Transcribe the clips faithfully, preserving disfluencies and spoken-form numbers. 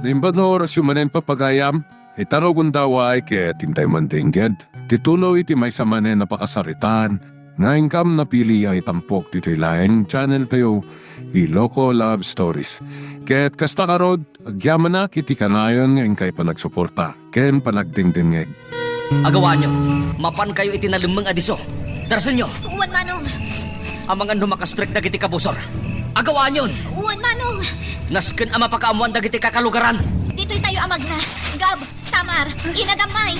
Imbag nga orasyo manen, papagayam, ita no gundaway ket intay man dengged ti tuloy ti maysa manen a pakasaritaan nga inkam napili a itampok ditoy laeng channel tayo, Iloko Love Stories. Ket kasta ngarud, agyamanak iti kanayon nga inkay panagsuporta ken panagdengdengngeg. Agawaanyo, mapankayo iti nalemmeng a disso. Darasenyo. Wen, Manong. Amangan no makastrek dagiti kabusor. Agawaanyon. Wen, Manong. Nasken a mapakaammoan dagiti kakalugaran. Ditoy tayo a magna. Gab, Tamar, Ina Gammay.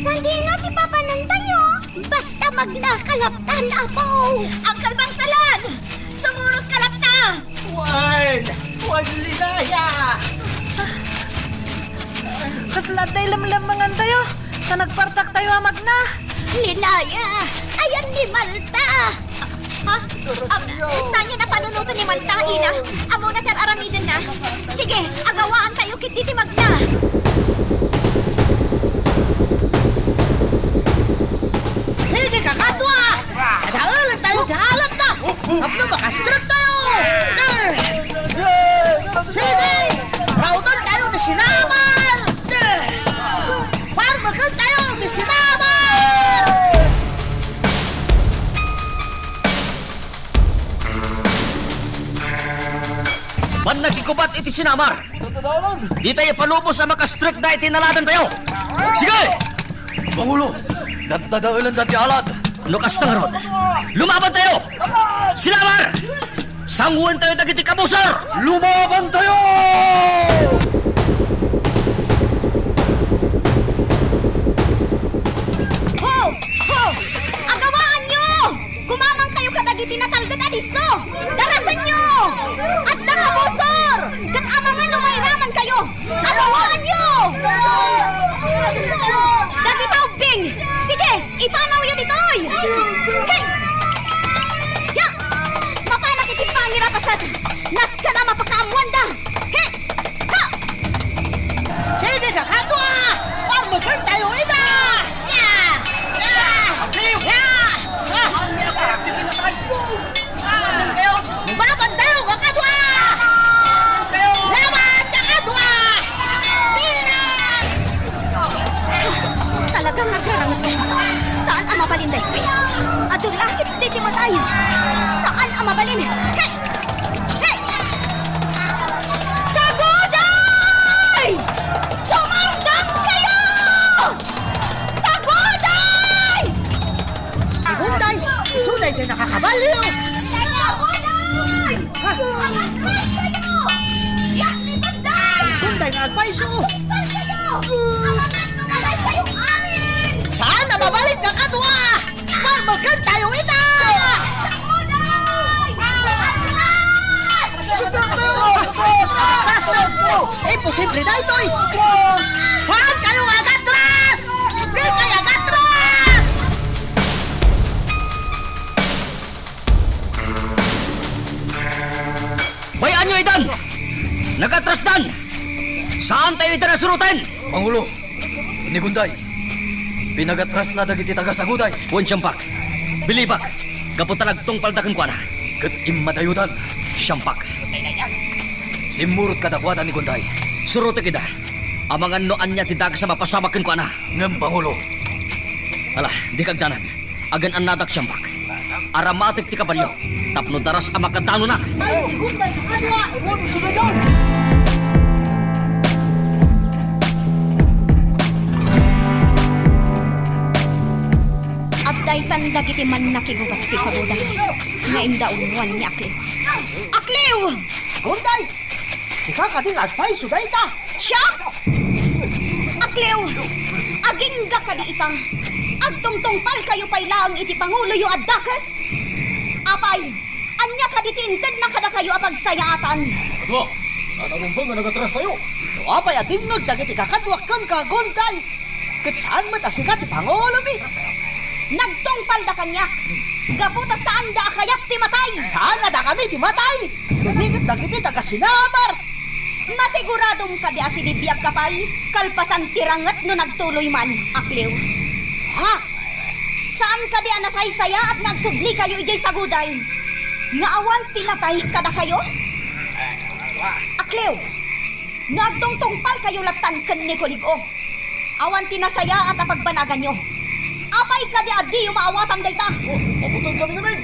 Sandino ti papanantayo? Basta magna ka latta, Apo. Uncle Bangsalan! Sumurot ka latta! Wen! Wen, Linaya! Kasla adda lemlemmengantayo, ta nagpartaktayo a magna. Linaya! Ayan ni Malta! Ah, ah, saanyo a panunoten ni Malta, Ina? Ammona ti ar-aramidenna. Sige, agawaantayo ketdi ti magna. Sige, kakadua! Adaelentayo ti alatna! Tapno makastrektayo! Eh! Sige! Rautentayo ti sinamar! Eh! Parmekentayo ti sinamar! Mannakigubat iti sinamar! Ditayo ipalubos a makastrek dagiti naladantayo! Sige! Pangulo, daddadaelanda ti alad! No kasta ngarud, lumabantayo! Sinamar! Sanguentayo dagiti kabusor! Lumabantayo! Ho! Ho! Agawaanyo! Kumamangkayo kadagiti natalged a disso! Darasenyo! Adda kabusor! Ket amangan no mairamankayo! Agawaanyo! Dagita ubbing! Sige, ipanawyo ditoy! Hey! Ya! Mapanak iti pangirapaset! Nasken a mapakaammoanda! Hey! Ha! Sige, kakadua! Parmekentayo ida! Ya! Ya! Ya! Ya! Lumabantayo, kakadua! Laban, kakadua! Tira! Talagang naglaranget. Saan a mabalin daytoy? Adu la ketdi ti matay. Saan a mabalin? Hey! Hey! Saguday! Sumardengkayo! Saguday! Ni Gunday, isu daydiay nakakabalio. Gunday nga agpayso. Saan a mabalin nga kadua? Parmekentayo ita! Atras! Imposible daytoy! Saankayo nga agatras? Dikay agatras! Bay-anyo itan! Nagatrasdan! Saantayo ita a suroten! Pangulo, ni Gunday, pinagatrasna dagiti taga-Saguday. Wen, siampak. Bilibak, gapu ta nagtungpalda kenkuana. Ket immadayodan. Siampak. Simmurot kadakuada ni Gunday. Surotek ida. Amangan no ania ti dakes a mapasamak kenkuana. Ngem, Pangulo. Ala, dika agdanag. Agan-annadak, siampak. Aramatek ti kabaliok tapno daras a makadanonak. Agdaytan dagiti mannakigubat ti Saguday nga indaunwan ni Akliw. Akliw! Gunday! Sika kadi nga agpayso dayta? Siak? Akliw, agingga kadi ita? Agtungtungpalkayo pay laeng iti panguloyo a dakes? Apay, ania kadi ti intedna kadakayo a pagsayaatan? Adua, saan a rumbeng nga nagatrastayo. No apay a dingngeg dagiti kakaduak kenka, Gunday, ket saan met a sika ti pangulomi. Nagtungpalda kaniak, gapu ta saanda a kayat ti matay. Saan a dakami ti matay. Umiket dagiti taga-Sinamar. Masiguradom kadi a sinibiakka pay kalpasan ti ranget no nagtuloy man, Akliw? Ha? Saan kadi a nasaysayaat nga agsublikayo idiay Saguday nga awan ti natay kadakayo? Akliw, No agtungtungpalkayo lattan ken ni Kulig-o, awan ti nasayaat a pagbanaganyo. Apay kadi a diyo maawatan dayta? Oh, mabuteng kami ngamin.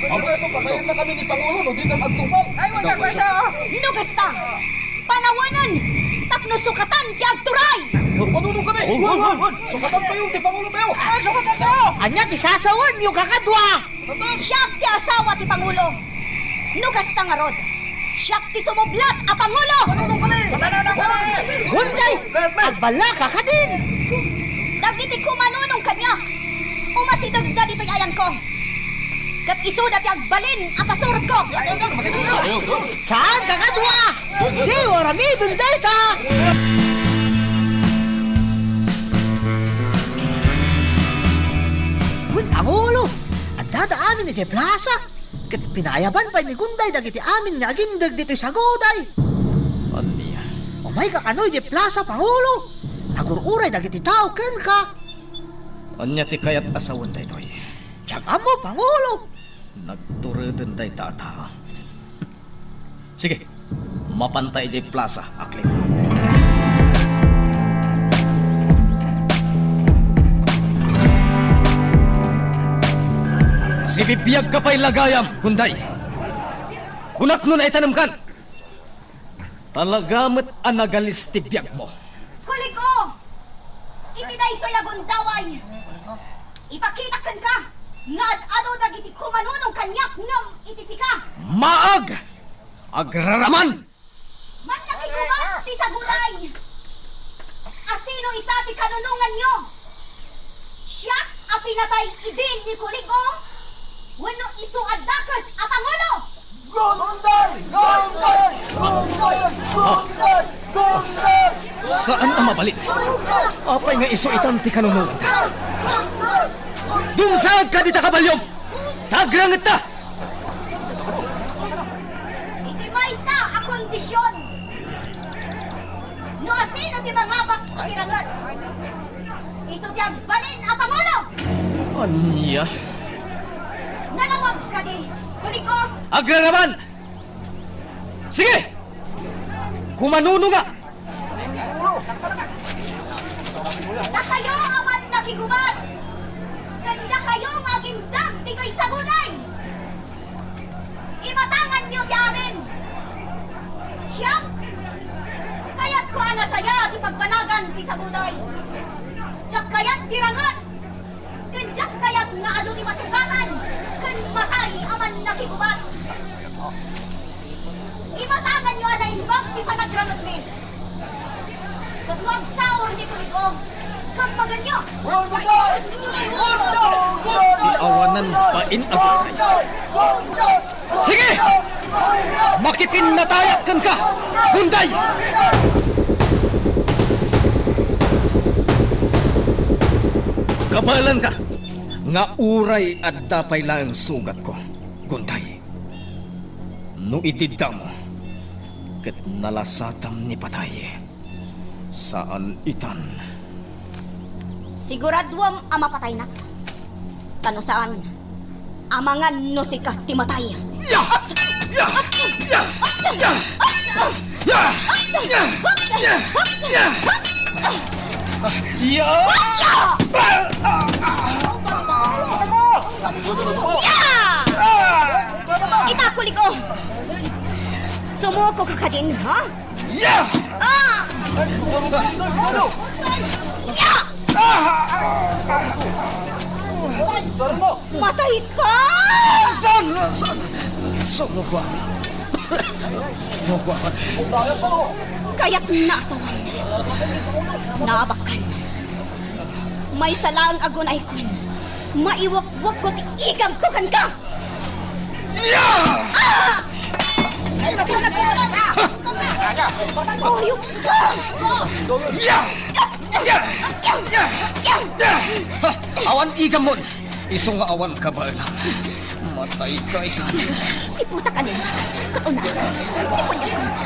Apay no patayen na kami ni Pangulo no di kami agtungpal. Ay, wala ka sa. No kasta, panawenen tapno sukatan ti agturay. Manunong kami. Oh, oh, oh, oh. Sukatan tayo ti Pangulo tayo. Ay, sukatan tayo. Ania ti sasawenyo, kakadua? Siak ti asawa ti Pangulo. No kasta ngarud, siak ti sumublat a Pangulo! Gunday! Agbalaka kadin! Dagiti kumanunong kaniak, umasidegda ditoy ayanko. Ket isuda ti agbalin a pasurotko. Saan, kakadua? Diyo aramiden dayta! Wen, Pangulo, addada amin idiay plasa, ket pinaayaban pay ni Gunday dagiti amin nga agindeg ditoy saguday. Ania? Umayka kano idiay plasa, Pangulo. Agur-uray dagiti tao kenka. Ania ti kayat a sawen daytoy? Diak ammo, Pangulo. Nagtureden dayta a tao. Sige, mapanta idiay plasa, Aklit. Sibibiagka pay la gayam, Gunday. Kunak no naitanemkan. Talaga met a nagalis ti biagmo. Kulig-o! Iti daytoy a gundaway, ipakitak kenka nga ad-adu dagiti kumanunong kaniak ngem iti sika. Maag! Agraraman! Mannakigubat ti saguday! Asino ita ti kanunonganyo? Siak a pinatay idi ni Kulig-o? Wenno isu a dakes a pangulo? Gunday! Gunday! Gunday! Gunday! Gunday! Saan a mabalin? Apay nga isu itan ti kanunonganda? Dumsaagka dita kabaliom! Tagrangetta! Iti maysa a kondision, no asino ti mangabak iti ranget, isu ti agbalin a pangulo! Ania? Nalawag kadi, Kulig-o? Agraraman! Sige! Kumanunonga! Dakayo a mannakigubat! Ken dakayo nga agindeg ditoy saguday! Imatanganyo ti amin! Siak, kayatko a nasaya ti pagbanagan ti saguday. Diak kayat ti ranget, ken diak kayat nga adu ti masugatan ken matay a mannakigubat. Imatanganyo a naimbag ti panagrangetmi. Ket no agsaur ni Kulig-o, kammaganyo. Ti awanan bain a Gunday. Sige! Makipinnatayak kenka, Gunday! Kabaelanka nga uray adda pay laeng sugatko, Gunday. No idi damo, ket nalasatam ni patay, saan itan. Siguraduem a mapataynak. Ta no saan, amangan no sika ti matay. Ya! Ya! Ya! Ya! Ya! Ya! Ya! Ya! Ya! Ya! Ya! Ya! Ita, Kulig-o! Sumuko ka kadin, ha? Ya! Ah! Ya! Ah! Matay ka! Saan? Saan? Sumuko ka. Sumuko ka. Kayat nasawan. Naabakan. Maysa laeng a gunaykon. Maiwakwakko ti igamko kenka! Ya! Ah! Oyop ka! Ya! Ya! Ya! Ya! Ha! Awan igamon! Isu nga awan kabaelam. Matay ka ita. Siputak a naimbag. Ket unaak. Ti punyagko.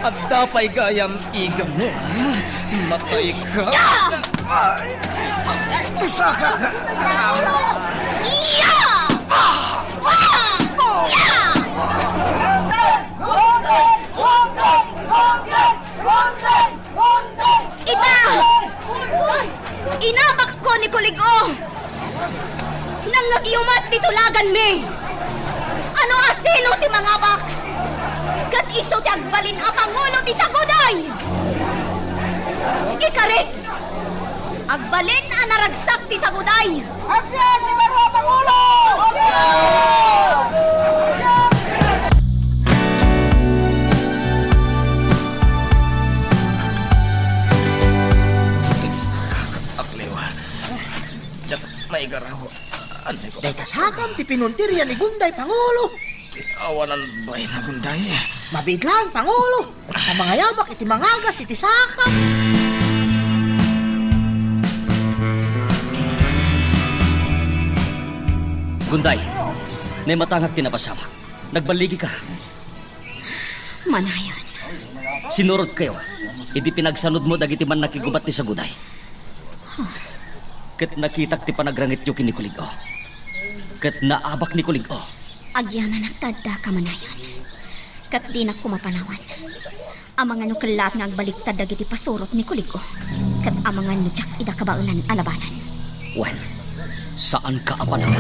Adda pay gayam igammo, ha? Matay ka. Ay! Pisaka ka. Iya! Ah! Ah! Iya! Ti tulaganmi! Ano a sino ti mangabak? Ket isu ti agbalin a pangulo ti saguday! Ikarik! Agbalin a naragsak ti saguday! Agbiag ti baro a pangulo! Agbiag! Tis, akliwa. Diak maigaraw. Anay ko. Dayta sakam ti pinuntirya ni Gunday, Pangulo. Awanan bay na, Gunday. Mabiit laeng, Pangulo. Ta mangayabak iti mangagas iti sakam. Gunday, naimatangak ti napasamak. Nagballigika. Manayon. Sinurotkayo idi pinagsanudmo dagiti mannakigubat ti saguday. Ket nakitak ti panagrangityo ken ni Kulig-o. Ket naabak ni Kulig-o. Agyamanak ta adda ka, Manayon. Ket dinak koma panawan. Amangan no kellaat nga agbaligtad dagiti pasurot ni Kulig-o. Ket amangan no diak ida kabaelan a labanan. Wen, saanka a panawan.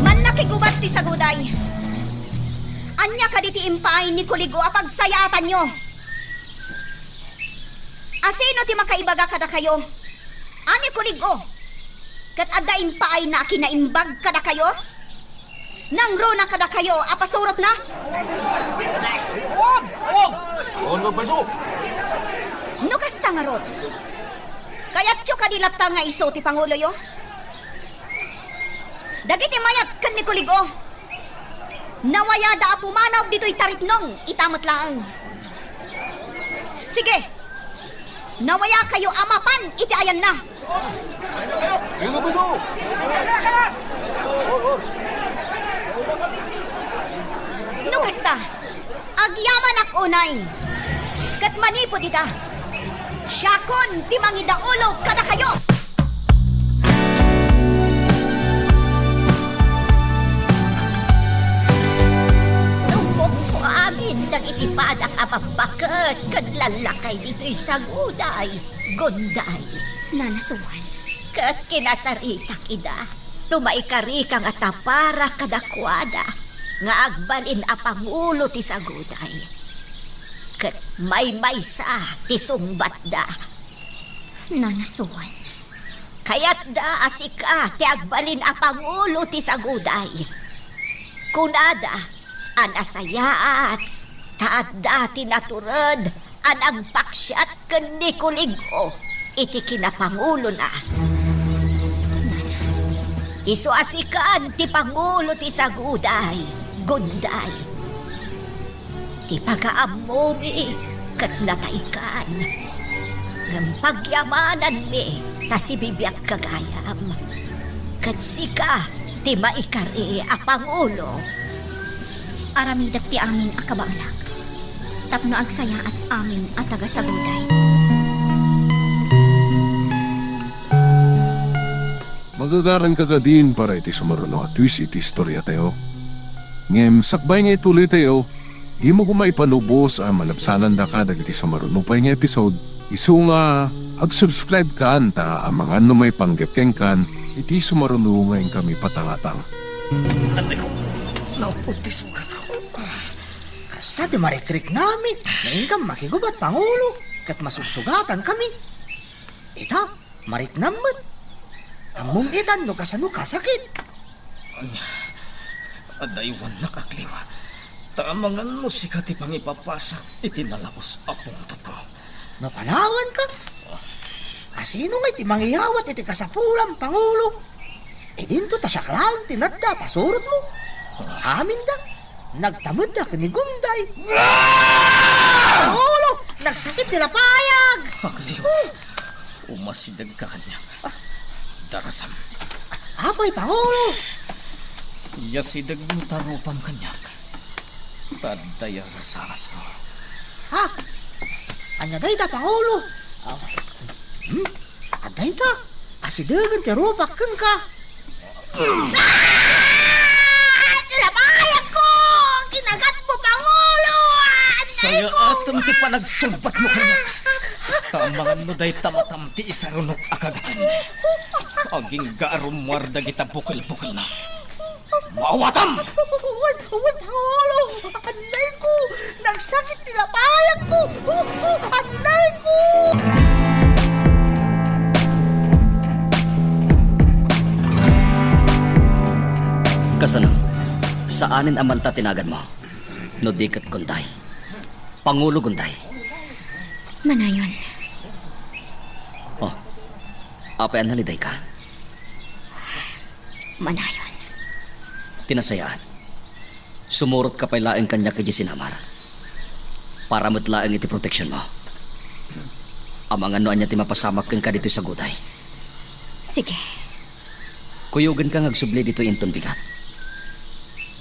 Mannakigubat ti saguday. Ania kadi ti impaay ni Kulig-o a pagsayaatanyo? Asino ti makaibaga kadakayo a ni Kulig-o ket adda impaayna a kinaimbag kadakayo? Nangruna kadakayo a pasurotna? Wen, wen. Wen, wen, paiso. No kasta ngarud, kayatyo kadi latta nga isu ti panguloyo? Dagiti mayat ken ni Kulig-o, nawayada a pumanaw ditoy taripnong ita met laeng. Sige, nawayakayo a mapan iti ayanna. Iluguso! No kasta, agyamanak unay. Ket manipud ita, siakon ti mangidaulo kadakayo. Rumbongko amin dagiti padak a babbaket ken lallakay ditoy saguday, Gunday. Nana Suan. Ket kinasaritak ida no maikarika nga tapara kadakuada nga agbalin a pangulo ti saguday. Ket maymaysa ti sungbatda. Nana Suan. Kayatda a sika ti agbalin a pangulo ti saguday. Kunada a nasayaat ta adda ti natured a nagpaksiat ken ni Kulig-o iti kinapangulona. Isu a sikan ti pangulo ti saguday, Gunday. Ti pagaammomi ket nataykan. Ngem pagyamananmi ta sibibiagka gayam. Ket sika ti maikari a pangulo. Aramidek ti amin a kabaelak tapno agsayaat amin a taga-saguday. Magagaranka kadin para iti sumaruno a twist iti istoriatayo. Ngem sakbay nga itulitayo, dimo koma ipanubos a malabsanandaka dagiti sumaruno pay nga episode. Isu nga ag-subscribe kan ta amangan no maipanggep kenkan iti sumaruno nga inkami patangatang. Anay ko, naupot ti sugatko. Kasta ti marikriknami, nga inkam makigubat, Pangulo, ket masugsugatan kami. Ita, mariknam met. Ammom itan no kasano kasakit. Ania, adaywannak a kliwa. Ta amangan no sika ti pangipapasak iti nalaus a pungtotko. No panawanka, asino ngay ti mangiyawat iti kasapulam, Pangulo? Idinto ta siak laeng ti nadda a pasurotmo. Aminda, nagtamedda ken ni Gunday. Ah! Pangulo, nagsakit ti lapayag! Agliw. Umasidegka kaniak. Darasam. Apay, Pangulo? Iyasidegmo ta rupam kaniak. Ta adda a rasangasko. Ha? Ania dayta, Pangulo? Ah, hmm? Adda ita? Asidegen ti rupak kenka. Ah! Ti lapayagko! Kinagatmo, Pangulo! Ah, ania iko? Sayaatem ti panagsungbatmo kaniak. Ta amangan no dayta matam ti isarunok a kagatan, agingga a rummuar dagita bukelbukelna. Maawatam! Wen, wen, Paolo! Annayko! Nagsakit ti lapayakko! Annayko! Kasano? Saanen a Malta ti naganmo? No di ket Gunday. Pangulo Gunday. Manayon. Oh, apay a nalidayka? Manayon. Ti nasayaat, sumurotka pay laeng kaniak idiay sinamar. Para met laeng iti proteksionmo. Amangan no ania ti mapasamak kenka ditoy saguday. Sige. Kuyogenka nga agsubli ditoy inton bigat.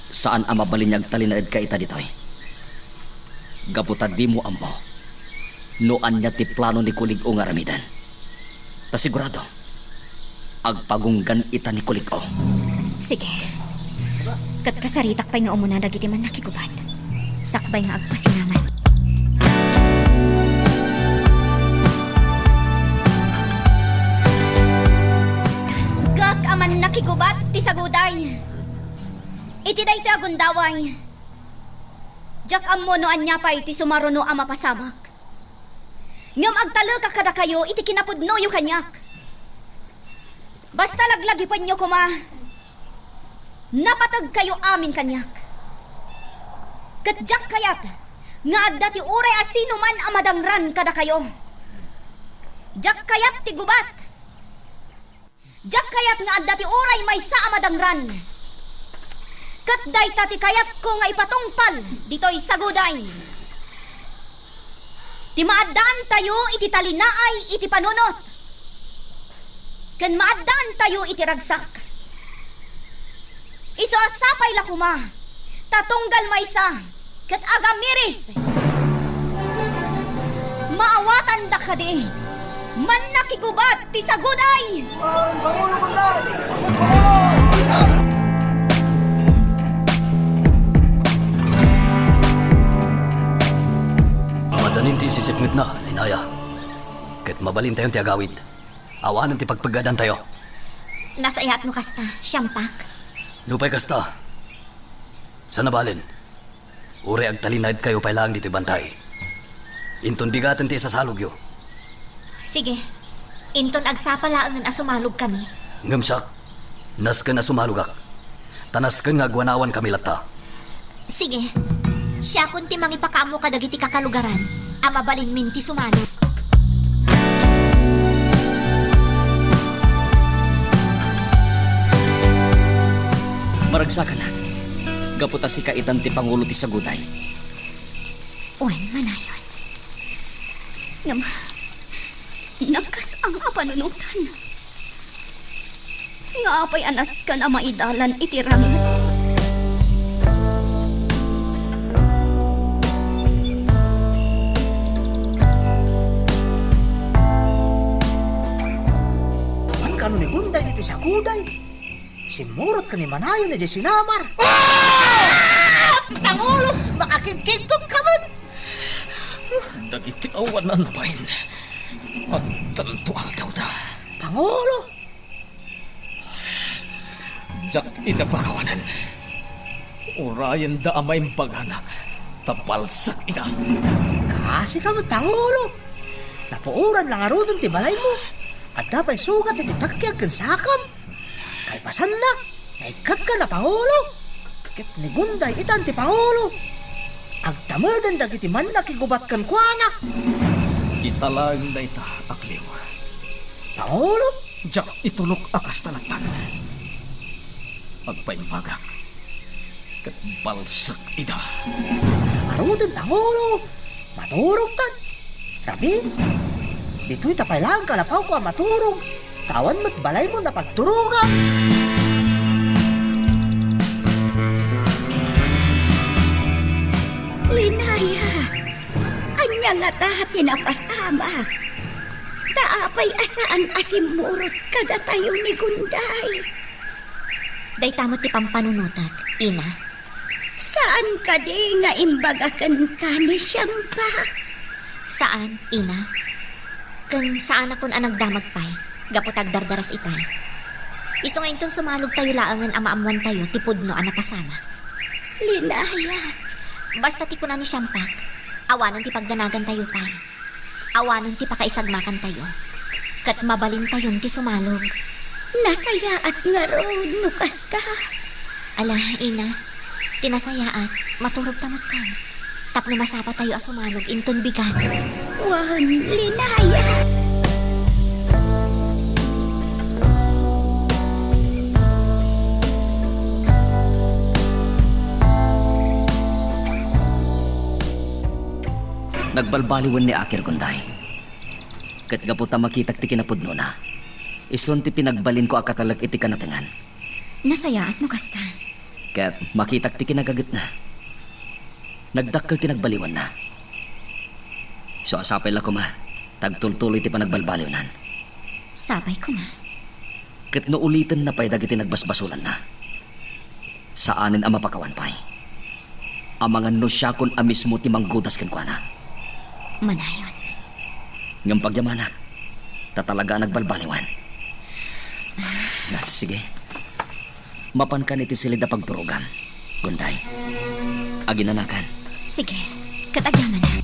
Saan a mabalin nga agtalinaedka ita ditoy. Gapu ta dimo ammo no ania ti plano ni Kulig-o nga aramiden. Ta sigurado, agpagunggan ita ni Kulig-o. Sige. Ket kasaritak pay nga umuna dagiti mannakigubat. Sakbay nga agpasinamat. Gak a mannakigubat ti saguday. Iti daytoy a gundaway, diak ammo no ania pay ti sumaruno a mapasamak. Ngem agtalekak kadakayo iti kinapudnoyo kaniak. Basta laglagipenyo koma, napategkayo amin kaniak. Ket diak kayat nga adda ti uray a sinuman a madangran kadakayo. Diak kayat ti gubat. Diak kayat nga adda ti uray maysa a madangran. Ket dayta ti kayatko nga ipatungpal ditoy saguday. Ti maaddaantayo iti talinaay iti panunot, ken maaddaantayo iti ragsak. Isu a sapay la koma ta tunggal maysa ket agamiris. Maawatanda kadi, mannakigubat ti saguday! Madanin ti isisipngetna, Linaya. Ket mabalintayon ti agawid. Awanen ti pagpeggadantayo. Nasayaat no kasta, Siampak. Nupay kasta, saan a balen. Uray agtalinaedkayo pay laeng ditoy bantay. Inton bigaten ti isasalogyo. Sige. Inton agsapa laengen a sumalogkami. Ngem siak, nasken a sumalogak. Ta nasken nga agwanawankami latta. Sige. Siakon ti mangipakaammo kadagiti kakalugaran a mabalinmin ti sumalog. Maragsakanak, gapu ta sika itan ti pangulo ti saguday. Wen, manayon. Ngem, nagkas-ang a panunotan. Nga apay a nasken a maidalan iti ranget? Awan kano ni Gunday ditoy saguday. Simmurot ken ni Manayon idiay sinamar. Ah! Pangulo, makakigkigtot ka man. Dagiti awanan bain, addanto aldawda. Pangulo! Diak ida pakawanen. Urayenda a maimbaganak, ta balsek ida. Kaasi ka met, Pangulo. Napuoran la ngaruden ti balaymo. Adda pay sugat iti takkiag ken sakam. Kalpasanna, naikkatka a pangulo. Ket ni Gunday itan ti pangulo. Agtameden dagiti mannakigubat kenkuana. Ita laeng dayta, Akliw. Pangulo? Diak itulok a kasta lattan. Agpaimbagak. Ket balsek ida. Ngaruden, Pangulo. Maturogtan. Rabin. Ditoy ta pay laeng kalapawko a maturog. Ta awan met balaymo a napagturogak. Linaya, ania ngata ti napasamak? Ta apay a saan a simmurot kadatayo ni Gunday? Dayta met ti pampanunotak, ina. Saan kadi nga imbaga kenka ni Siampak? Saan, ina. Ken saanakon a nagdamag pay, gapu ta agdardaras itay. Isu nga inton sumalogtayo laengen a maammoantayo ti pudno a napasamak. Linaya. Basta ti kuna ni Siampak, awanen ti pagdanagantayo pay. Awanen ti pakaisagmakantayo. Ket mabalintayon ti sumalog. Nasayaat ngarud no kasta. Ala, ina, ti nasayaat, maturogta metten. Tapno masapatayo a sumalog inton bigat. Wen, Linaya. Nagbalbaliwen ni Aki Gunday. Ket gapu ta makitak ti kinapudnona, isun ti pinagbalinko a katalek iti kanatengan. Nasayaat no kasta. Ket makitak ti kinagagetna. Nagdakkel ti nagbaliwanna. Isu a sapay la koma, ta agtultuloy ti panagbalbaliwnan. Sapay koma. Ket no ulitenna pay dagiti nagbasbasolanna, saanen a mapakawan pay. Amangan no siakon a mismo ti manggudas kenkuana. Manayon. Ngem pagyamanak, ta talaga a nagbalbaliwan. Na, sige. Mapankan iti silid a pagturogam, Gunday. Aginanakan. Sige, ket agyamanak.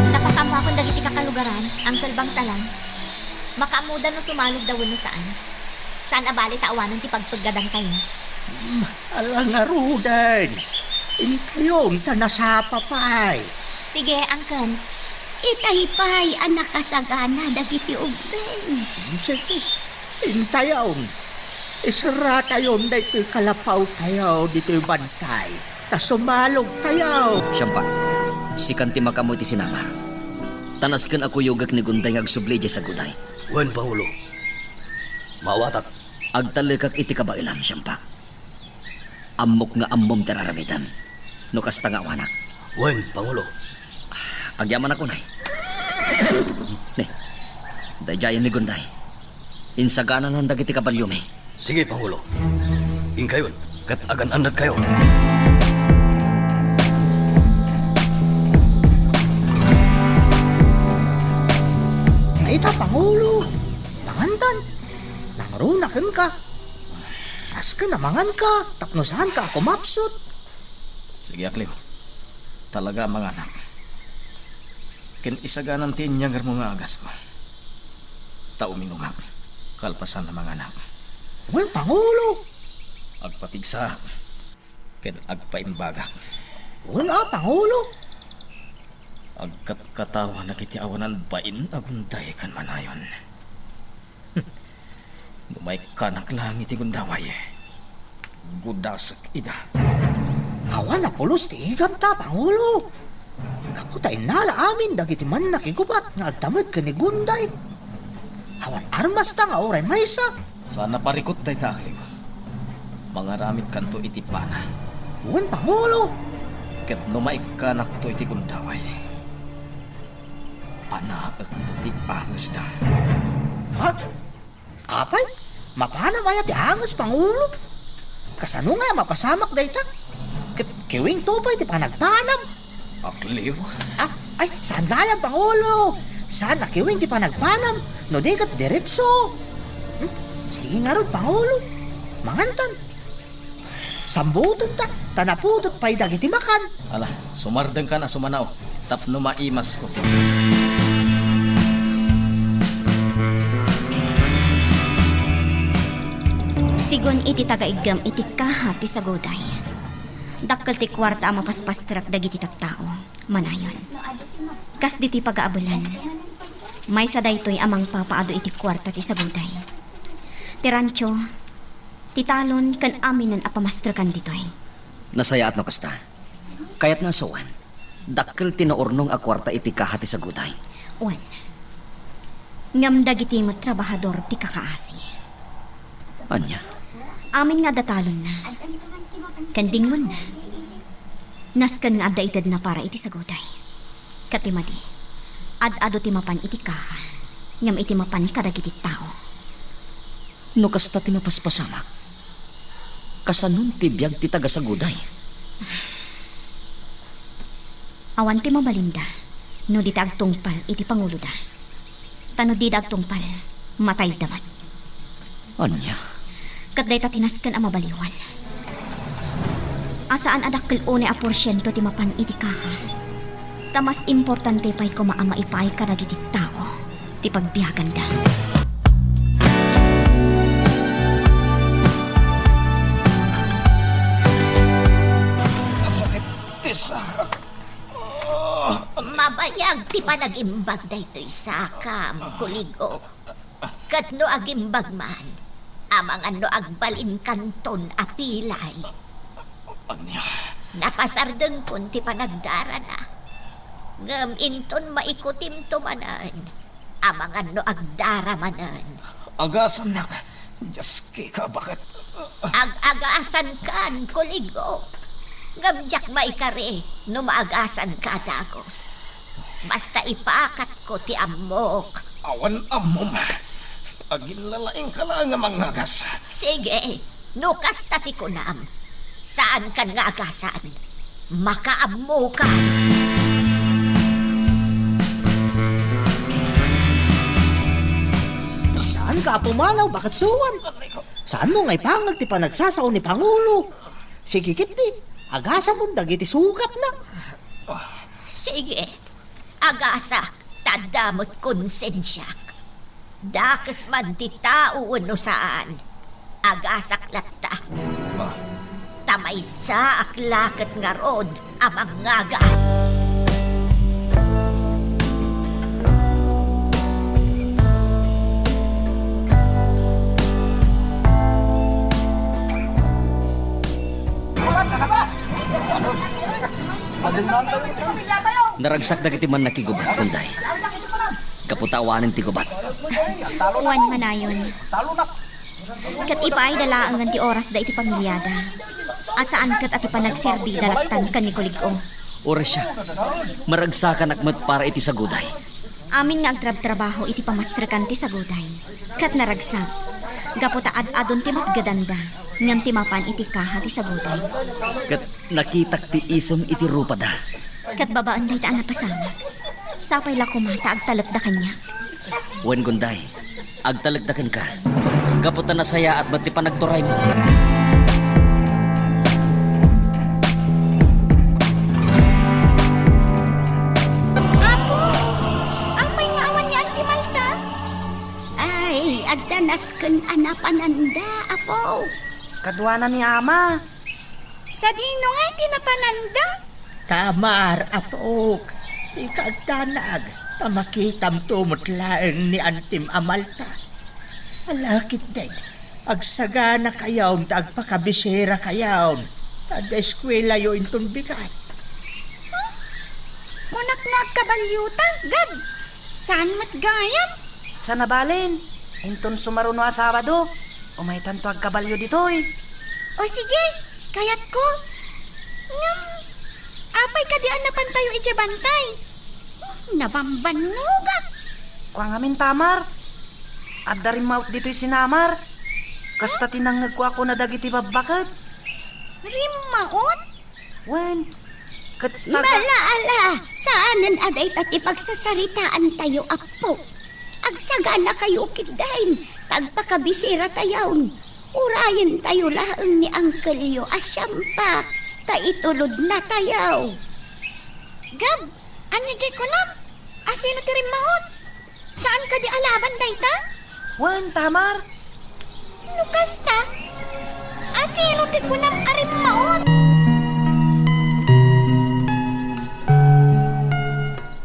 Napakaammoakon dagiti kakalugaran, Uncle Bangsalan. Makaammoda no sumalogda wenno saan. Saan a bale ta awanen ti pagpeggadantayo. Hmm, ala ngaruden. Intayon ta nasapa pay. Sige, Uncle. Itay pay a nakasagana dagiti ubbing. Hmm, sige. Intayon. Iserratayon daytoy kalapawtayo ditoy bantay, ta sumalogtayo. Siampak, sikan ti makaammo iti sinamar. Ta nasken a kuyogek ni Gunday nga agsubli idiay saguday. Wen, Pangulo. Maawatak. Agtalekak iti kabaelam, Siampak. Ammok nga ammom ti ar-aramidem, no kasta nga awanak. Wen, Pangulo. Agyamanak unay. Ne, daydiayen ni Gunday. Insagananan dagiti kabaliomi. Sige, Pangulo. Inkayon, ket agan-annadkayo. Ay, ta, Pangulo. Mangantan. Nangruna kenka. Nasken a manganka, tapno saanka a kumapsut. Sige, Akliw. Talaga a manganak. Ken isaganan ti inyagermo nga agasko. Ta uminumak, kalpasan a manganak. Wen, Pangulo! Agpapigsaak, ken agpaimbagak. Wen a, Pangulo! Agkatkatawanak iti awanan bain a Gunday ken Manayon. No maikkanak laeng iti gundaway, gudasek ida. Awan a pulos ti igamta, Pangulo. Gapu ta innala amin dagiti mannakigubat nga agtammed ken ni Gunday. Awan armasta nga uray maysa. Saan a parikut dayta, Akliw. Mangaramidkanto iti pana. Wen, Pangulo. Ket no maikkanakto iti gundaway, panaekto ti angesda. Ha? Apay, mapanam aya ti anges, Pangulo? Kasano nga mapasamak dayta? Ket kiwingto pay ti panagpanam. Akliw? Ah, ay, saan gayam, Pangulo? Saan a kiwing ti panagpanam? No di ket diretso. Hmm? Sige ngarud, Pangulo. Mangantan. Sambutonta, ta napudot pay dagiti makan. Ala, sumardengkan a sumanaw, tapno maimasko ti. Sigun iti tagaiggem iti kaha ti saguday, dakkel ti kuarta a mapaspastrek dagiti tattao, Manayon. Kas ditoy pagaabulan, maysa daytoy a mangpapaadu iti kuarta ti saguday. Ti rancho, ti talon ken aminen a pamastrekan ditoy. Nasayaat no kasta. Kayatna a sawen, dakkel ti naurnong a kuarta iti kaha ti saguday. Wen. Ngem dagiti met trabahador ti kakaasi. Ania? Amin nga adda talonna ken dingonna. Nasken nga adda itedna para iti saguday. Ket ti madi, ad-adu ti mapan iti kaha, ngem iti mapan kadagiti tao. No kasta ti mapaspasamak, kasanon ti biag ti tagasaguday? Awan ti mabalinda no di ta agtungpal iti panguloda. Ta no dida agtungpal, matayda met. Ania? Ket dayta ti nasken a mabaliwan. A saan a dakkel unay a porsiento ti mapan iti kaha. Ta mas importante pay koma a maipaay kadagiti tao ti pagbiaganda. Nasakit ti sakak. Mabayag ti panagimbag daytoy sakam, Kuligo. Ket no agimbag man, amangan no agbalinkanton a pilay. Ania? Napasardengkon ti panagdarana. Ngem inton maikutimto manen, amangan no agdara manen. Agasannak, Dios, kika, baket. Ag-agasankan, Kuligo. Ngem diak maikari no maagasanka a dagus. Basta ipakatko ti ammok. Awan ammom. Aginlalaingka laeng a mangagas. Sige, no kasta ti kunam, saankan nga agasan. Makaammokan. Saanka a pumanaw, baket suan. Saanmo nga ipangag ti panagsasao ni Pangulo? Sige ketdi, agasamon dagiti sugatna. Sige, agasak, ta adda met konsensiak. Dakes man ti tao wenno saan, agasak latta. Ta maysaak la ket ngarud a mangngagaan. Naragsak dagiti mannakigubat, Kunday. Gapu ta awanen ti gubat. Wen, manayon. Ket ipaayda laengen ti orasda iti pamiliada, a saan ket a ti panagserbida lattan ken ni Kulig-o. Oras siak, maragsakanak met para iti saguday. Amin nga agtrabtrabaho iti pamastrekan ti saguday, ket naragsak, gapu ta ad-adun ti matgedanda, ngem ti mapan iti kaha ti saguday. Ket nakitak ti isem iti rupada. Ket babaen dayta a napasamak, sapay la koma ta agtalekda kaniak. Wen, Kunday, agtalekda kenka, gapu ta nasayaat met ti panagturaymo. Apo, apay nga awan ni Auntie Malta? Ay, adda nasken a napananda, Apo. Kaduana ni Ama. Sadino ngay ti napananda? Tamar, apok, dika agdanag, ta makitamto met laeng ni Antim a Malta. Ala ketdin, agsaganakayon ta agpakabisirakayon, ta adda eskuelayo inton bigat. Huh? Kunak no agkabalyota, Gab. Saan met gayam? Saan a bale, inton sumaruno a Sabado, umaytanto agkabalyo ditoy. O sige, kayatko. Ngem, apay kadi a napantayo idiay bantay? Nabambannogak. Kua ngamin, Tamar. Adda rimmaut ditoy sinamar. Kasta ti nangngegko a kuna dagiti babbaket. Rimmaut? Wen, ket taga- Ala, ala, saanen a dayta ti pagsasaritaantayo, Apo. Agsaganakayo ketdin, ta agpakabisiratayon. Urayentayo laeng ni Angkelyo a siampak, ta itulodnatayo. Gab, ania diay kunam? Asino ti rimmaut? Saan kadi a laban dayta? Wen, Tamar. No kasta, asino ti kunam a rimmaut?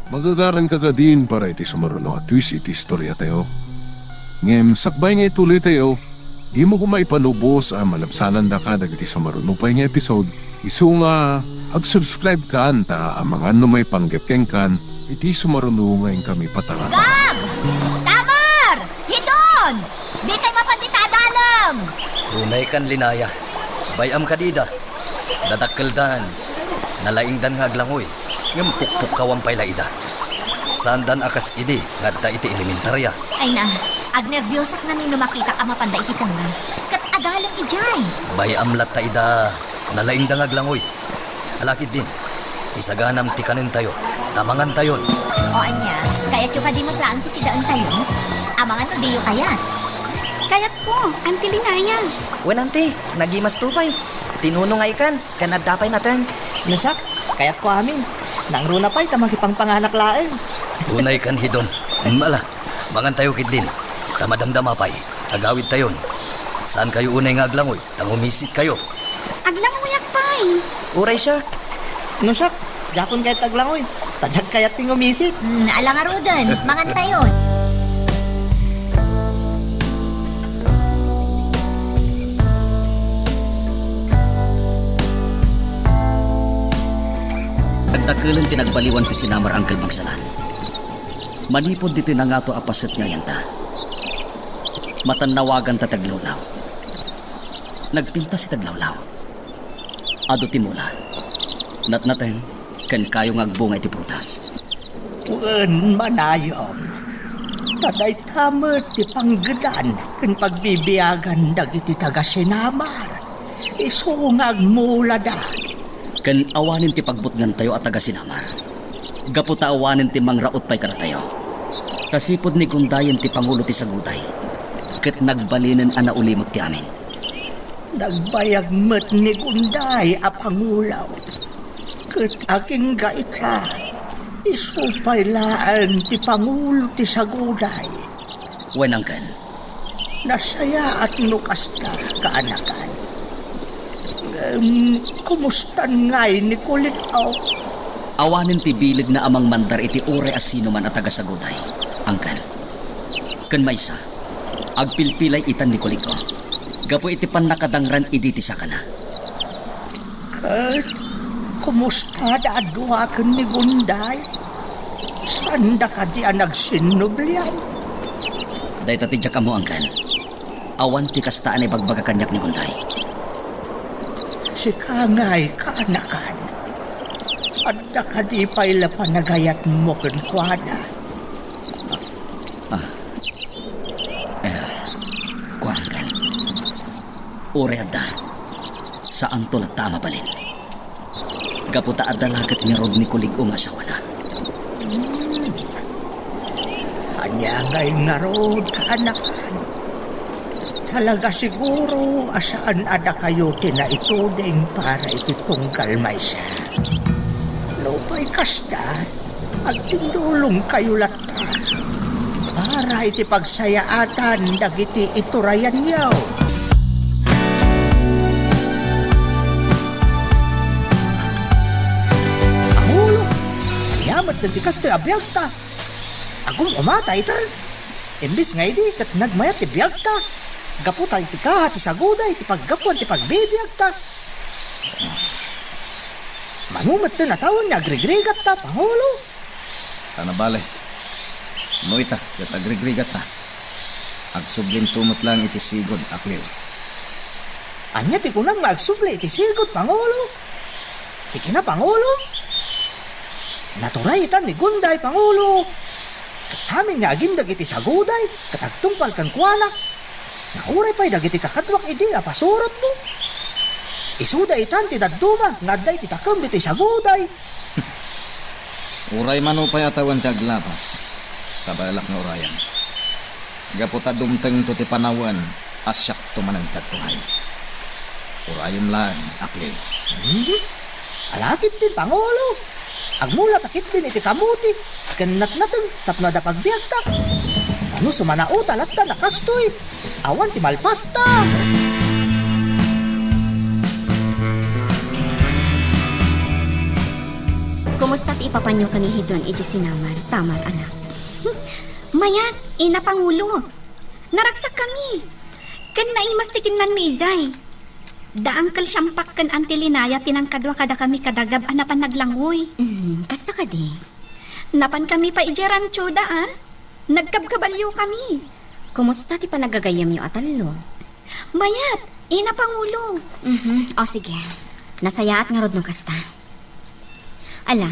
Magagaranka kadin para iti sumaruno a twist iti istoriatayo. Ngem sakbay nga ituloytayo, dimo koma ipalubos a malabsanandaka dagiti sumaruno pay nga episode. Isu nga, ag-subscribe kan ta amangan no maipanggep kenkan iti sumaruno nga inkami patangan. Gab! Tamar! Hidon! Dikay mapan dita adalem! Unay kan Linaya. Bay-am kadi ida? Dadakkeldan. Nalaingdan nga aglangoy. Ngem pukpukkawan pay la ida. Saandan a kas idi nga adda iti elementaria. Ay na, agnerbiosak ngamin no makitak a mapanda iti tengnga. Ket adalem idiay. Bay-am latta ida. Nalaingda nga aglangoy. Ala ketdin. Isaganam ti kanentayo, ta mangantayon. O ania, kayatyo kadi met laeng ti sidaentayon? Amangan no diyo kayat? Kayatko, Auntie Linaya. Wen, Auntie, nagimasto pay. Ti nuno nga ikan, ken adda pay nateng. No siak, kayatko amin. Nangruna pay ta makipangpanganak laeng. Unay kan Hidon. Mala, mangantayo ketdin. Ta madamdama pay. Agawidtayon. Saankayo unay nga aglangoy, ta ngumisitkayo. Aglangoyak pay. Uray siak. No siak, diakon kayat aglangoy. Ta diak kayat ti ngumisit. Hmm, ala ngaruden, mangantayon. Nagdakelen ti nagbaliwan ti sinamar, Uncle Magsalan. Manipud ditoy nangato a paset nga ayanta, matannawaganta ti aglawlaw. Nagpintas ti aglawlaw. Adu ti mula. Natnateng, ken kayo nga agbunga iti prutas. Wen, manayam. Ta dayta met ti panggedan ken pagbibiagan dagiti taga-Sinamar. Isu nga agmulada. Ken awanen ti pagbutngantayo a taga-Sinamar. Gapu ta awanen ti mangraut pay kadatayo. Ta sipud ni Gundayen ti pangulo ti saguday, ket nagbalinen a naulimot ti amin. Nagbayag met ni Gunday a pangulo, ket agingga ita, isu pay laeng ti pangulo ti saguday. Wen, Uncle. Nasayaat no kasta, kaanakan. Ngem, kumustan ngay ni Kulik-o? Awanen ti bilegna a mangmandar iti uray a sinoman a taga-saguday, Uncle. Ken maysa, agpilpilay itan ni Kulik-o gapu iti pannakadangran idi ti sakana. Ket kumustada a dua ken ni Gunday? Saanda kadi a nagsinnublian? Dayta ti diak ammo, Uncle. Awan ti kasta a naibagbaga kaniak ni Gunday. Sika ngay, kaanakan. Adda kadi pay la panagayatmo kenkuana? Ah. Eh, kuankan. Uray adda, saanto latta a mabalin. Gapu ta adda la ket ngarud ni Kulig-o nga asawana. Hmm. Ania ngay ngarud, kaanakan? Talaga siguro a saan a dakayo ti naituding para iti tunggal maysa. Nupay kasta, agtindulongkayo latta para iti pagsayaatan dagiti iturayanyo. Pangulo, ania met ti kastoy a biagta? Agum-umata itan. Imbes nga idi ket nagmayat ti biagta, gapu ta iti kaha ti saguday ti paggapuan ti pagbibiagta. Mano met ti natawen nga agrigrigatta, Pangulo? Saan a bale. No ita, ket agrigrigatta. Agsublinto met laeng iti sigud, Akliw. Ania ti kunam nga agsubli iti sigud, Pangulo? Ti kinapangulo? Naturay itan ni Gunday, Pangulo. Ket amin nga agindeg iti saguday, ket agtungpal kenkuana. Nauray pay dagiti kakaduak idi a pasurotmo. Isuda itan ti dadduma nga adda iti takem ditoy saguday. Uray mano pay a tawen ti aglabas, kabaelak nga urayen. Gapu ta dumtengto ti panawen a siakto manen ti agtungay. Urayem laeng, Akliw. Hmm? Ala ketdin, Pangulo. Agmulata ketdin iti kamuti ken natnateng tapno adda pagbiagta. Tapno sumanauta latta a kastoy, awan ti malpasta. Kumusta ti ipapanyo ken ni Hidon idiay Sinamar, Tamar, anak? Mayat, Ina Pangulo. Naragsakkami. Ken naimas ti kinnanmi idiay. Da Uncle Siampak ken Auntie Linaya ti nangkadua kadakami kadagab a napan naglangoy. Mm, kasta kadi? Napankami pay idiay ranchoda, a. Nagkabkabaliokami. Kumusta ti panagagayyemyo a tallo? Mayat, Ina Pangulo. Mhm, o sige. Nasayaat ngarud no kasta. Ala,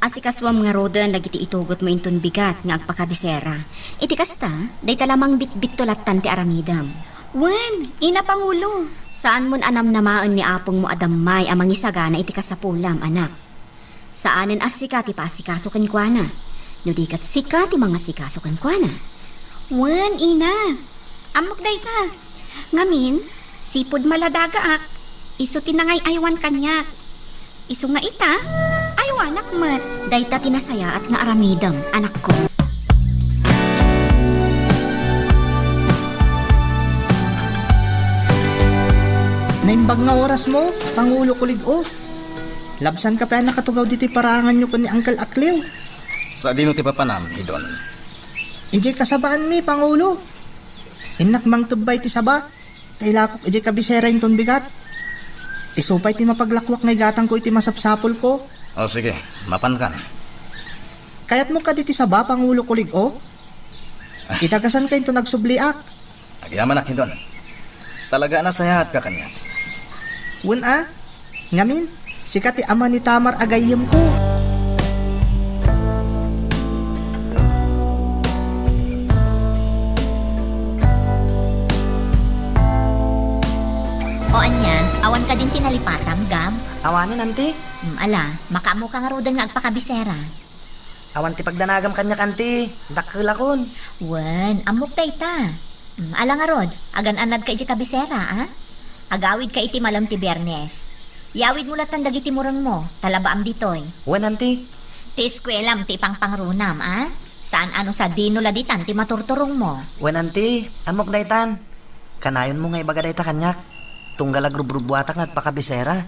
asikasuam ngaruden dagiti itugotmo inton bigat nga agpakabisera. Iti kasta, dayta la mangbitbitto lattan ti aramidem. Wen, Ina Pangulo. Saanmon a namnamaen ni apongmo a dammay a mangisagana iti kasapulam, anak. Saanen a sika ti paasikaso kenkuana, no di ket sika ti mangasikaso kenkuana. Wen, ina. Ammok dayta. Ngamin, sipud maladagaak, isu ti nangay-aywan kaniak. Isu nga ita, aywanak met. Dayta ti nasayaat nga aramidem, anakko. Naimbag nga orasmo, Pangulo Kulig-o. Labsanka pay a nakatugaw ditoy paraanganyo ken ni Uncle Akliw. Sadino ti papanam, Hidon? Idiay kasabaanmi, Pangulo. Innak mangtebba iti saba, ta ilakok idiay kabisera inton bigat. Isu pay ti mapaglakuak nga igatangko iti masapsapulko. O, sige, mapankan. Kayatmo kadi ti saba, Pangulo Kulig-o? Idagasanka inton agsubliak. Agyamanak, Hidon. Talaga a nasayaatka kaniak. Wen a, ngamin, sika ti ama ni Tamar a gayyemko. O ania, awan kadin ti nalipatam, Gab? Awanen, anti. Hmm, ala, makaammoka ngaruden nga agpakabisera. Awan ti pagdanagam kaniak, anti. Dakkelakon. Wen, ammok dayta. Mm, ala ngarud, agan-annadka idiay kabisera, a? Agawidka iti malem ti Biernes. Yawidmo latta dagiti murengmo, ta labaam ditoy. Wen, anti. Ti eskuelam ti ipangpangrunam, a? Saan a no sadino la ditan ti maturturongmo. Wen, anti. Ammok daytan. Kanayonmo nga ibaga dayta kaniak. Tunggal agrubrubbuatak nga agpakabisera.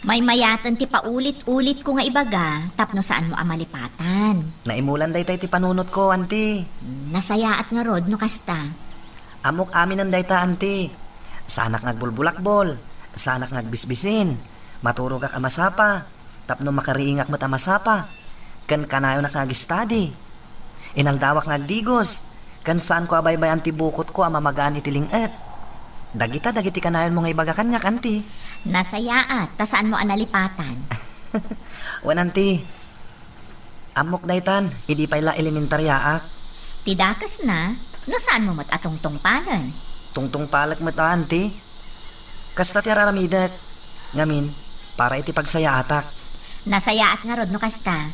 Maymayaten ti paulit-ulitko nga ibaga tapno saanmo a malipatan. Naimulan dayta iti panunotko, anti. Nasayaat ngarud no kasta. Ammok aminen dayta, anti. Saanak nga agbulbulakbol, saanak nga agbisbisin, maturogak a masapa, tapno makariingak met a masapa, ken kanayonak nga agistadi. Inaldawak nga agdigos, ken saanko a baybay-an ti bukotko a mamagaan iti ling-et. Dagita dagiti kanayonmo nga ibaga kaniak, anti. Nasayaat, ta saanmo a nalipatan. Wen, anti. Ammok daytan, idi pay la elementariaak. Ti dakesna, no saanmo met a tungtungpalen. Tungtungpalek met a, anti. Kasta ti ar-aramidek. Ngamin, para iti pagsayaatak. Nasayaat ngarud no kasta.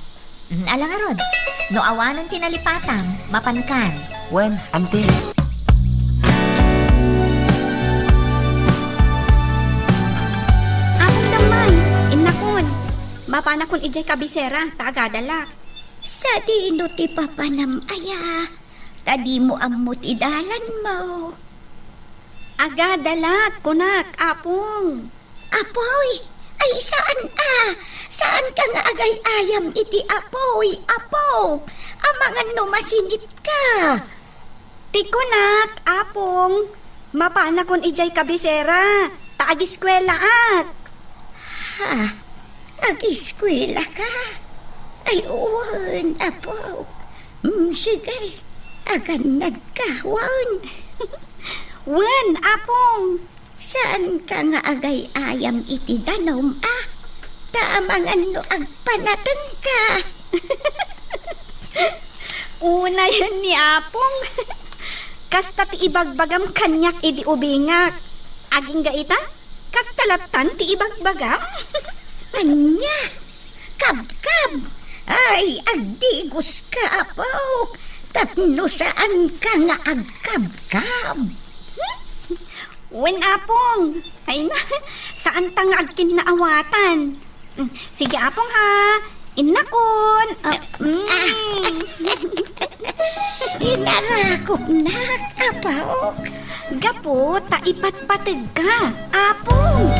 Mm, ala ngarud, no awanen ti nalipatam, mapankan. Wen, anti. Apong Damay, innakon. Mapanakon idiay kabisera, ta agadalak. Sadino ti papanam aya? Ta dimo ammo ti dalanmo. Agadalak, kunak, Apong. Apoy! Ay, saan a? Saanka nga agay-ayam iti apoy, Apok? Amangan no masingitka. Ti kunak, Apong, mapanakon idiay kabisera, ta agiskuelaak. Ha? Agiskuelaka? Ay, wen, Apok. Mm, sige, agannadka, wen. Wen, Apong. Saanka nga agay-ayam iti danum, a? Ta amangan no agpanatengka. Unayen ni Apong. Kasta ti ibagbagam kaniak idi ubingak. Agingga ita, kasta lattan ti ibagbagam. Ania? Kabkab! Ay, agdigoska, Apok, tapno saanka nga agkabkab. Wen, Apong. Ay na, saanta nga agkinnaawatan. Mm, sige, Apong, ha. Innakon. Ah, mm. Inarakopnak, Apok. Gapu ta ipatpategka, Apong.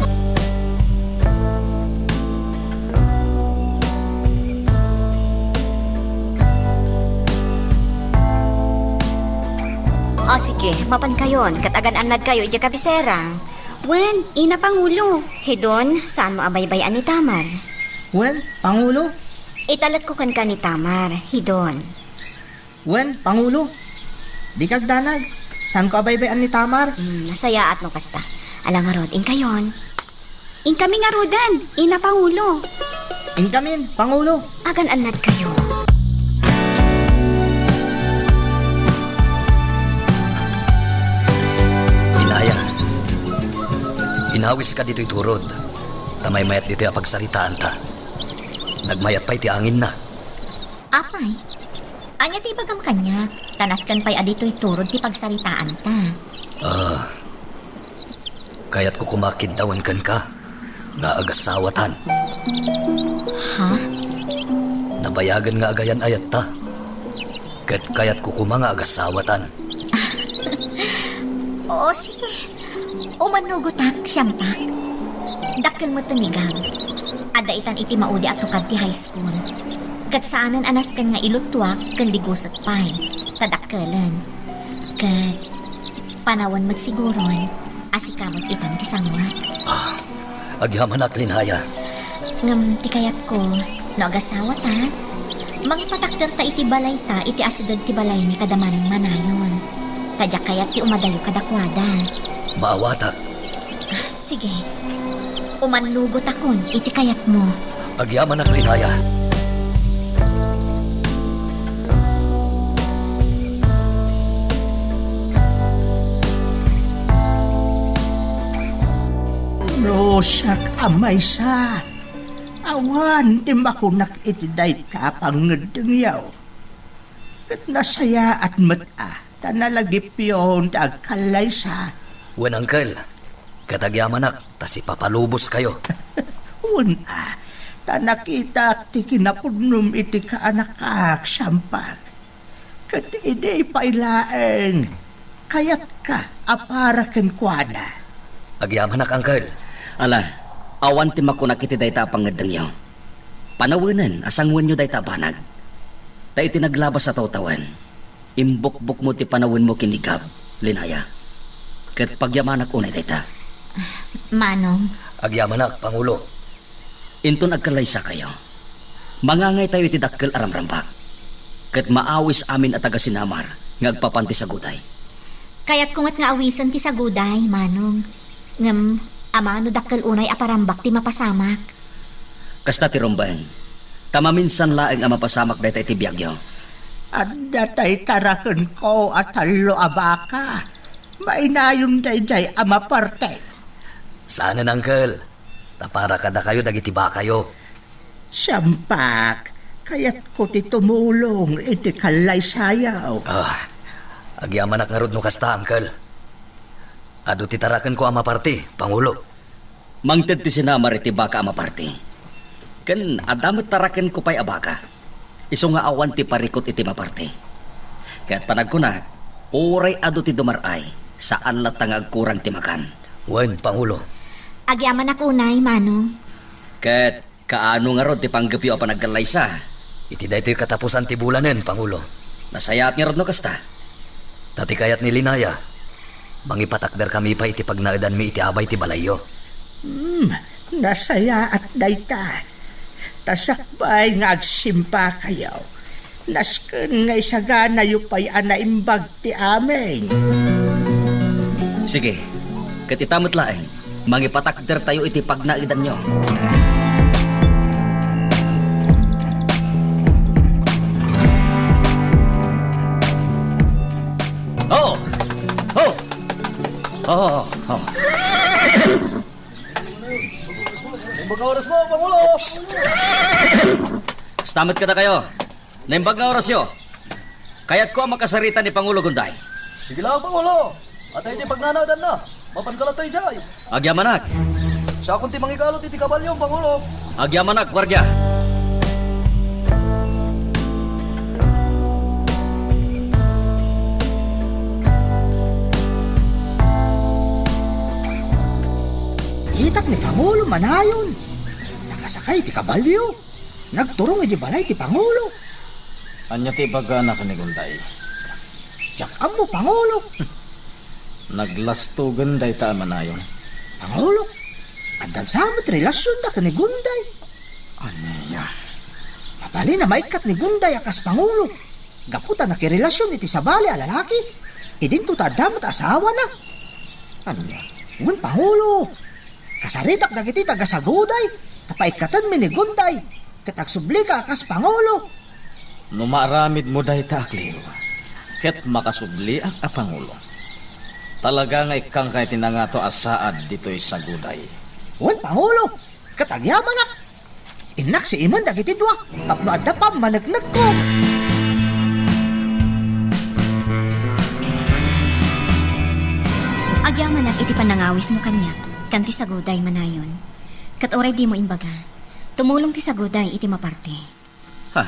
O, sige, mapankayon, ket agan-annadkayo idiay kabisera. Wen, ina Pangulo. Hidon, saanmo a baybay-an ni Tamar? Wen, Pangulo. Italekko kenka ni Tamar, Hidon. Wen, Pangulo. Dika agdanag. Saanko a baybay-an ni Tamar. Hmm, nasayaat no kasta. Ala ngarud, inkayon. Inkami ngaruden, ina Pangulo. Inkamin, Pangulo. Agan-annadkayo. Inaya, inawiska ditoy turod, ta maymayat ditoy a pagsaritaanta. Nagmayat pay ti anginna. Apay, ania ti ibagam kaniak? Ta nasken pay a ditoy turod ti pagsaritaanta. Ah, kayatko koma a kiddawen kenka nga agasawatan. Ha? Nabayagen nga agayan-ayatta. Ket kayatko koma nga agasawatan. Oo, sige. Umannugotak, siampak. Dakkel met ti nigam. Adda itan iti maudi a tukad ti high school. Ket saanen a nasken nga iluttuak ken diguset pay, ta dakkelen. Ket panawen met siguron a sika met itan ti sangoak. Ah, agyamanak, Linaya. Ngem ti kayatko, no agasawata, mangipatakderta iti balayta iti asideg ti balaymi kada Manong Manayon. Ta diak kayat ti umadayo kadakuada. Maawatak. Ah, sige. Umannugotakon iti kayatmo. Agyamanak, Linaya. No siak a maysa, awan ti makunak iti dayta a pangngeddengyo. Ket nasayaat met a, ta nalagipyon ti agkallaysa. Wen, Uncle, ket agyamanak ta sipapaluboskayo. Wen a, ta nakitak ti kinapudnom iti kaanakak, siampak. Ket idi pay laeng, kayatka a para kenkuana. Agyamanak, Uncle. Ala, awan ti makunak iti dayta a pangngeddengyo. Panawenen a sanguenyo dayta a banag. Ta iti naglabas a tawtawen, imbukbukmo ti panawenmo ken ni Gab, Linaya. Ket pagyamanak unay dayta. Manong. Agyamanak, Pangulo. Inton agkallaysakayo, mangangaytayo iti dakkel a ramrambak. Ket maawis amin a taga-sinamar nga agpapan ti saguday. Kayatko met nga awisen ti saguday, Manong. Ngem, amano dakkel unay a parambak ti mapasamak. Kasta ti rumbeng, ta maminsan laeng a mapasamak dayta iti biagyo. Adda tay tarakenko a tallo a baka. Mainayon daydiay a maparte. Saanen, Uncle. Ta para kadakayo dagiti bakayo. Siampak, kayatko ti tumulong iti kallaysayo. Ah, agyamanak ngarud no kasta, Uncle. Adu ti tarakenko a maparti, Pangulo. Mangted ti sinamar iti baka a maparti. Ken adda met tarakenko pay a baka. Isu nga awan ti parikut iti maparti. Ket panagkunak, uray adu ti dumar-ay, saan latta nga agkurang ti makan. Wen, Pangulo. Agyamanak unay, Manong. Ket kaano ngarud ti panggepyo a panagkallaysa? Iti daytoy katapusan ti bulanen, Pangulo. Nasayaat ngarud no kasta. Ta ti kayat ni Linaya, mangipatakderkami pay iti pagnaedanmi iti abay ti balayyo. Hmm, nasayaat dayta. Ta sakbay nga agsimpakayo, nasken nga isaganayo pay a naimbag ti amin. Sige, ket ita met laeng, mangipatakdertayo iti pagnaedanyo. Oh! Oh! Oh! Oh! Naimbag nga oras mo, Pangulo! Kasta met kadakayo. Naimbag nga orasyo. Kayatko a makasarita ni Pangulo Gunday. Sige la, Pangulo. Adda iti pagnanaedanna. Mapanka latta idiay. Agyamanak. Siakon ti mangigalot iti kabalyo, Pangulo. Agyamanak, guardia. Itak ni Pangulo Manayon. Nakasakay iti kabalyo. Nagturong iti balay ti Pangulo. Ania ti ibagana ken ni Gunday? Diak ammo, Pangulo. Naglastogen dayta a Manayon. Pangulo, addan sa met relasionda ken ni Gunday. Ania? Mabalin a maikkat ni Gunday a kas Pangulo. Gapu ta nakirelasion iti sabali a lalaki. Idinto ta adda met asawana. Ania? Wen, Pangulo. Kasaritak dagiti taga-Saguday, ta paikkatenmi ni Gunday, ket agsublika a kas Pangulo. No maaramidmo dayta a Cleo, ket makasubliak a Pangulo, talaga nga ikkanka iti nangato a saad ditoy Saguday. Wen, Pangulo, ket agyamanak. Innak siimon dagiti dua tapno adda pammaneknekko. Agyamanak iti pannangawismo kaniak, kan ti Saguday, manayon. Ket uray dimo imbaga, tumulong ti Saguday iti maparte. Ha?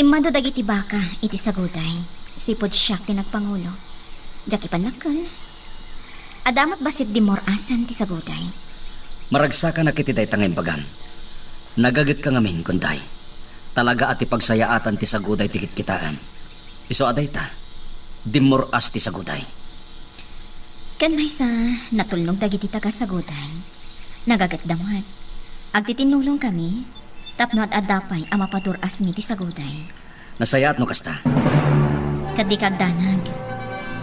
Immadu dagiti baka iti Saguday, sipud siak ti nagpangulo. Diak ipannakkel. Adda met bassit dimmur-asan ti Saguday. Maragsakanak iti dayta nga imbagam. Nagagetka ngamin, Gunday. Talaga a ti pagsayaatan ti Saguday ti kitkitaem. Isu a dayta, dimmur-as ti Saguday. Ken maysa, natulnog dagiti taga-Saguday. Nagagetda met. Agtitinnulongkami, tapno ad-adda pay a mapadur-asmi ti Saguday. Nasayaat no kasta. Ket dika agdanag.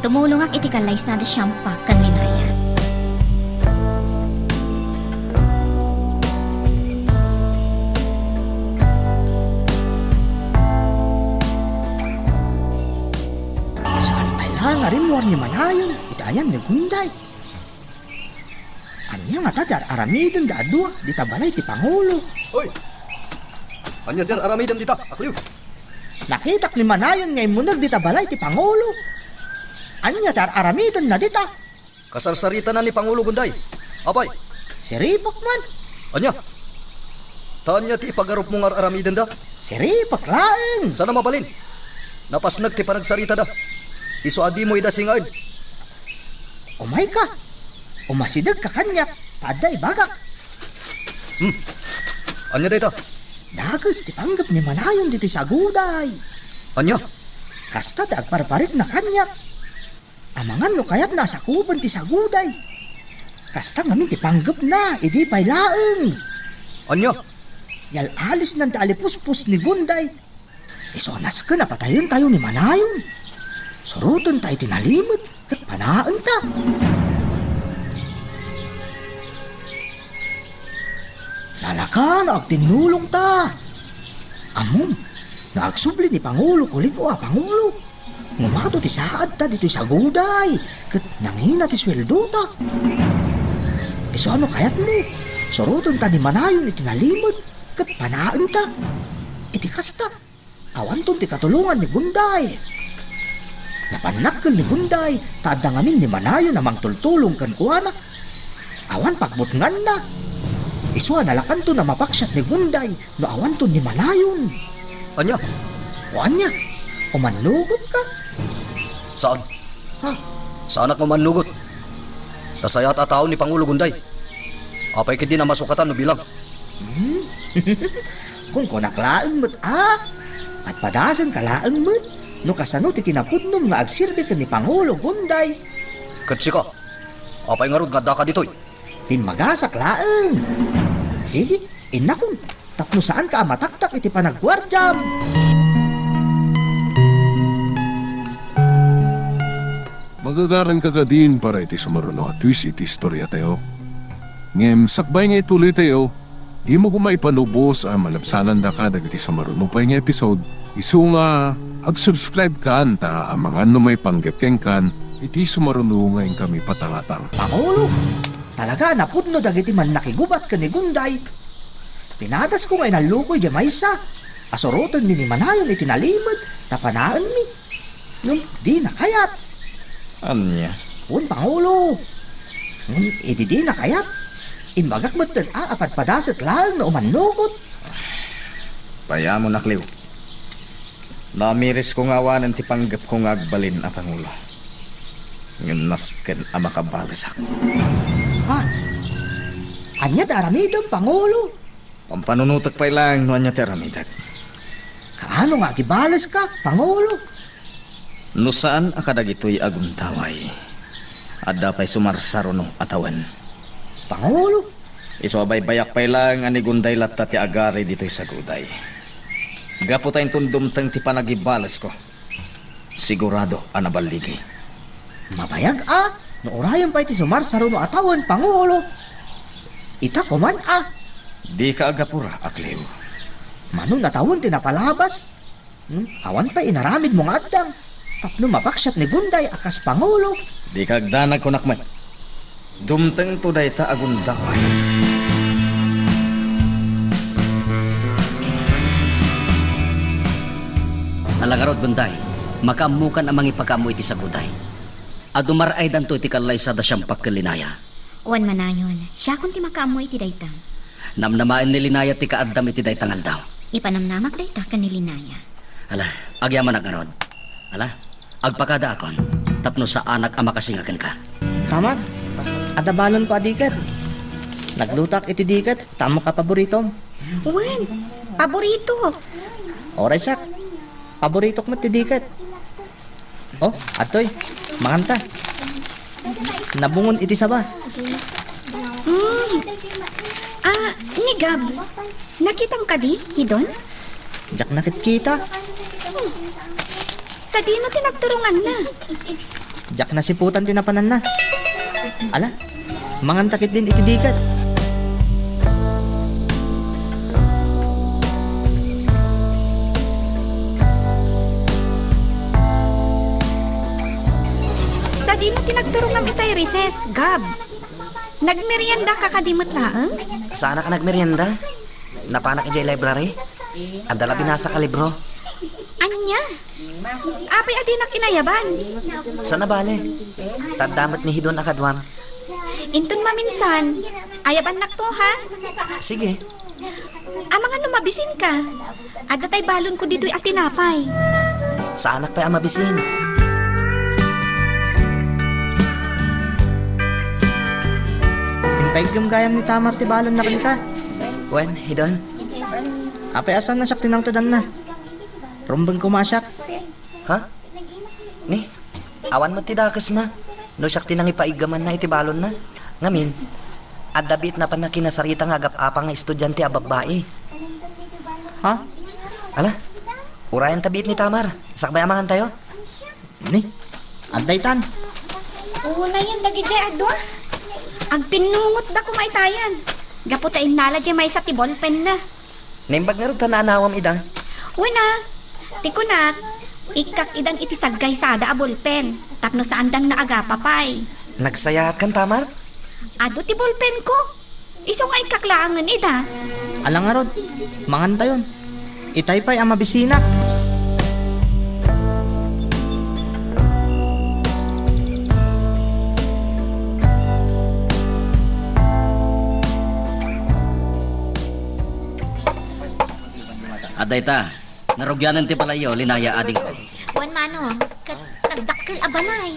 Tumulongak iti kallaysa da Siampak ken Linaya. Saan pay la nga rimmuar ni Manayon iti ayan ni Gunday? Ania ngata ti ar-aramidenda a dua dita balay ti pangulo? Oy! Ania ti ar-aramidem dita, Akliw? Nakitak ni Manayon nga immuneg dita balay ti pangulo. Ania ti ar-aramidenna dita? Kasarsaritana ni Pangulo Gunday. Apay? Siripek man. Ania? Ta ania ti ipagarupmo nga ar-aramidenda? Siripek laeng. Saan a mabalin? Napasnek ti panagsaritada. Isu a dimo ida singaen. Umayka. Umasidegka kaniak, ta adda ibagak. Hmm. Ania dayta? Dakes ti panggep ni Manayon ditoy Saguday. Ania? Kasta ti agparparikna kaniak. Amangan no kayatna a sakupen ti Saguday. Kasta ngamin ti panggepna, idi pay laeng. Ania? Yal-alisnan ti alipuspos ni Gunday. Isu a nasken a patayentayo ni Manayon. Surotenta iti nalimed ket panaenta. Nalaka no agtinnulongta. Ammom, no agsubli ni Pangulo Kulig-o a Pangulo, ngem adu ti saadta ditoy Saguday, ket nangina ti sueldota. Isu a no kayatmo, surotenta ni Manayon iti nalimed, ket panaenta. Iti kasta, awanton ti katulongan ni Gunday. Napannakkel ni Gunday, ta adda ngamin ni Manayon a mangtultulong kenkuana. Awan pagbutnganna. Isu a nalakanton a mapaksiat ni Gunday no awanton ni Manayon. Ania? O ania? Umannugotka? Saan? Ha? Saanak nga umannugot. Ta sayaat a tao ni Pangulo Gunday. Apay ketdi a masukatan no bilang? Hmm? Kunkunak laeng met a, padpadasenka laeng met no kasano ti kinapudnom nga agserbi ken ni Pangulo Gunday. Ket sika, apay ngarud nga addaka ditoy? Timmagasak laeng. Sige, innakon, tapno saanka a mataktak iti panagguardiam. Magagaranka kadin para iti sumaruno a twist iti istoriatayo. Ngem sakbay nga ituloytayo, dimo koma ipanubos a malabsanandaka dagiti sumaruno pay nga episode, isu nga ag-subscribe kan ta amangan no maipanggep kenkan iti sumaruno nga inkami patangatang. Pangulo, talaga a napudno dagiti mannakigubat ken ni Gunday. Pinadasko nga inalluko idiay maysa a surotenmi ni Manayon iti nalimed ta panaenmi. Ngem dina kayat. Ania? Wen, Pangulo. Ngem idi dina kayat, imbagak metten a, a padpadasek laeng no umannugot. Payamon, Akliw. Namirisko nga awanen ti panggepko nga agbalin a pangulo. Ngem nasken a makabalesak. Ha? Ania ti aramidem, Pangulo? Pampanunotek pay laeng no ania ti aramidek. Kaano nga agibaleska, Pangulo? No saan a kadagitoy a gundaway, adda pay sumarsaruno a tawen. Pangulo? Isu a baybayak pay laeng a ni Gunday latta ti agari ditoy Saguday. Gapu ta inton dumteng ti panagibalesko, sigurado a naballigi. Mabayag a, no urayen pay ti sumarsaruno a tawen, Pangulo. Ita koman a. Dika agapura, Akliw. Mano a tawen ti napalabas? Hmm? Awan pay inaramidmo nga addang tapno mapaksiat ni Gunday a kas Pangulo. Dika agdanag, kunak met. Dumtengto dayta a gundaway. Ala ngarud, Bunday, makaammokan a mangipakaammo iti saguday. Adu mar-aydanto iti kallaysa da Siampak ken Linaya. Wen manayon, siakon ti makaammo iti dayta. Namnamaen ni Linaya ti kaaddam iti dayta nga aldaw. Ipanamnamak dayta ken ni Linaya. Ala, agyamanak ngarud. Ala, agpakadaakon, tapno saanak a makasinga kenka. Tamar, adda balonko a diket. Naglutak iti diket, ta ammok a paboritom. Wen, paborito. Oray siak. Paboritok met ti diket. Oh, adtoy. Manganta. Nabungon iti saba. Hmm. Ah, ni Gab, nakitam kadi, Hidon? Diak nakitkita. Hmm. Sadino ti nagturonganna? Diak nasiputan ti napananna. Ala, manganta ketdin iti diket. Sadino ti nagturongam itay recess, Gab? Nagmeriendaka kadi met laeng? Saanak a nagmerienda. Napanak idiay library. Adda la binasak a libro. Ania? Apay a dinak inayaban? Saan a bale. Ta adda met ni Hidon a kaduam. Inton maminsan, ayabannakto, ha? Sige. Amangan no mabisinka. Adda tay balonko ditoy a tinapay. Saanak pay a mabisin. Impaiggem gayam ni Tamar ti balonna kenka. Wen, Hidon. Apay a saan a siak ti nangtedanna? Rumbeng koma siak. Ha? Ni, awan met ti dakesna. No siak ti nangipaiggem iti balonna. Ngamin, adda biit napan a kinasarita nga agap-apa nga estudiante a babbai. Ha? Ala, urayenta biit ni Tamar. Sakbay a mangantayo. Ni, adda itan. Unayen dagidiay a dua. Agpinnungotda koma itayen. Gapu ta innala diay maysa ti ballpenna. Naimbag ngarud ta naanawam ida? Wen a, ti kunak, ikkak idan iti saggaysada a ballpen, tapno saandan nga agapa pay. Nagsayaatka, Tamar? Adu ti ballpenko. Isu nga ikkak laengen ida. Ala ngarud, mangantayon. Itay pay a mabisinak. Adda ita, narugianen ti balayyo, Linaya, adingko. Wen, Manong, ket nagdakkel a balay.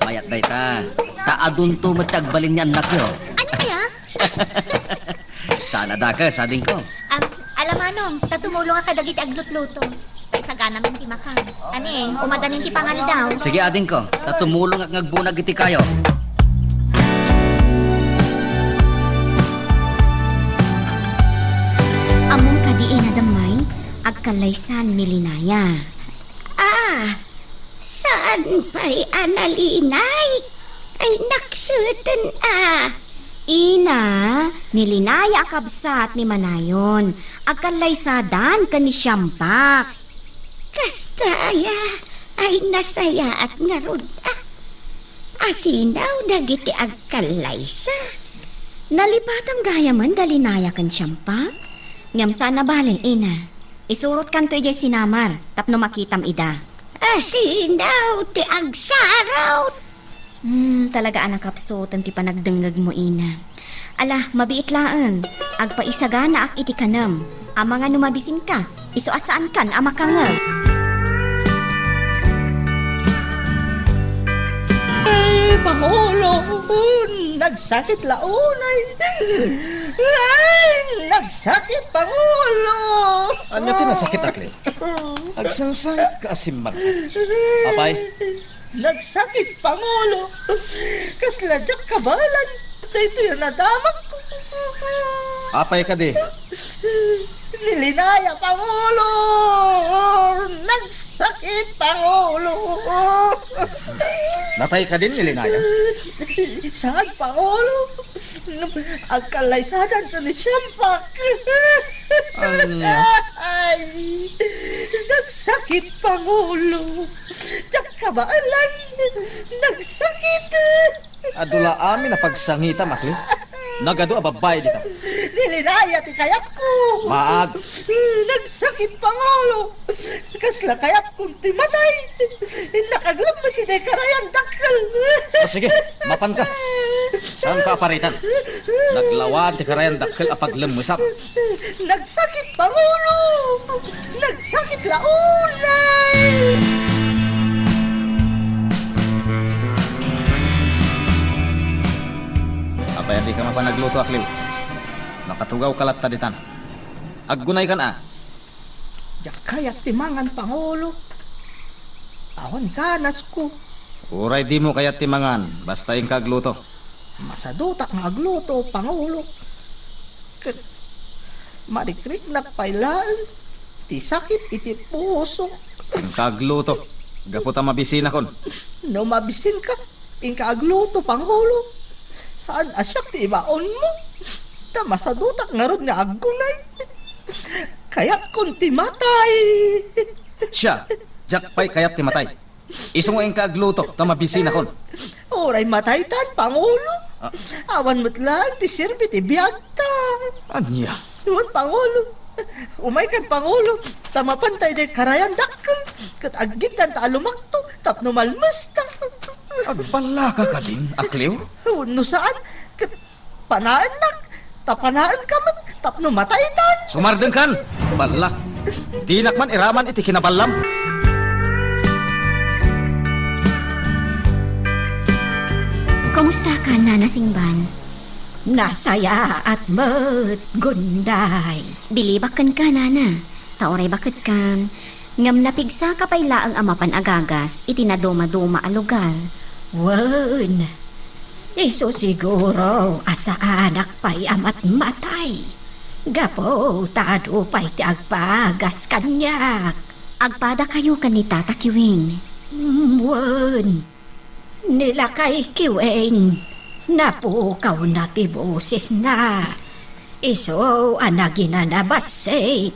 Mayat dayta, ta adunto met ti agbalin ni annakyo. Ania? Saan a dakes, adingko. Am, ala, Manong, ta tumulongak kadagiti aglutluto. Paisaganamin ti makam. Ania, umadanin ti pangaldaw. Sige, adingko, ta tumulongak nga agbunag iti kayo. Ammom kadi, Ina Damay, agkallaysan ni Linaya. Ah, saan pay a nalinay? Ay, nakseten a. Ina, ni Linaya a kabsat ni Manayon, agkallaysadan ken ni Siampak. Kasta aya, ay nasayaat ngarud a. Asinaw dagiti agkallaysa. Nalipatam gayamen da Linaya ken Siampak. Ngem saan a bale, Ina. Isurotkanto idiay sinamar tapno makitam ida. Asinaw ti agsarot? Hmm, talaga a nakapsuten ti panagdengngegmo, Ina. Ala, mabiit laeng. Agpaisaganaak iti kanem. Amangan no mabisinka, isu a saankan a makangeg. Ay, Pangulo, nagsakit la unay. Ay, nagsakit, Pangulo. Ania ti nasakit, Akli? Agsangsangitka a simmang. Apay? Nagsakit, Pangulo. Kasla diak kabaelan daytoy a nadamakko. Apay kadi? Ni Linaya, Pangulo. Nagsakit, Pangulo. Natay kadi ni Linaya? Saan, Pangulo. Agkallaysadan ken ni Siampak. Ania? Ay, nagsakit, Pangulo. Diak kabaelan. Nagsakit. Adu la amin a pagsangitam, Akli. Nagadu a babbai dita. Ni Linaya ti kayatko. Maag. Nagsakit, Pangulo. Kasla kayatkon ti matay. Innak aglemmes iti karayan dakkel. O, sige, mapanka. Saanka a paritan. Naglawan ti karayan dakkel a paglemmesam. Nagsakit, Pangulo. Nagsakit la unay. Apay a dika mapan agluto, Akliw? Makatugawka latta ditan. Aggunaykan a. Diak kayat ti mangan, Pangulo. Awan ganasko. Uray dimo kayat ti mangan, basta inka agluto. Masadutak nga agluto, Pangulo. Ket marikriknak pay laeng ti sakit iti pusok. Inka agluto, gapu ta mabisinakon. No mabisinka, inka agluto, Pangulo. Saan a siak ti ibaonmo. Ta masadutak ngarud nga aggunay. Kayatkon ti matay. Siya, diak pay kayat ti matay. Isu nga inka agluto, ta mabisinakon. Uray mataytan, Pangulo. Ah. Awan met laeng ti serbi ti biagta. Ania? Wen, Pangulo. Umaykan, Pangulo. Ta mapanta idiay karayan dakkel. Ket aggiddan ta a lumakto tapno malmesta. Agballaka kadin, Akliw? Wenno saan, ket panaennak, ta panaenka met tapno mataytan. Sumardengkan! Balla! Dinak man iraman iti kinaballam. Kumusta ka, Nana Singban? Nasayaat met, Gunday. Bilibak kenka, Nana, ta uray baketkan, ngem napigsaka pay laeng a mapan agagas iti nadumaduma a lugar. Wen, isu siguro a saanak pay a matmatay, gapu ta adu pay ti agpagas kaniak. Agpadakayo ken ni Tata Kiwing. Mm, wen. Ni lakay Kiwing, napukawna ti bosesna. Isu a naginana bassit.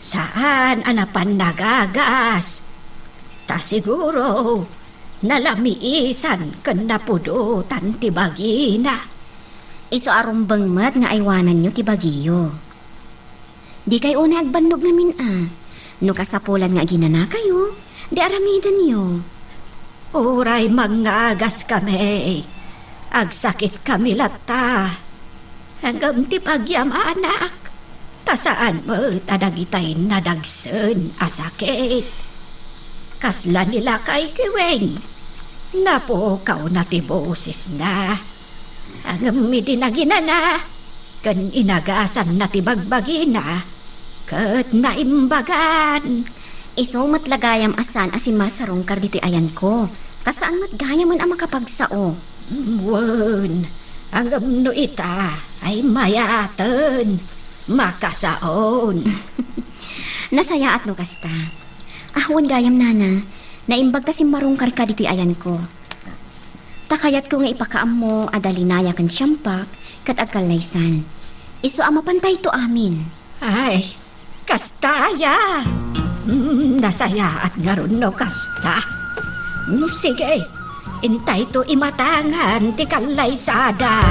Saan a napan nagagas. Ta siguro, nalamiisan ken napudotan ti bagina. Isu a rumbeng met nga aywananyo ti bagiyo. Dikay unay agbannog ngamin a. No kasapulan nga aginanakayo, di aramidenyo. Uray mangngagaskami, agsakitkami latta. Ngem ti pagyamanak, ta saan met a dagitay nadagsen a sakit. Kasla ni lakay Kiwing, napukawna ti bosesna. Ngem idi naginana, ken inagasanna ti bagbagina, ket naimbagan. Isu met la gayam a saan a simmarsarungkar ditoy ayanko, ta saan met gayamen a makapagsao. Wen, ngem no ita ay mayaten, makasaon. Nasayaat no kasta. Ah, wen gayam, Nana, naimbag ta simmarungkarka ditoy ayanko. Ta kayatko nga ipakaammo a Dalinaya ken Siampak ket agkallaysan. Isu a mapantayto amin. Ay, kasta aya. Mm, nasayaat ngarud no kasta. Mm, sige, intayto imatangan ti kallaysada.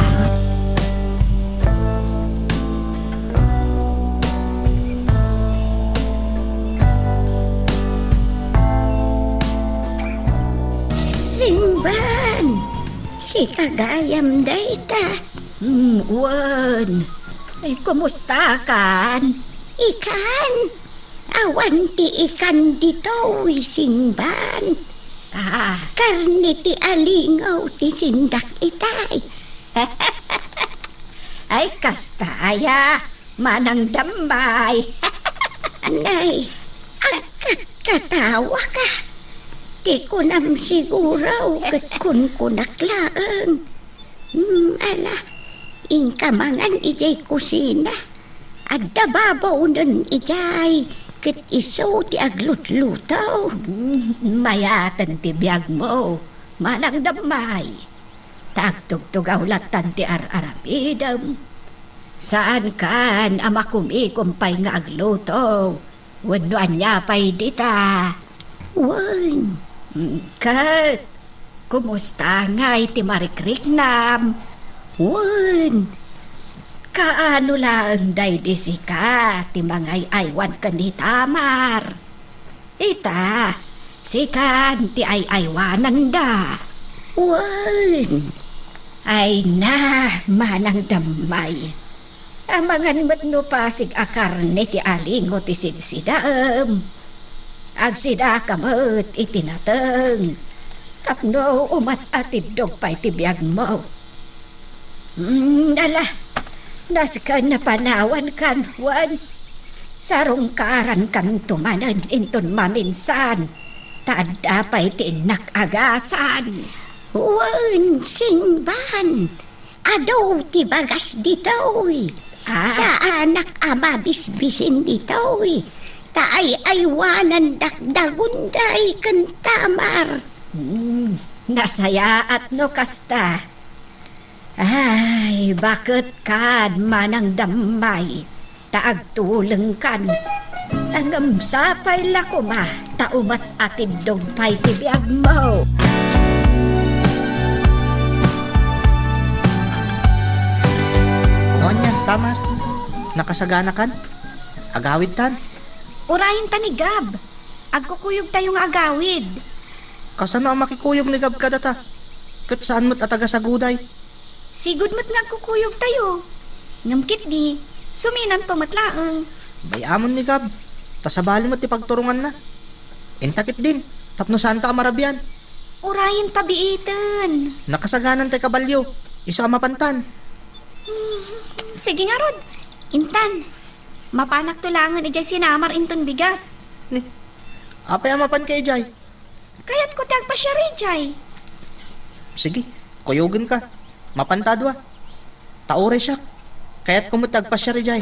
Singban, sika gayam dayta. Mm, wen. Ay, kumusta kan? Ikan? Awan ti ikan ditoy, Singban. Ah. Karne ti alingaw ti sindak itay. Ay, kasta aya, Manang Dammay. Nay, agkatkatawa ka. Ti kunam siguro ket kunkunak laeng. Mm, ala, inka mangan idiay kusina. Adda babaonen idiay, ket isu ti aglutluto. Mm, mayaten ti biagmo, Manang Dammay. Ta agtugtugaw lattan ti ar-aramidem. Saankan a makumikom pay nga agluto wenno ania pay dita. Wen. Mm, ket kumusta ngay ti marikriknam? Wen. Kaano laeng daydi sika ti mangay-aywan ken ni Tamar? Ita, sikan ti ay-aywananda. Wen. Ay na, manang Dammay. Amangan met no pasig a karne ti alingo ti sidsidaem. Agsidaka met iti nateng. Tapno umat a tiddog pay ti biagmo. Hmm, ala, nasken a panawankan, wen. Sarungkarankanto manen inton maminsan, ta adda pay ti innak a gasat. Wen, singban, adu ti bagas ditoy. Ah. Saanak a mabisbisin ditoy, ta ay-aywanandak da Gunday ken Tamar. Hmm, nasayaat no kasta. Ay, baket kad manang Dammay, ta agtulengkan. Ngem sapay la koma, ta umat a tiddog pay ti biagmo. No anian, Tamar? Nakasaganakan? Agawidtan? Urayen ta ni Gab. Agkukuyogtayo nga agawid. Kasano a makikuyog ni Gab kadata? Ket saan met a taga-Saguday. Sigud met nga agkukuyogtayo. Ngem ketdi, suminanto met laeng. Bay-amon ni Gab, ta sabali met ti pagturonganna. Inta ketdin, tapno saanto a marabian. Urayen ta biiten. Nakasaganan tay kabalio, isu a mapantan. Hmm, sige ngarud, intan. Mapanakto laengen idiay sinamar inton bigat. Ni, apay a mapanka idiay? Kayatko ti agpasiar idiay. Sige, kuyogenka. Mapanta a dua. Ta uray siak, kayatko met ti agpasiar idiay.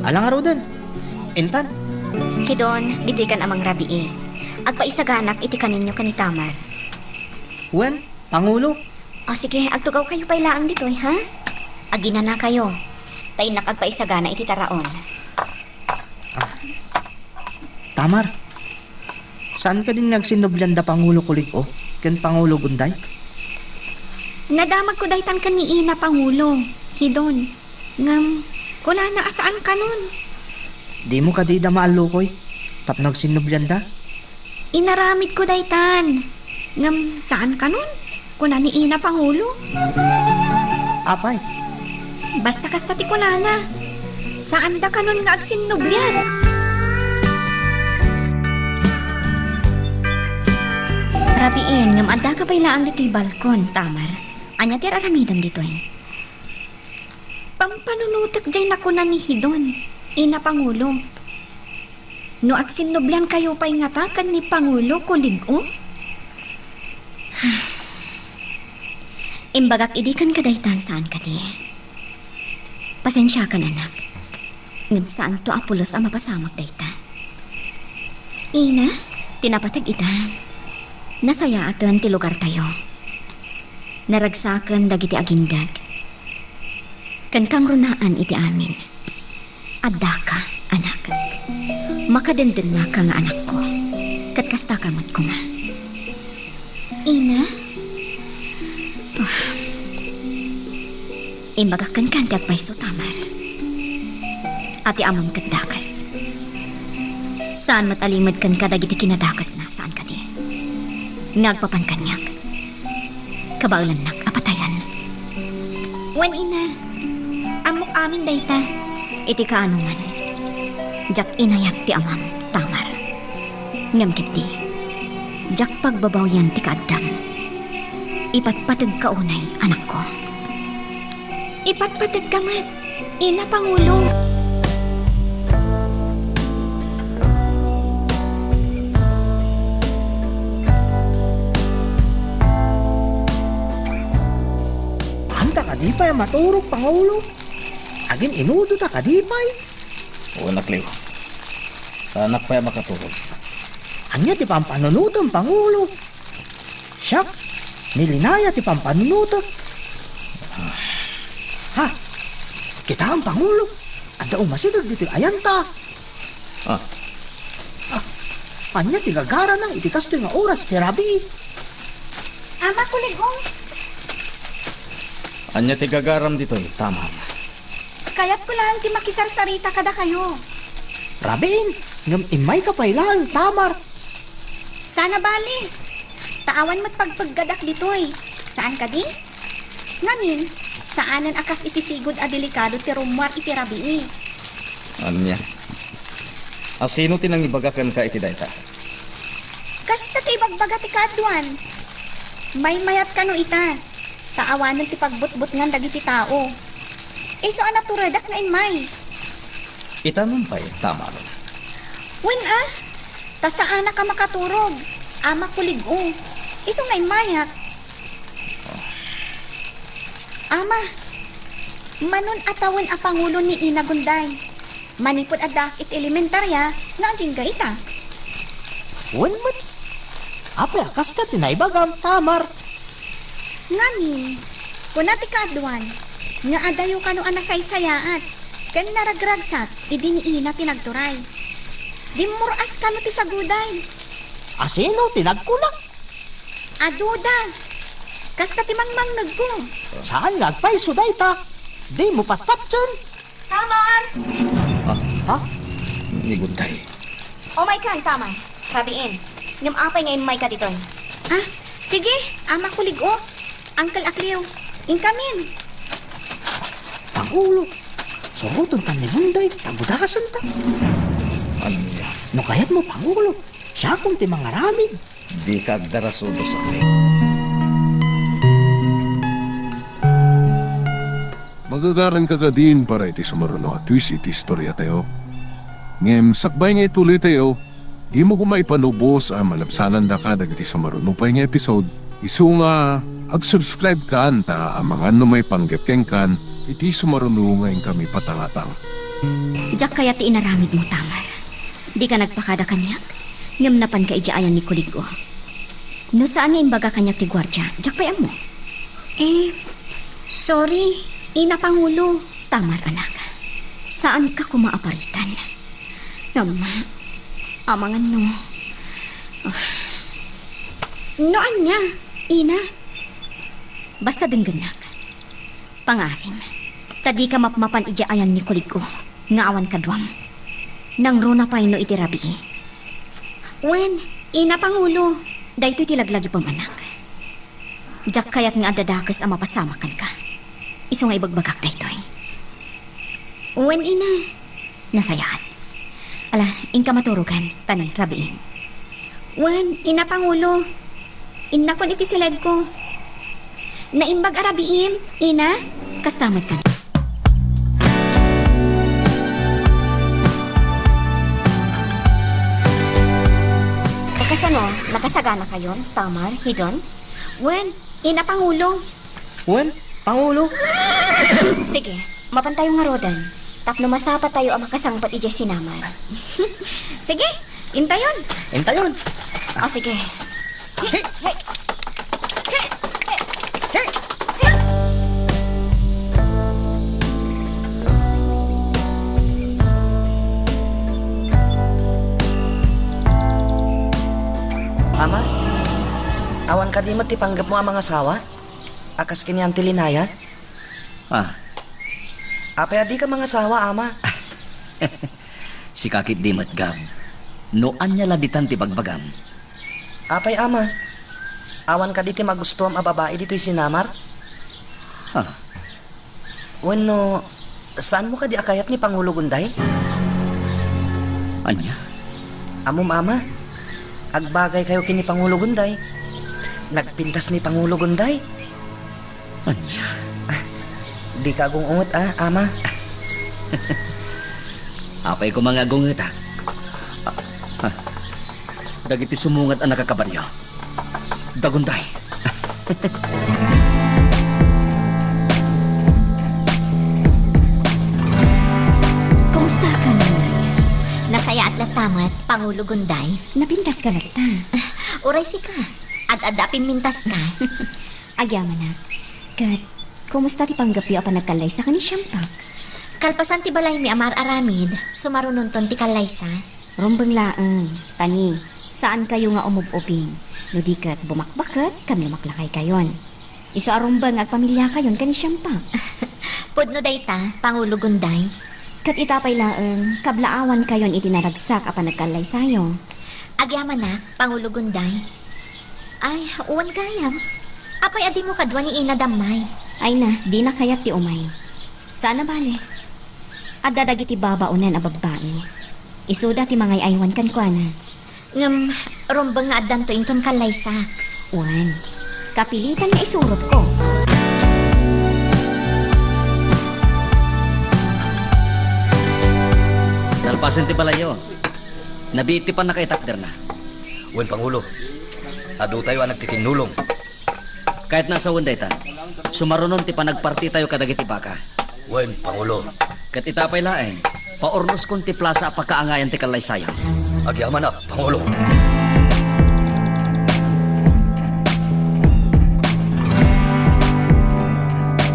Ala ngaruden. Intan. Hidon, ditoykan a mangrabii. Agpaisaganak iti kaninyo ken ni Tamar. Wen, Pangulo. O sige, agtugawkayo pay laeng ditoy, ha? Aginanakayo. Ta innak agpaisagana iti taraon. Ah. Tamar, saan kadin nga agsinnublian da Pangulo Kulig-o ken Pangulo Gunday? Nadamagko daytan ken ni Ina Pangulo, Hidon. Ngem, kunana a saankanon. Dimo kadi ida maallukoy tapno agsinnublian da? Inaramidko daytan. Ngem saankanon, kuna ni Ina Pangulo. Apay? Basta kasta ti kunana, saandakanon nga agsinnublian. Rabiin, ngem addaka pay laeng ditoy balkon, Tamar. Ania ti ar-aramidem ditoy? Pampanunotek diay nakuna ni Hidon, Ina Pangulo. No agsinnubliankayo pay ngata ken ni Pangulo Kulig-o? Imbagak idi kenka daytan, saan kadi? Pasensiakan, anak. Ngem saanto a pulos a mapasamak dayta. Ina? Ti napateg ita, nasayaaten ti lugartayo. Naragsaken dagiti agindeg. Ken kangrunaan iti amin. Addaka, anak. Makadendennaka nga anakko. Ket kastaka met koma. Ina? Ah. Imbagak kenka ti agpayso, Tamar. A ti amam ket dakes. Saan met a limed kenka dagiti kinadakesna, saan kadi? Nga agpapan kaniak. Kabaelannak a patayen. Wen, ina, ammok amin dayta. Iti kaanoman, diak inayat ti amam, Tamar. Ngem ketdi, diak pagbabawian ti kaaddam. Ipatpategka unay, anakko. Ipatpategka met, Ina Pangulo. Anta kadi pay a maturog, Pangulo? Agin-inudota kadi pay? Oo, Nakliw. Saanak pay a makaturog. Ania ti pampanunotem, Pangulo? Siak, ni Linaya ti pampanunotek. Ha? Kitaem, Pangulo. Adda umasideg ditoy ayanta. Ah. Ah, ania ti gagarana iti kastoy nga oras ti rabii? Ama, Kulig-o. Ania ti gagaram ditoy, Tamar? Kayatko laeng ti makisarsarita kadakayo. Rabiin, ngem immayka pay laeng, Tamar. Sana bali. Ta awan met pagpeggadak ditoy. Saan kadi? Ngamin, saanen a kas iti sigud a delikado ti rummuar iti rabii. Ania? A sino ti nangibaga kenka iti dayta? Kasta ti ibagbaga ti kaaduan. Maymayat kano ita, ta awanen ti pagbutbutngan dagiti tao. Isu a naturedak nga immay. Ita man pay, Tamar. Wen a, ta saanak a makaturog, Ama Kulig-o. Isu nga immayak. Ama, manon a tawen a pangulo ni Ina Gunday. Manipud addaak iti elementaria nga agingga ita. Wen met. Apay a kasta ti naibagam, Tamar? Ngamin, kuna ti kaaduan, nga adayo kano a nasaysayaat ken naragragsak idi ni Ina ti nagturay. Dimmur-as kano ti saguday. A sino ti nagkuna? Aduda. Kasta ti mangmangnegko. Saan nga agpayso dayta? Dimo patpatien. Tamar! Ah, ha? Ni Gunday. Umaykan, Tamar. Rabiin. Ngem apay nga immayka ditoy? Ah, sige, Ama Kulig-o. Uncle Akleo. Inkamin. Pangulo. Suroten ta ni Gunday, ta gudasenta. Ania? No kayatmo, Pangulo, siakon ti mangaramid. Dika agdarasudos, Akleo. Magagaranka kadin para iti sumaruno a twist iti istoriatayo. Ngem sakbay nga ituloytayo, dimo koma ipalubos a malabsanandaka dagiti sumaruno pay nga episode. Isu nga, ag-subscribe kan ta amangan no maipanggep kenkan iti sumaruno nga inkami patangatang. Diak kayat ti inaramidmo, Tamar. Dika nagpakada kaniak, ngem napanka idiay ayan ni Kulig-o. No saan nga imbaga kaniak ti guardia, diak pay ammo. Eh, sorry, Ina Pangulo. Tamar, anak, saanka koma a paritan. Ngem, amangan no, ah, no ania, Ina? Basta denggennak. Pangaasim, ta dika mapmapan idiay ayan ni Kulig-o nga awan kaduam. Nangruna pay no iti rabii. Wen, Ina Pangulo. Daytoy ti laglagipem, anak. Diak kayat nga adda dakes a mapasamak kenka. Isu nga ibagbagak daytoy. Wen, Ina. Nasayaat. Ala, inka maturogan, ta ni, rabiim. Wen, Ina Pangulo, innakon iti siledko. Naimbag a rabiim, Ina? Kasta met kano. Kasano, nakasaganakayon, Tamar, Hidon? Wen, Ina Pangulo. Wen, Pangulo. Sige, mapantayo ngaruden, tapno masapatayo a makasangpet idiay sinamar. Sige, intayon. Intayon. O, sige. He, he. He, he. He. Ama, awan kadi met ti panggepmo a mangasawa? A kas ken ni Auntie Linaya? Ah. Apay a dika mangasawa, Ama? Sika ketdi met, Gab. No ania la ditan ti bagbagam? Apay, Ama? Awan kadi ti magustuam a babai ditoy sinamar? Ha? Wenno, saanmo kadi a kayat ni Pangulo Gunday? Ania? Ammom, Ama, agbagaykayo ken ni Pangulo Gunday. Nagpintas ni Pangulo Gunday. Ania? Ah, dika agung-unget, a, Ama? Apay koma nga agungetak? Ah, ah. Dagiti sumungad a nakakabaryo, da Gunday. Kumusta ka, Nanay? Nasayaat latta met, Pangulo Gunday. Napintaska latta. Uray sika. Ad-adda a pimmintaska. Agyamanak. Ket, kumusta ti panggepyo a panagkallaysa ken ni Siampak? Kalpasan ti balaymi a mar-aramid, sumarunonton ti kallaysa. Rumbeng laeng, ta ni, saankayo nga umub-ubing. No di ket bumakbak ket kami lumaklakaykayon. Isu a rumbeng nga agpamiliakayon ken ni Siampak. Pudno dayta, Pangulo Gunday. Ket ita pay laeng, kablaawankayon iti naragsak a panagkallaysayo. Agyamanak, Pangulo Gunday. Ay, wen gayam. Apay a dimo kadua ni Ina Dammay? Ay na, dina kayat ti umay. Saan a bale. Adda dagiti babaonen a babbai. Isuda ti mangay-aywan kenkuana. Ngem, rumbeng nga addanto inton kallaysak. Wen, kapilitan nga isurotko. Nalpasen ti balayyo. Nabiit ti pannakaitakderna. Wen, Pangulo, aduayo a nagtitinnulong. Kayatna a sawen dayta. Sumarunon ti panagpartitayo kadagiti baka. Wen, Pangulo. Ket ita pay laeng, paurnoskon ti plasa a pakaangayan ti kallaysayo. Agyamanak, Pangulo.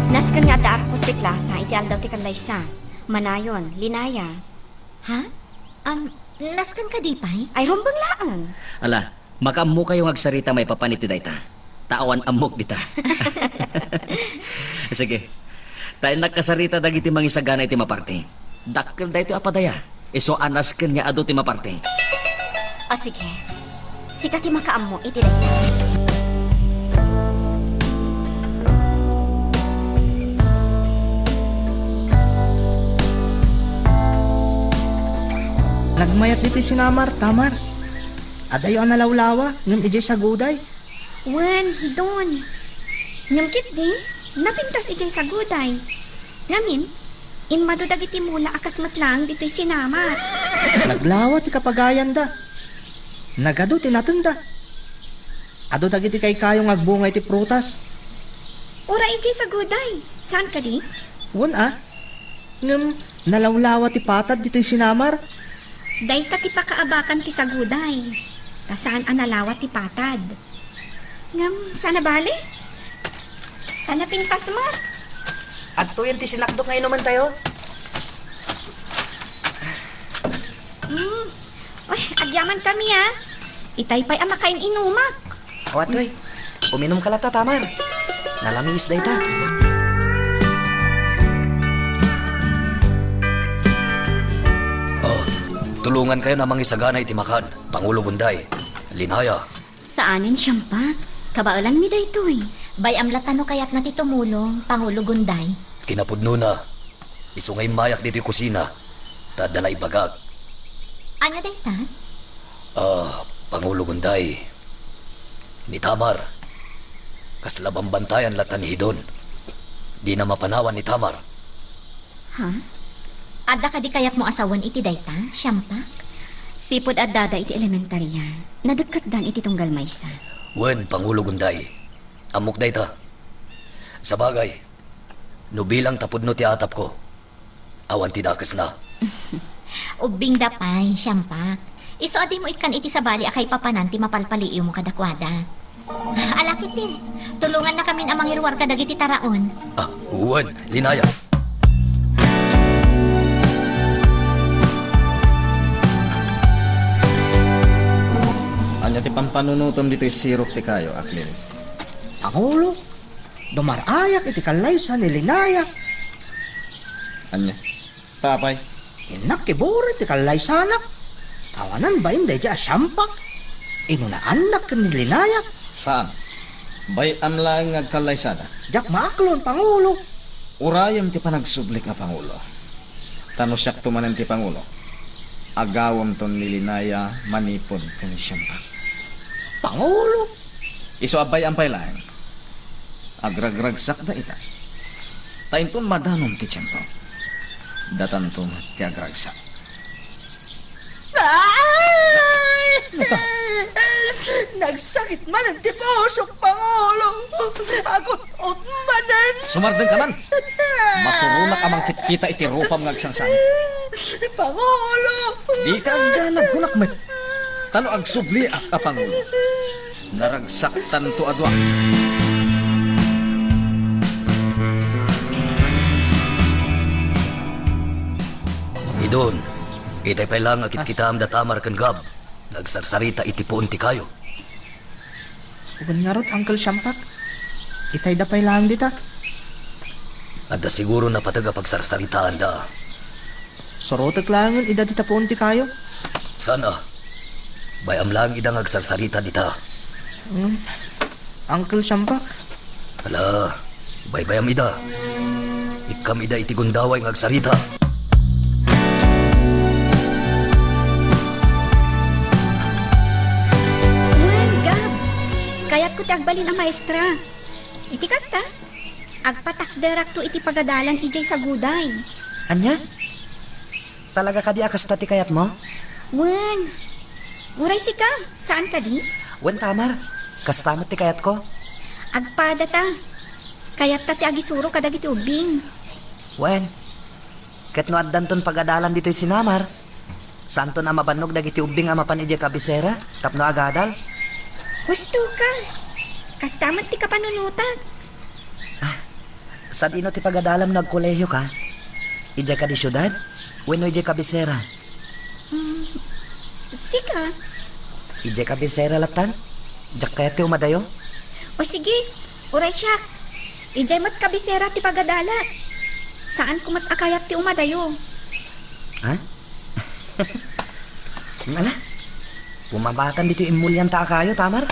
Nasken nga adda arkos ti plasa iti aldaw ti kallaysa. Manayon, linaya. Ha? Am, nasken kadi pay? Ay, rumbeng laeng. Ala, makaammokayo nga agsarita maipapan iti dayta. Ta awan ammok dita. Sige. Ta innak kasarita dagiti mangisagana iti maparti. Dakkel daytoy a padaya. Isu a nasken nga adu ti maparti. O sige. Sika ti makaammo iti dayta. Nagmayat ditoy sinamar, Tamar. Adayo a nalawlawa, ngem idiay saguday. Wen, hidon. Ngem ketdi, napintas idiay saguday. Ngamin, immadu dagiti mula a kas met laeng ditoy sinamar. Naglawa ti kapagayanda. Nagadu ti natengda. Adu dagiti kaykayo nga agbunga iti prutas. Uray idiay saguday. Saan kadi? Wen a. Ngem, nalawlawa ti patad ditoy sinamar. Dayta ti pakaabakan ti saguday. Ta saan a nalawa ti patad. Ngem, saan a bale? Ta napintas met. Adtoyen ti sinakdok nga inumentayo. Hmm. Uy, agyamankami, a. Itay pay a makain-inumak. Awa, toy. Uminumka latta, Tamar. Nalamiis dayta. Oh, tulongankayon a mangisagana iti makan, Pangulo Gunday. Linaya. Saanen, Siampak. Kabaelanmi daytoy. Bay-am latta no kayatna ti tumulong, Pangulo Gunday. Kinapudnona, isu nga immayak ditoy kusina, ta adda naibagak. Ania dayta? Ah, Pangulo Gunday, ni Tamar, kasla bambantayan latta ni Hidon. Dina mapanawan ni Tamar. Ha? Adda kadi kayatmo a sawen iti dayta, Siampak? Sipud addada iti elementaria, nadekketdan iti tunggal maysa. Wen, Pangulo Gunday, ammok dayta. Sabagay, no bilang ta pudno ti atapko, awan ti dakesna. Ubbingda pay, Siampak. Isu a dimo ikkan iti sabali a kaipapanan ti mapalpaliiwmo kadakuada. Ala ketdin, tulongannakamin a mangiruar kadagiti taraon. Ah, wen, Linaya. Ania ti pampanunotem ditoy sirok ti kayo, Aklin? Pangulo, dumarayak iti kallaysa ni Linaya. Ania? Ta apay? Innak kiburen ti kallaysanak. Awanan bain daydi a Siampak. Inunaannak ken ni Linaya. Saan. Bay-am laeng nga agkallaysada. Diak maaklon, Pangulo. Urayem ti panagsublik a Pangulo. Ta no siakto manen ti Pangulo, agawemton ni Linaya manipud ken ni Siampak. Pangulo? Isu a bay-am pay laeng. Agragragsakda ita. Ta inton madanom ti tiempo, datanto met ti agragsak. Ay! Nagsakit manen ti pusok, Pangulo. Agut-ut manen. Sumardengka man. Masuronak a mangkitkita iti rupam nga agsangsangit. Pangulo! Dika agdanag, kunak met. Ta no agsubliak a Pangulo, naragsaktanto a dua. Idon, itay pay laeng a kitkitaem da Tamar ken Gab, nagsarsarita iti puon ti kayo. Wen ngarud, Uncle Siampak. Itayda pay laeng dita. Adda siguro napateg a pagsarsaritaanda. Surotek laengen ida dita puon ti kayo. Saan a? Bay-am laeng ida nga agsarsarita dita. Hmm. Uncle Siampak. Ala, baybayam ida. Ikkam ida iti gundaway nga agsarita. Wen, Gab. Kayatko ti agbalin a maestra. Iti kasta, agpatakderakto iti pagadalan idiay saguday. Ania? Talaga kadi a kasta ti kayatmo? Wen. Uray sika, saan kadi? Wen, Tamar. Kasta met ti kayatko. Agpadata. Kayatta ti agisuro kadagiti ubbing. Wen. Ket no addanton pagadalan ditoy sinamar, saanton a mabannog dagiti ubbing a mapan idiay kabisera tapno agadal? Husto ka. Kasta met ti kapanunotak. Ah, sadino ti pagadalam no agkolehio ka? Idiay kadi siudad wenno idiay kabisera? Hmm, sika? Idiay kabisera latan? Diak kayat ti umadayo? O sige, uray siak. Idiay met kabisera ti pagadala. Saanko met a kayat ti umadayo. Ha? Ala, pumabatan ditoy immulianta a kayo, Tamar?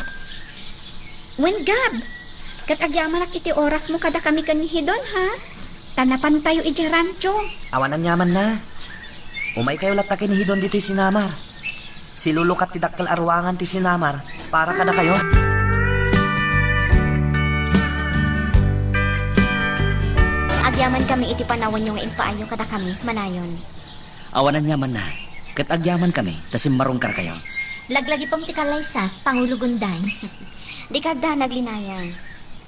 Wen, Gab, ket agyamanak iti orasmo kadakami ken ni Hidon, ha? Ta napantayo idiay rancho. Awan aniamanna. Umaykayo latta ken ni Hidon ditoy sinamar. Silulukat ti dakkel a ruangan ti sinamar para kadakayo. Agyamankami iti panawenyo nga impaayyo kadakami, manayon. Awan aniamanna, ket agyamankami ta simmarungkarkayo. Laglagipem ti kallaysa, Pangulo Gunday. Dika agdanag, Linayang.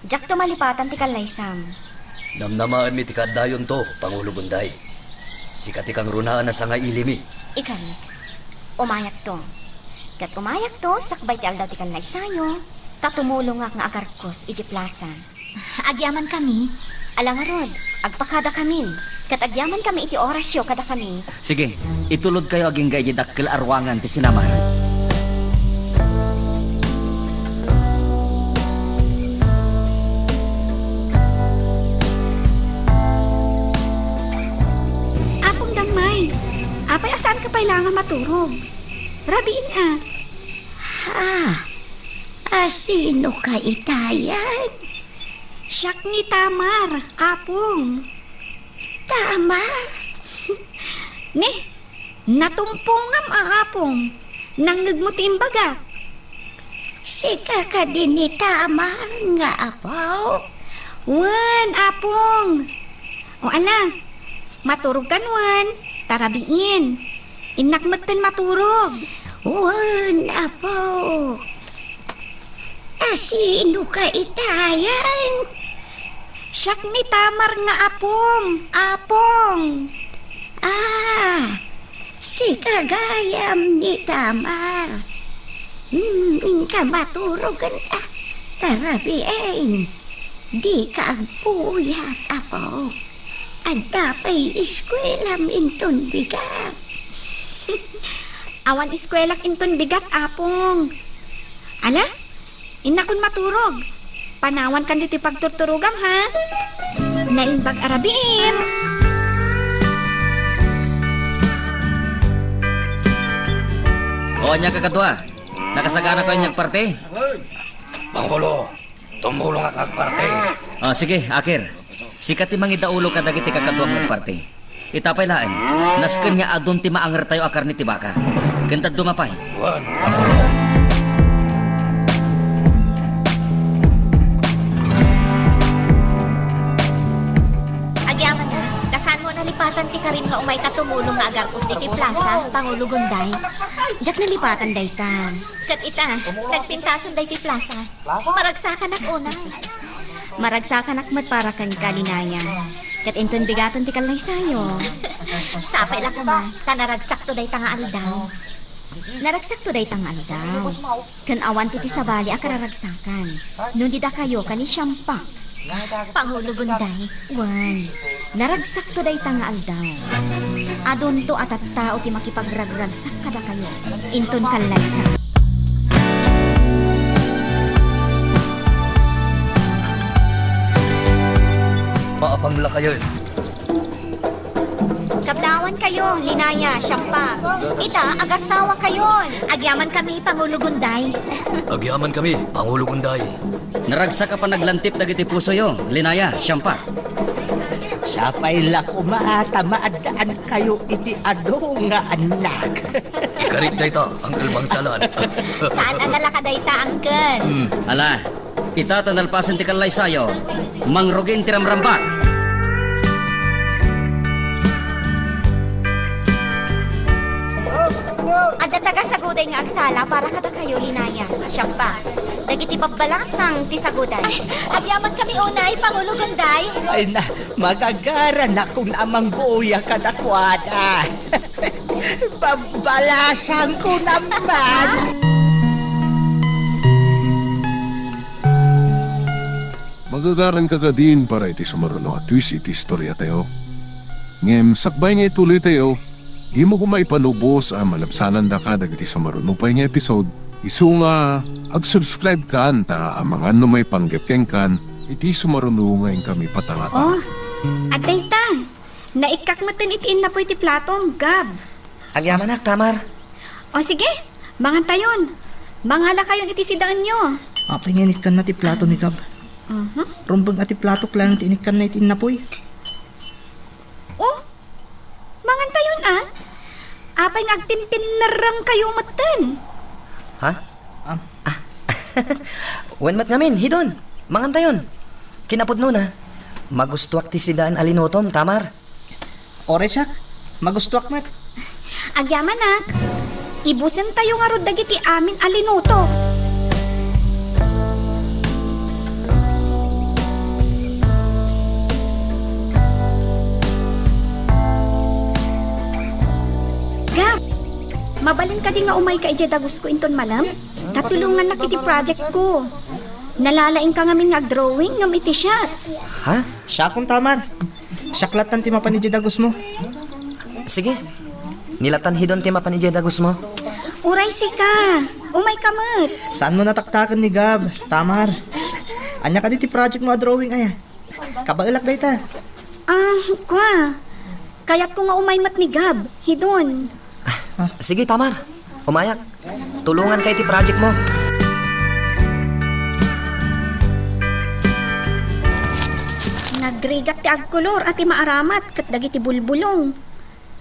Diakto malipatan ti kallaysam. Namnamaenmi ti kaaddayonto, Pangulo Gunday. Sika ti kangrunaan a sangailimi. Ikari, umayakto. Ket umayakto sakbay ti aldaw ti kallaysayo, ta tumulongak nga agarkos idiay plasa. Agyamankami. Ala ngarud, agpakadakamin, ket agyamankami iti orasyo kadakami. Sige, itulodkayo agingga idiay dakkel a ruangan ti sinamar. Apong Dammay, apay a saanka pay la nga maturog? Rabiin a. Ha? A, sino ka itayan? Siak ni Tamar, Apong. Tamar? Ni, natumpongam a, Apong. Nangngegmo ti imbagak. Sika kadi ni Tamar nga apo? Wen, Apong. O ala, maturog kan wen, ta rabiin. Innak metten maturog. Wen, apo. A, sino ka itayan? Siak ni Tamar nga apom, Apong. Ah, sika gayam ni Tamar. Hmm, inka maturogen ta. Tara, bien. Dika agpuyat, apo. Adda pay eskuelam inton bigat. Awan eskuelak inton bigat, Apong. Ala, innakon maturog. Panawankan ditoy pagturturogam, ha? Naimbag a rabiim. O, ania, kakadua? Nakasagana kayo nga agparti? Pangulo, tumulongak nga agparti. Ah, sige, Akir. Sika ti mangidaulo kadagiti kakaduam nga agparti. Ita pay laeng, nasken nga adun ti maangertayo a karne ti baka. Ken dadduma pay. Wen, Pangulo. Agyamanak, ta saanmo a nalipatan ti karim nga umayka tumulong nga agarkos iti plasa, Pangulo Gunday? Diak nalipatan dayta. Ket ita, nagpintasen daytoy plasa. Maragsakanak unay. Maragsakanak met para kenka, Linaya. Ket inton bigaton ti kallaysayo. Sapay la koma, ta naragsakto dayta nga aldaw. Naragsakto dayta nga aldaw. Ken awanto ti sabali a kararagsakan. No di dakayo ken ni Siampak. Pangulo Gunday. Wen, naragsakto dayta nga aldaw. Adunto a tattao ti makipagragragsak kadakayo inton kallaysa. Maapang lakayen. Kablawan kayo, Linaya, Siampa. Ita, agasawa kayon. Agyaman kami, Pangulo Gunday. Agyaman kami, Pangulo Gunday. Naragsak a panaglantip dagiti pusoyo, Linaya, Siampa. Sapay la koma ta maaddaan kayo iti adu nga annak. Ikarit dayta, Uncle Bangsalan. Saan a nalaka dayta, Uncle? Hmm, ala, ita ta nalpasen ti kallaysayo, mangrugin ti ramrambak. Adda taga-Saguday nga agsala para kadakayo, Linaya, Siampa. Dagiti babbalasang ti Saguday. Ay, agyaman kami unay, Pangulo Gunday. Ay na, magagaranakon a mangguya kadakuada. Babbalasangko naman. Magagaranka kadin para iti sumaruno a twist iti istoriatayo. Ngem sakbay nga ituloytayo, dimo koma ipanubos a malabsanandaka dagiti sumaruno pay nga episode, isu nga ag-subscribe kan ta amangan no maipanggep kenkan iti sumaruno nga inkami patalata. Oh, adda ita. Naikkak metten iti innapuy ti platom, Gab. Agyamanak, Tamar. O sige, mangantayon. Mangalakayon iti sidaenyo. Apay nga inikkanna ti plato ni Gab? Mhm. Rumbeng a ti platok laeng ti inikkanna iti innapuy. Oh, mangantayon a? Apay nga agpimpinnerrengkayo metten? Ha? Ah. Ah. Wen met ngamin, Hidon. Mangantayon. Kinapudnona, magustuak ti sidaen a linutom, Tamar. Oray siak, magustuak met. Agyamanak, ibusentayo ngarud dagiti amin a linuto. Gab, mabalin kadi nga umayka idiay dagusko inton malem? Ta tulongannak iti project ko. Nalalaingka ngamin nga agdrawing ngem iti siak. Ha? Siakon, Tamar. Siak lattan ti mapan idiay dagusmo. Sige. Ni lattan Hidon ti mapan idiay dagusmo. Uray sika. Umayka met. Saanmo nataktaken ni Gab, Tamar? Ania kadi ti project mo a drawing aya? Kabaelak dayta. Ah, kua. Kayatko nga umay met ni Gab, Hidon. Ah, sige, Tamar. Umayak. Tulonganka iti project mo. Nagrigat ti agkolor a ti maaramat ket dagiti bulbulong.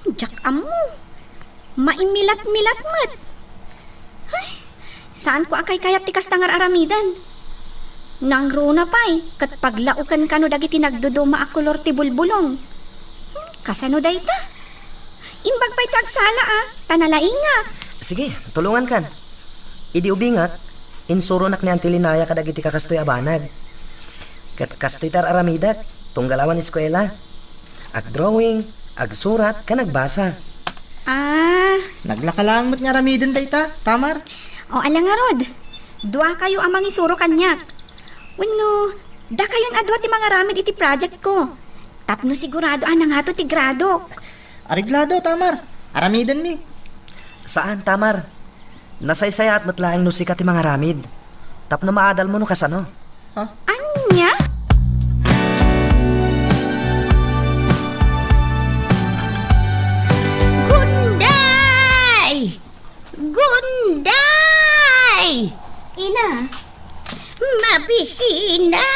Diak ammo. Maimilat-milat met. Ay, saanko a kaykayat ti kasta nga ar-aramiden. Nangruna pay, ket paglaoken kano dagiti nagduduma a kolor ti bulbulong. Hmm, kasano dayta? Imbag pay ti agsala a, ta nalaingak. Sige, tulongankan. Idi ubingak, insuronak ni Auntie Linaya kadagiti kakastoy a banag. Ket kastoy ti ar-aramidek, tunggal awan eskuela. Agdrawing, agsurat, ken agbasa. Ah. Naglaka laeng met nga aramiden dayta, Tamar. O, ala ngarud. Duakayo a mangisuro kaniak. Wenno, dakayon a dua ti mangaramid iti project ko. Tapno sigurado a nangato ti gradok. Areglado, Tamar. Aramidenmi. Saan, Tamar. Nasaysayaat met laeng no sika ti mangaramid. Tapno maadalmo no kasano. Ha? Ania? Gunday! Gunday! Ina. Mabisina.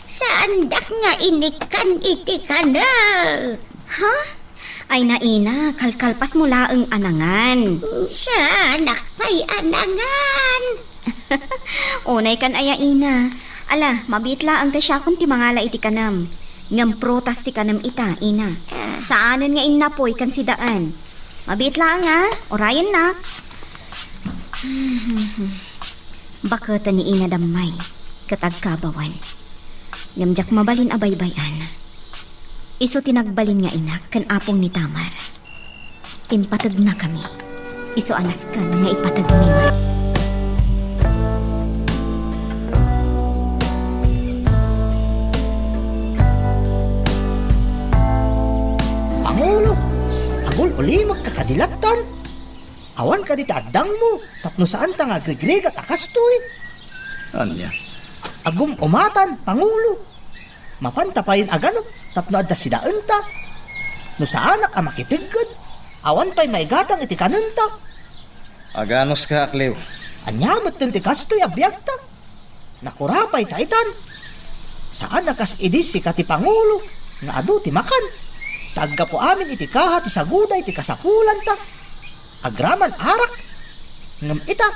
Saandak nga inikkan iti kanem. Ha? Ay na, ina, kalkalpasmo laeng a nangan. Saanak pay a nangan. Unay kan aya, ina. Ala, mabiit laeng ta siakon ti mangala iti kanem. Ngem prutas ti kanem ita, ina. Saanen nga innapoy ken sidaen. Mabiit laeng, a. Urayennak. Baketen ni ina Dammay ket agkabawan. Ngem diak mabalin a baybay-an. Isu ti nagbalin nga inak ken apong ni Tamar. Impategnakami. Isu a nasken nga ipategmi met. Pangulo, agul-ulimekka kadi lattan? Awan kadi ti addangmo tapno saanta nga agrigrigat a kastoy? Ania? Agum-umatan, Pangulo. Mapanta payen a ganok. Tapno adda sidaenta. No saanak a makitegged, awan pay maigatang iti kanenta. Aganuska, Akliw. Ania metten ti kastoy a biagta? Nakurapay ta itan. Saan a kas idi sika ti pangulo nga adu ti makan. Ta aggapu amin iti kaha ti saguday ti kasapulanta. Agraman arak. Ngem ita,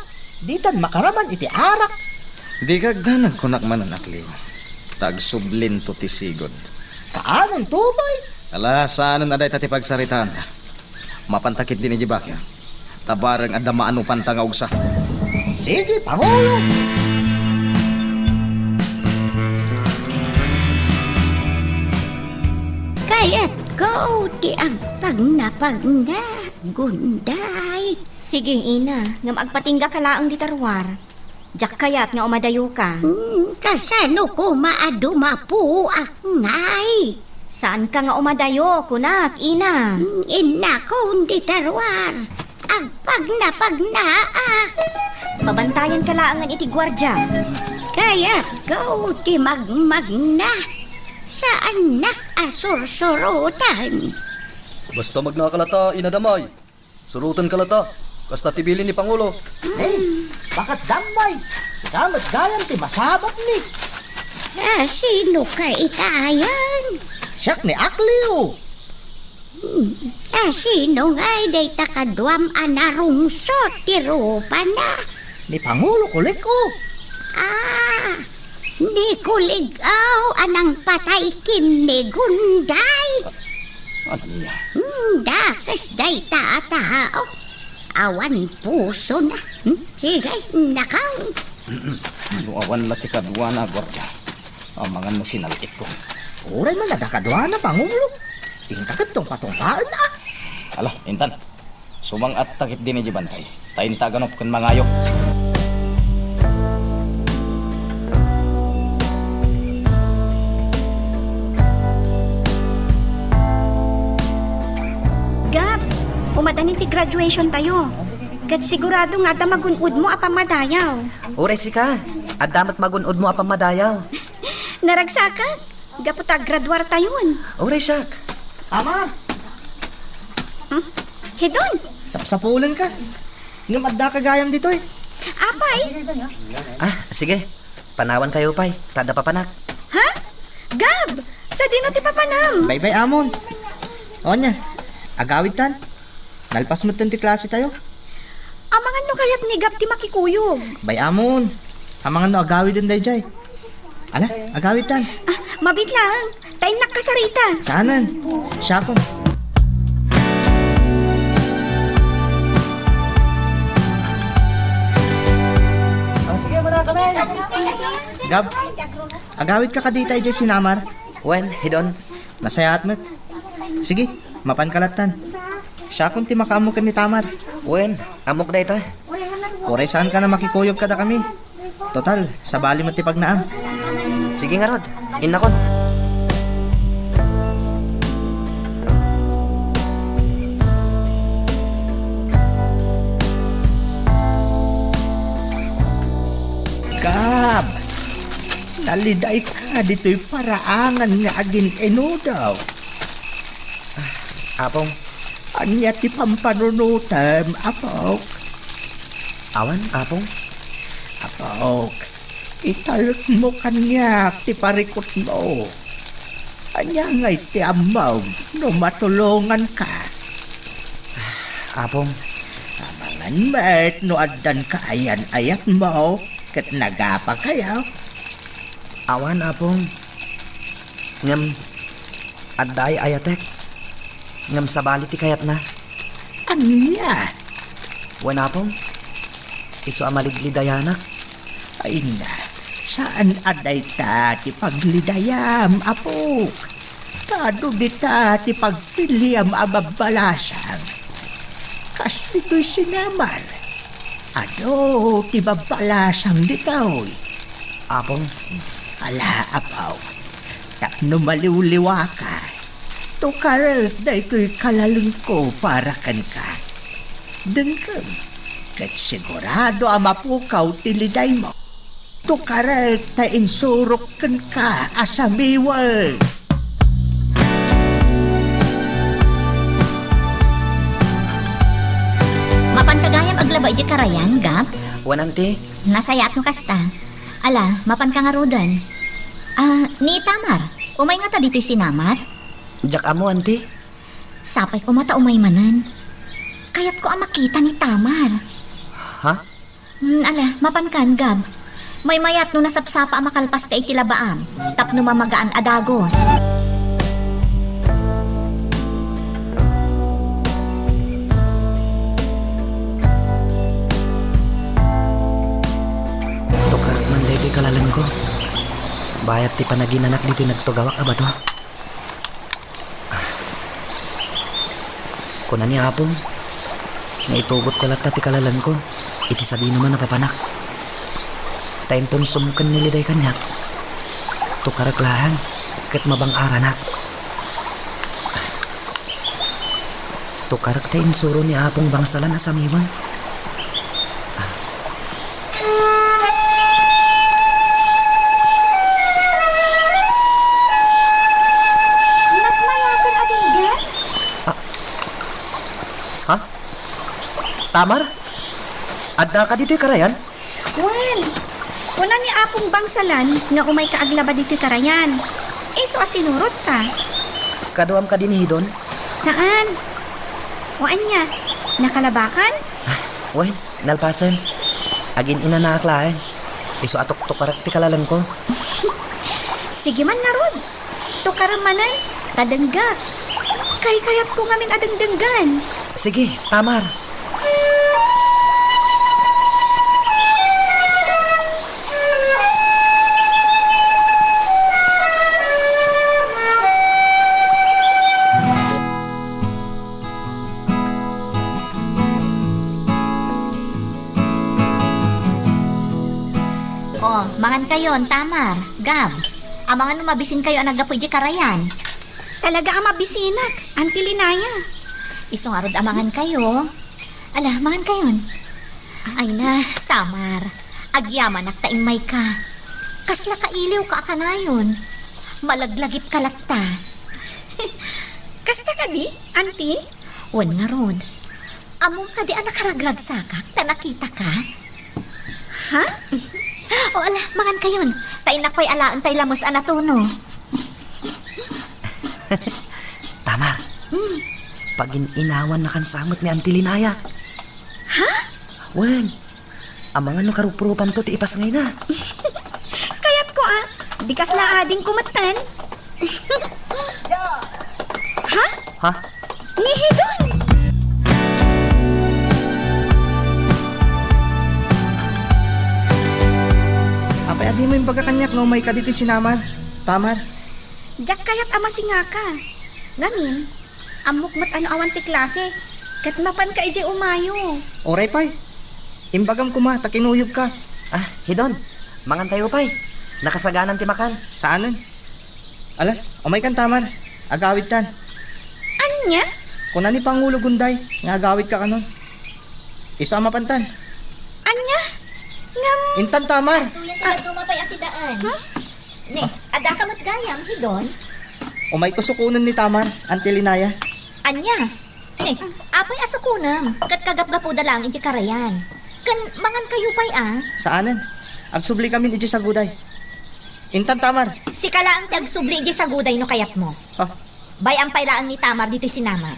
ditan makaraman iti arak. Dika agdanag, kunak manen, Akliw. Ta agsublinto ti sigud. Kaanonto pay? Ala, saanen a dayta ti pagsaritaanta. Mapanta ketdin idiay bakya. Ta bareng adda maanupanta nga ugsa. Sige, Pangulo. Kayatko ti agpagnapagna, Gunday. Sige, ina, ngem agpatinggaka laeng dita ruar. Diak kayat nga umadayoka. Hmm, kasano koma a dumapuak ngay? Saanka nga umadayo, kunak, ina. Hmm, innakon dita ruar. Agpagnapagnaak. Babantayanka laengen iti guardia. Kayatko ti magmagna. Saannak a sursurotan. Basta magnaka latta, Ina Damay. Surotenka latta. Kasta ti bilin ni Pangulo. Hey, baket Damay. Sika met gayam ti masabakmi. Ah, sino ka itayan? Siak ni Akliw. Hmm. Ah, sino ngay dayta kaduam a narungsot ti rupana? Ni Pangulo Kulik-o. Ah, ni Kulig-o a nangpatay ken ni Gunday. Ania? Hmm, dakes dayta a tao. Awan pusona. Hmm, sige, nakaw. No awan la ti kaduana, guardia. Amangan no sinal-ikko. Uray man adda kaduana, Pangulo. Inka ket tungpatungpaenna. Ala, intan. Sumang-atta ketdin idiay bantay. Ta inta aganup ken mangayo. Gab, umadanin ti graduation tayo. Ket sigurado nga adda magun-odmo a pammadayaw. Uray sika, adda met magun-odmo a pammadayaw. Naragsakak, gapu ta agraduar tayon. Uray siak. Ama! Hmm? Hidon! Sapsapulenka. Ngem addaka gayam ditoy. Apay? Ah, sige. Panawankayo pay, ta adda papanak. Ha? Gab! Sadino ti papanam? Baybay-amon. O ania, agawidtan. Nalpas metten ti klase tayo. Amangan no kayat ni Gab ti makikuyog. Bay-amon. Amangan no agawiden daydiay. Ala, agawidtan. Ah, mabiit laeng. Ta innak kasarita. Saanen. Siakon. Ah, sige, muna kami. Gab, agawidka kadi daydiay sinamar? Wen, Hidon. Nasayaat met. Sige, mapanka lattan. Siakon ti makaammo ken ni Tamar. Wen, ammok dayta. Uray saanka a makikuyog kadakami. Total, sabali met ti pagnaam. Sige ngarud, innakon. Gab, nalidayka ditoy paraangan nga agin-inudaw. Apong. Ania ti pampanunotem, apok? Awan, Apong. Apok, italekmo kaniak ti parikutmo. Ania ngay ti ammom no matulonganka? Apong. Amangan met no addan kaayan-ayatmo ket nagapakayo. Awan, Apong. Ngem adda ay-ayatek. Ngem sabali ti kayatna. Ania? Wen, Apong. Isu a maliglidayanak. Ay na, saan a dayta ti paglidayam, apok? Ta adu dita ti pagpiliam a babbalasang. Kas ditoy sinamar, adu ti babbalasang ditoy. Apong. Ala, apok. Tapno maliwliwaka, tukarek daytoy kalalengko para kenka. Dengkem, ket sigurado a mapukaw ti lidaymo. Tukarek ta insurok kenka a samiwen. Aglaba idiay karayan, Gab? Wen, Auntie. Nasayaat no kasta. Ala, mapanka ngaruden. Ah, ni Tamar, umay ngata ditoy sinamar? Diak ammo, Auntie. Sapay koma ta umay manen. Kayatko a makita ni Tamar. Ha? Hmm, ala, mapankan, Gab. Maymayat no nasapsapa a makalpaska iti labaam, tapno mamagaan a dagus. Tukarek man daytoy kalalengko. Bayat ti panaginanak ditoy nagtugawak a bato. Kuna ni Apong nga itugotko latta ti kalalengko iti sadinoman a papanak. Ta inton sumken ni Liday kaniak, tukarek laeng ket mabang-aranak. Tukarek ta insuro ni Apong Bangsalan a samiwen. Nagmayaten a denggen? Ah. Ha? Tamar? Addaka ditoy karayan? Wen, kuna ni Apong Bangsalan nga umayka aglaba ditoy karayan. Isu a sinurotka. Kaduam kadi ni Hidon? Saan? O ania, nakalabakan? Ah, wen, nalpasen. Agin-inanaak laeng. Isu a tuktukarek ti kalalengko. Sige man ngarud. Tukarem manen, ta denggak. Kaykayatko ngamin a dengdenggen. Sige, Tamar. O, mangankayon, Tamar, Gab. Amangan no mabisinkayo a naggapu idiay karayan. Talaga a mabisinak, Auntie Linaya. Isu ngarud a mangankayo. Ala, mangankayon. Ay na, Tamar, agyamanak ta immayka. Kasla kailiwka a kanayon. Malaglagipka latta. Kasta kadi, Auntie? Wen ngarud. Ammom kadi a nakaragragsakak ta nakitaka? Ha? O ala, mangankayon. Ta innak pay alaen tay lames a natuno. Tamar, hmm, pagin-inawannakan sa met ni Auntie Linaya. Ha? Wen, amangan no karuprupanto ti ipasngayna. Kayatko a, di kasla adingko metten. Ha? Ha? Ni Hidon! Apay a dimo imbaga kaniak nga umayka ditoy sinamar, Tamar? Diak kayat a masingaka. Ngamin, ammok met a no awan ti klase, ket mapanka idiay umayo. Uray pay. Imbagam koma ta kinuyogka. Ah, Hidon, mangantayo pay. Nakasaganan ti makan. Saanen. Ala, umaykan, Tamar. Agawidkan. Ania? Kuna ni Pangulo Gunday nga agawidka kanon. Isu a mapantan. Ania? Ngem... Intan, Tamar. Tuyan ti dadduma pay a sidaan. Huh? Ne, addaka met gayam, Hidon? Umayko sukonen ni Tamar, Auntie Linaya. Ania? Ne, apay a sukonem, ket kagapgapuda laeng idiay karayan. Ken mangankayo pay a? Saanen. Agsublikamin idiay saguday. Intan, Tamar. Sika laeng ti agsubli idiay saguday no kayatmo. Ah. Bay-am pay laeng ni Tamar ditoy sinamar.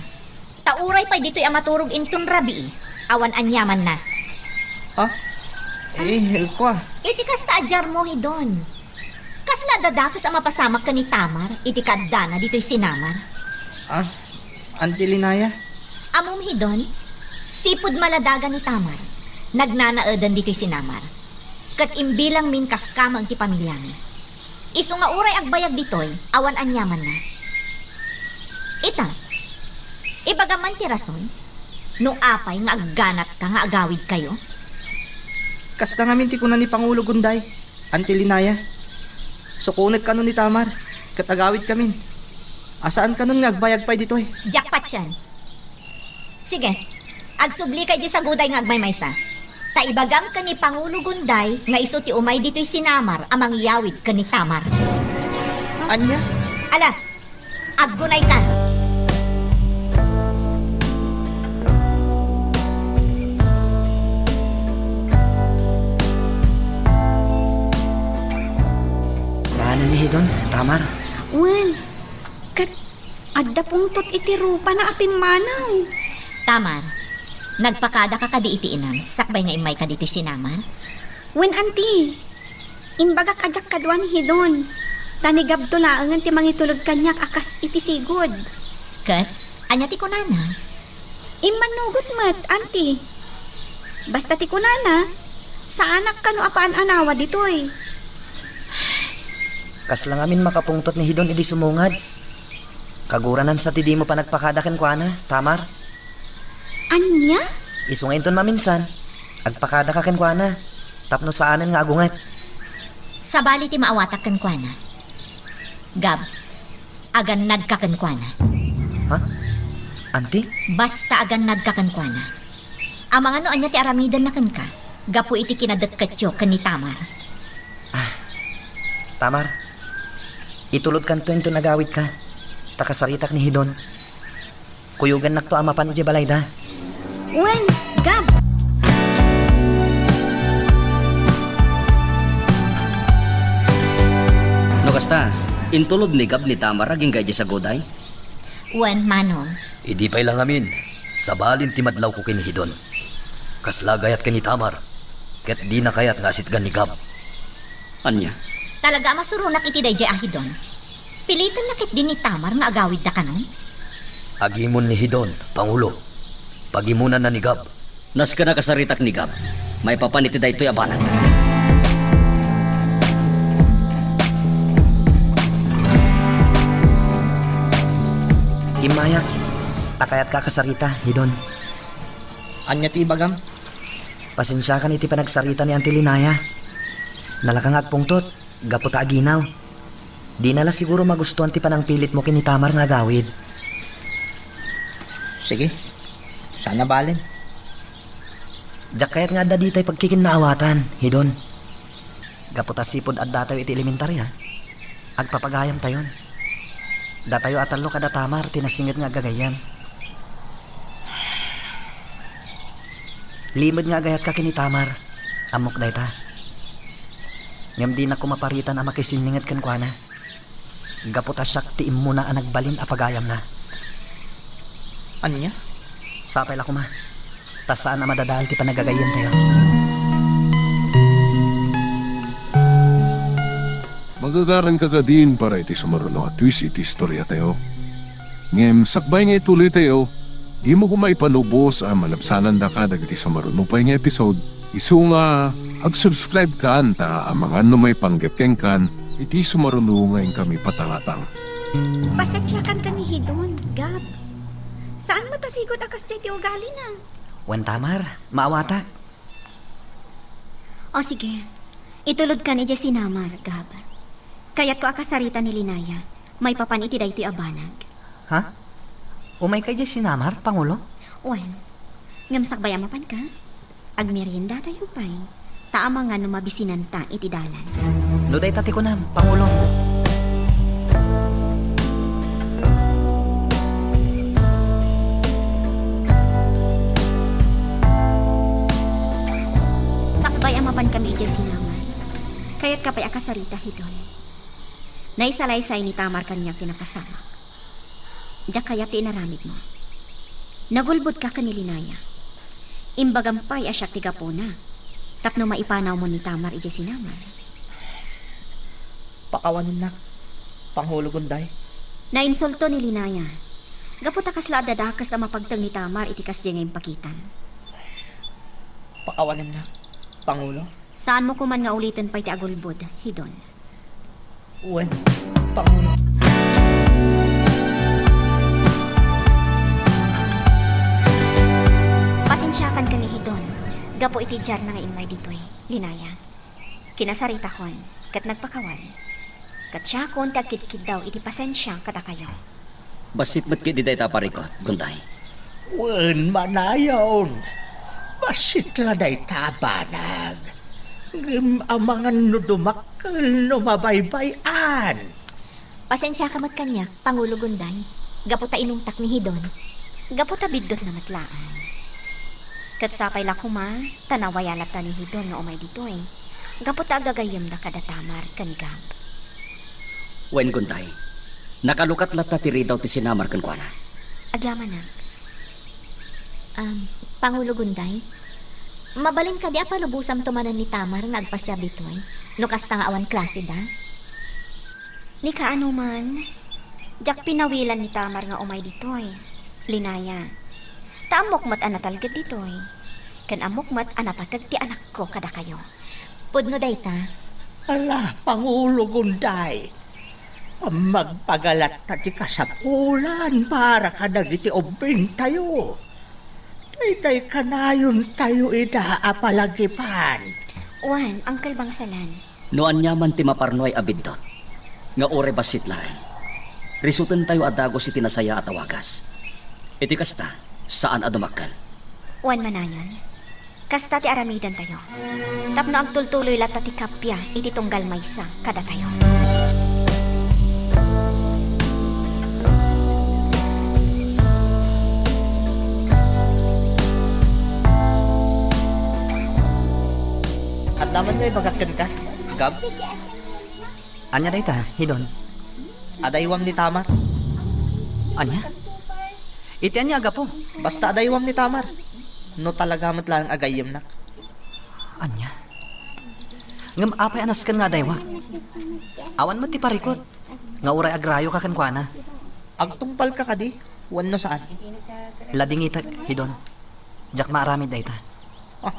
Ta uray pay ditoy a maturog inton rabii, awan aniamanna. Ah? Eh, kua. Iti kasta a diarmo, Hidon. Kasla dadakes a mapasamak ken ni Tamar iti kaaddana ditoy sinamar? Ah, Auntie Linaya? Ammom, Hidon, sipud maladagan ni Tamar, nagnanaeden ditoy sinamar. Ket imbilangmin kas kameng ti pamiliami. Isu nga uray agbayag ditoy, awan aniamanna. Ita, ibagam man ti rason no apay nga agganatka nga agawidkayo? Kasta ngamin ti kuna ni Pangulo Gunday, Auntie Linaya. Sukonek kanon ni Tamar, ket agawidkamin. A saan kanon nga agbayag pay ditoy. Diak patien. Sige, agsubli kay di saguday nga agmaymaysa. Ta ibagam ken ni Pangulo Gunday nga isu ti umay ditoy sinamar a mangyawid ken ni Tamar. Ania? Ala, aggunaytan. Mar. Wen, ket adda pungtot iti rupana a pimmanaw. Tamar, nagpakadaka kadi iti inam, sakbay nga immayka ditoy sinamar? Wen, anti. Imbagak a diak kadua ni Hidon. Ta ni Gabto laengen ti mangitulod kaniak a kas iti sigud. Ket, ania ti kunana? Immannugot met, anti. Basta ti kunana, saanak kano a paan-anawa ditoy. Kasla ngamin makapungtot ni Hidon idi sumungad. Kaguranan sa ti dimo panagpakada kenkuana, Tamar. Ania? Isu nga inton maminsan, agpakadaka kenkuana, tapno saanen nga agunget. Sabali ti maawatak kenkuana. Gab, agannadka kenkuana. Ha? Anti? Basta agannadka kenkuana. Amangan no ania ti aramidenna kenka, gapu iti kinadekketyo ken ni Tamar. Ah, Tamar, itulodkanto inton agawidka, ta kasaritak ni Hidon. Kuyogannakto a mapan idiay balayda. Wen, Gab! No kasta, intulod ni Gab ni Tamar agingga idiay saguday? Wen, Manong. Idi pay la ngamin, sabalin ti madlawko ken ni Hidon. Kasla gayat ken ni Tamar, ket dina kayat nga asitgan ni Gab. Ania? Talaga a masuronak iti daydiay a Hidon. Pilitenna ketdi ni Tamar nga agawidda kanon? Agimon ni Hidon, Pangulo. Pagimonanna ni Gab. Nasken a kasaritak ni Gab. Maipapan iti daytoy a banag. Immayak, ta kayatka a kasarita, Hidon. Ania ti ibagam? Pasensiakan iti panagsarita ni Anti Linaya. Nalaka nga agpungtot. Gapu ta aginaw. Dina la siguro magustuan ti panangpilitmo ken ni Tamar nga agawid. Sige. Saan a balen. Diak kayat nga adda ditay pagkikinnaawatan, Hidon. Gapu ta sipud addatayo iti elementaria, agpapagayamtayon. Datayo a tallo kada Tamar ti nasinget nga aggagayyem. Limed nga agayatka ken ni Tamar, ammok dayta. Ngem dinak koma paritan a makisinninged kenkuana, gapu ta siak ti immuna a nagbalin a pagayamna. Ania? Sapay la koma, ta saan a madadael ti panagagayyemtayo. Magagaranka kadin para iti sumaruno a twist iti istoriatayo. Ngem sakbay nga ituloytayo, dimo koma ipalubos a malabsanandaka dagiti sumaruno pay nga episode, isu nga ag-subscribe kan ta amangan no maipanggep kenkan iti sumaruno nga inkami patangatang. Pasensiakan ken ni Hidon, Gab. Saan met a sigud a kasdiay ti ugalina. Wen Tamar, maawatak. O sige, itulodkan idiay sinamar, Gab. Kayatko a kasarita ni Linaya. Maipapan iti daytoy a banag. Ha? Umayka idiay sinamar, Pangulo? Wen, ngem sakbay a mapanka, agmeriendatayo pay, ta amangan no mabisinanta iti dalan. No dayta ti kunam, Pangulo. Sakbay a mapankami idiay sinamar, kayatka pay a kasarita, Hidon. Naisalaysay ni Tamar kaniak ti napasamak. Diak kayat ti inaramidmo. Nagulbodka ken ni Linaya. Imbagam pay a siak ti gapuna tapno maipanawmo ni Tamar idiay sinamar. Pakawanennak, Pangulo Gunday. Nainsulto ni Linaya. Gapu ta kasla adda dakes a mapagteng ni Tamar iti kasdiay nga impakitam. Pakawanennak, Pangulo. Saanmo koman nga uliten pay ti agulbod, Hidon. Wen, Pangulo. Pasensiakan ken ni Hidon gapu iti diarna nga immay ditoy, Linaya. Kinasaritakon ket nagpakawan. Ket siakon ti agkidkiddaw iti pasensiam kadakayo. Bassit met ketdi dayta a parikut, Gunday. Wen, manayon. Bassit la dayta a banag. Ngem amangan no dumakkel no mabaybay-an. Pasensiaka met kaniak, Pangulo Gunday, gapu ta inungtak ni Hidon. Gapu ta biddutna met laeng. Ket sapay la koma, ta nawaya latta ni Hidon nga umay ditoy, gapu ta agagayyemda kada Tamar ken Gab. Wen, Gunday, nakalukat latta ti ridaw ti sinamar kenkuana. Agyamanak. Um, Pangulo Gunday, mabalin kadi a palubosamto manen ni Tamar nga agpasiar ditoy, no kasta nga awan klaseda? Ni kaano man, diak pinawilan ni Tamar nga umay ditoy, Linaya. Ta ammok met a natalged ditoy, ken ammok met a napateg ti anakko kadakayo. Pudno dayta. Ala, Pangulo Gunday, magpagalatta ti kasapulan para kadagiti ubbingtayo. Daytay kanayontayo ida a palagipan. Wen, Uncle Bangsalan. No aniaman ti maparnuay a biddut, nga uray bassit laeng, risutentayo a dagus iti nasayaat a wagas. Iti kasta, saan a dumakkel. Wen, manayon, kasta ti aramidentayo, tapno agtultuloy latta ti kappia iti tunggal maysa kadatayo. Adda man nga ibagak kenka, Gab? Ania dayta, Hidon? Adaywam ni Tamar. Ania? Iti ania a gapu? Basta adaywam ni Tamar. No talaga met laeng a gayyemnak. Ania? Ngem apay a nasken nga adaywak? Awan met ti parikut nga uray agrayoka kenkuana. Agtungpalka kadi wenno saan? Ladingitek, Hidon. Diak maaramid dayta. Ah.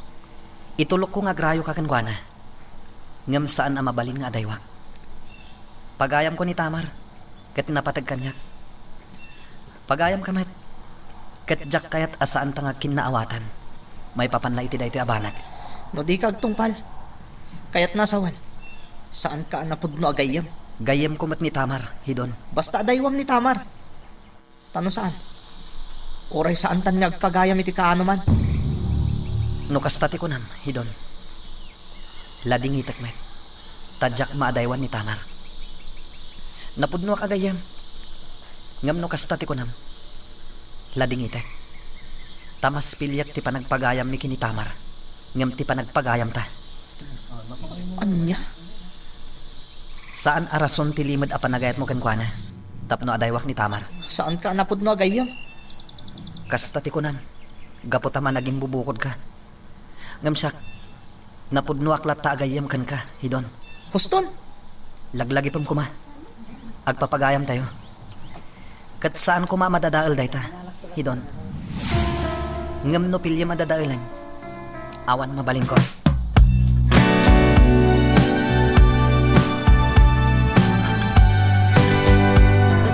Itulokko nga agrayoka kenkuana, ngem saan a mabalin nga adaywak. Pagayamko ni Tamar, ket napateg kaniak. Pagayamka met, ket diak kayat a saanta nga kinnaawatan maipapan la iti daytoy a banag. No dika agtungpal, kayatna a sawen, saanka a napudno a gayyem. Gayyemko met ni Tamar, Hidon. Basta adaywam ni Tamar. Ta no saan, uray saantan nga agpagayam iti kaano man. No kasta ti kunam, Hidon, ladingitek met, ta diak maadaywan ni Tamar. Napudnoak a gayyem, ngem no kasta ti kunam, ladingitek, ta mas piliek ti panagpagayammi ken ni Tamar ngem ti panagpagayamta. Ania? Saan a rason ti limed a panagayatmo kenkuana tapno adaywak ni Tamar. Saanka a napudno a gayyem? Kasta ti kunam, gapu ta managimbubukodka. Ngem siak, napudnoak latta a gayyem kenka, Hidon. Huston? Laglagipem koma. Agpapagayamtayo. Ket saan koma a madadael dayta, Hidon. Ngem no piliem a dadaelen, awan mabalinkon.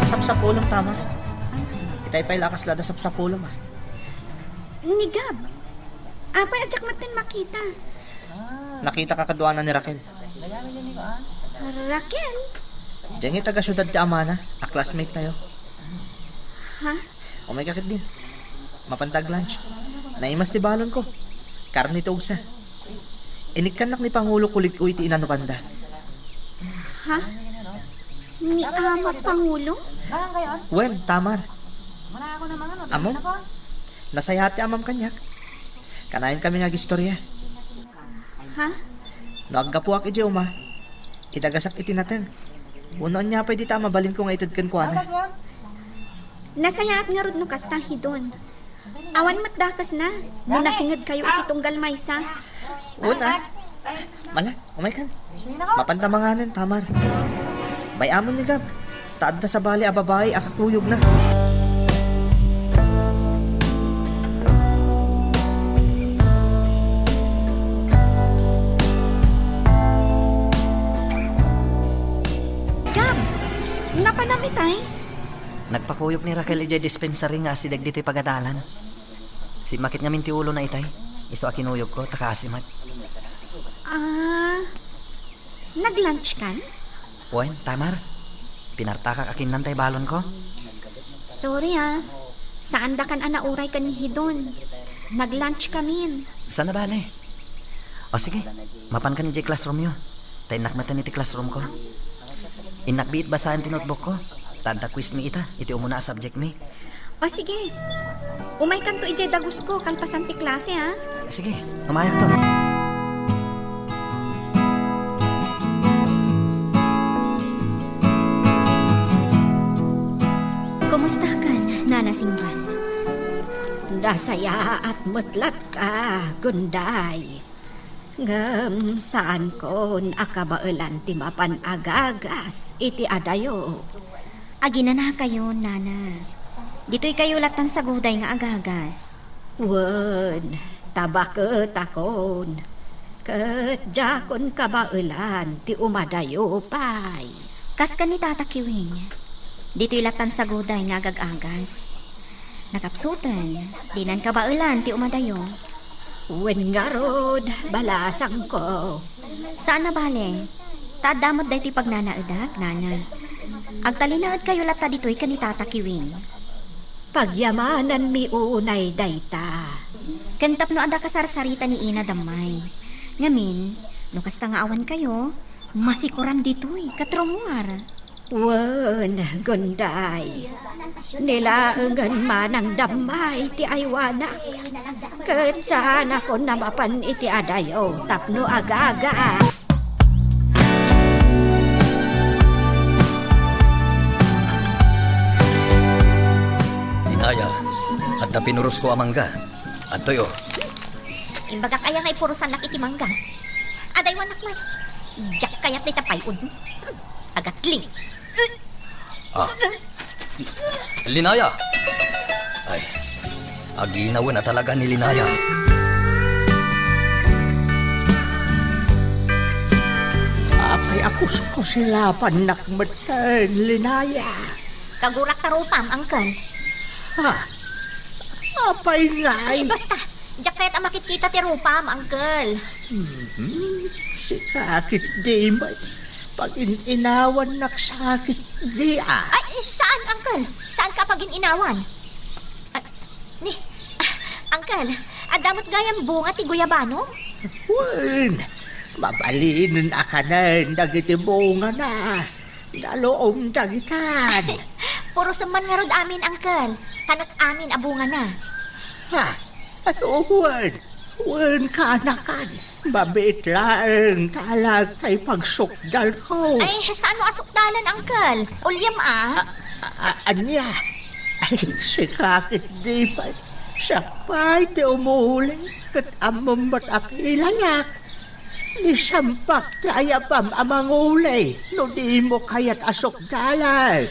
Sapsapulem, Tamar. Itay pay la a kasla da sapsapulem, a. Ni Gab, apay a diak manen makita? Nakitaka kaduana ni Raquel. Raquel? Diay nga taga-siudad ti amana, a classmate tayo. Ha? Umayka ketdin. Mapanta ag-lunch. Naimas ti balonko. Karne ti ugsa. Inikkannak ni Pangulo Kulig-o iti inanupanda. Ha? Ni Ama Pangulo? Wen, Tamar. Ammom? Nasayaat ti amam kaniak. Kanayon kami nga agistorya. Ha? No aggapuak idiay uma, idagasak iti nateng. Wenno ania pay dita a mabalinko nga ited kenkuana? Nasayaat ngarud no kasta, Hidon. Awan met dakesna no nasingedkayo iti tunggal maysa. Una, mala, umaykan. Mapanta manganen, Tamar. Bay-amon ni Gab. Ta adda sabali a babai a kakuyogna. Gab, napanam itay? Nagpakuyog ni Raquel idiay dispensary nga asideg ditoy pagadalan. Simmakit ngamin ti ulona itay. Isu a kinuyogko, ta kaasi met. Ah, nag-lunch kan? Wen, Tamar. Pinartakak a kinnantay balonko. Sorry, ah. Saan dakan a nauray ken ni Hidon. Nag-lunch kamin. Saan a bale? O sige, mapankan idiay classroomyo. Ta innak metten iti classroomko. Innak biit basaen ti notebookko. Ta adda quizmi ita, iti umuna a subjectmi. O sige. Umaykanto idiay dagusko kalpasan ti klase, ha? Sige, umayakto. Nasayaat met latta, Gunday. Ngem saankon a kabaelan ti mapan agagas iti adayo. Aginanakayon, nana. Ditoykayo lattan saguday nga agagas. Wen, ta baketakon. Ket diakon kabaelan ti umadayo pay. Kas ken ni Tata Kiwing, ditoy lattan saguday nga agagagas. Nakapsuten, dinan kabaelan ti umadayo. Wen ngarud, balasangko. Saan a bale. Ta adda met daytoy pagnanaedak, nana. Agtalinaedkayo latta ditoy ken ni Tata Kiwing. Pagyamananmi unay dayta. Ken tapno adda kasarsarita ni Ina Dammay. Ngamin, no kasta nga awankayo, masikoram ditoy ket rummuar. Wen, Gunday. Ni laengen manang Dammay ti aywanak. Ket saanakon a mapan iti adayo tapno agaga. Inaya, adda pinurosko a mangga. Adtoy, o. Imbagak aya nga ipurosannak iti mangga? Adaywanak man. Diak kayat dayta pay-od. Agatling. Ah. Linaya! Ay, aginawen a talaga ni Linaya. Apay a kuskusilapannak metten, Linaya? Kagurak ta rupam, Uncle. Ha? Apay ngay? Ay, basta. Diak kayat a makitkita ti rupam, Uncle. Mhm. Sika ketdi met. Pagin-inawannak sa ketdi a. Ay, saan, Uncle? Saanka pagin-inawan? Ah, ni, ah, Uncle, adda met gayam bunga ti guyabano? Wen, mabalinen a kanen dagiti bungana. Naluom dagitan. Purosem man ngarud amin, Uncle. Kanak amin a bungana. Ha? Ay, wen. Wen, kanakan. Mabiit laeng ta alag tay pagsukdalko. Ay, saan no a sukdalen, Uncle? Uliam, a. A, a, ania? Ay, sika ketdi pay. Siak pay ti umuli, ket ammom met a pilayak. Ni Sampak ti ayabam a manguli no dimo kayat a sukdalek.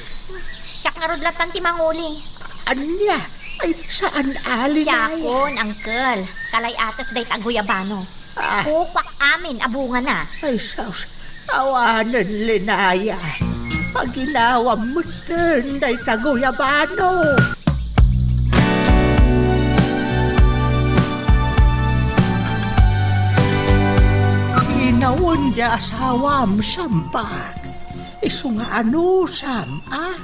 Siak ngarud lattan ti manguli. Ania? Ay, saan a, Linaya? Siakon, Uncle. Kalay-atek dayta a guyabano. Ah. Kukuak amin a bungana. Ay, sus. Awanen, Linaya. Paginawam metten dayta guyabano. Inawen ti asawam, Sampak. Isu nga anusam, a?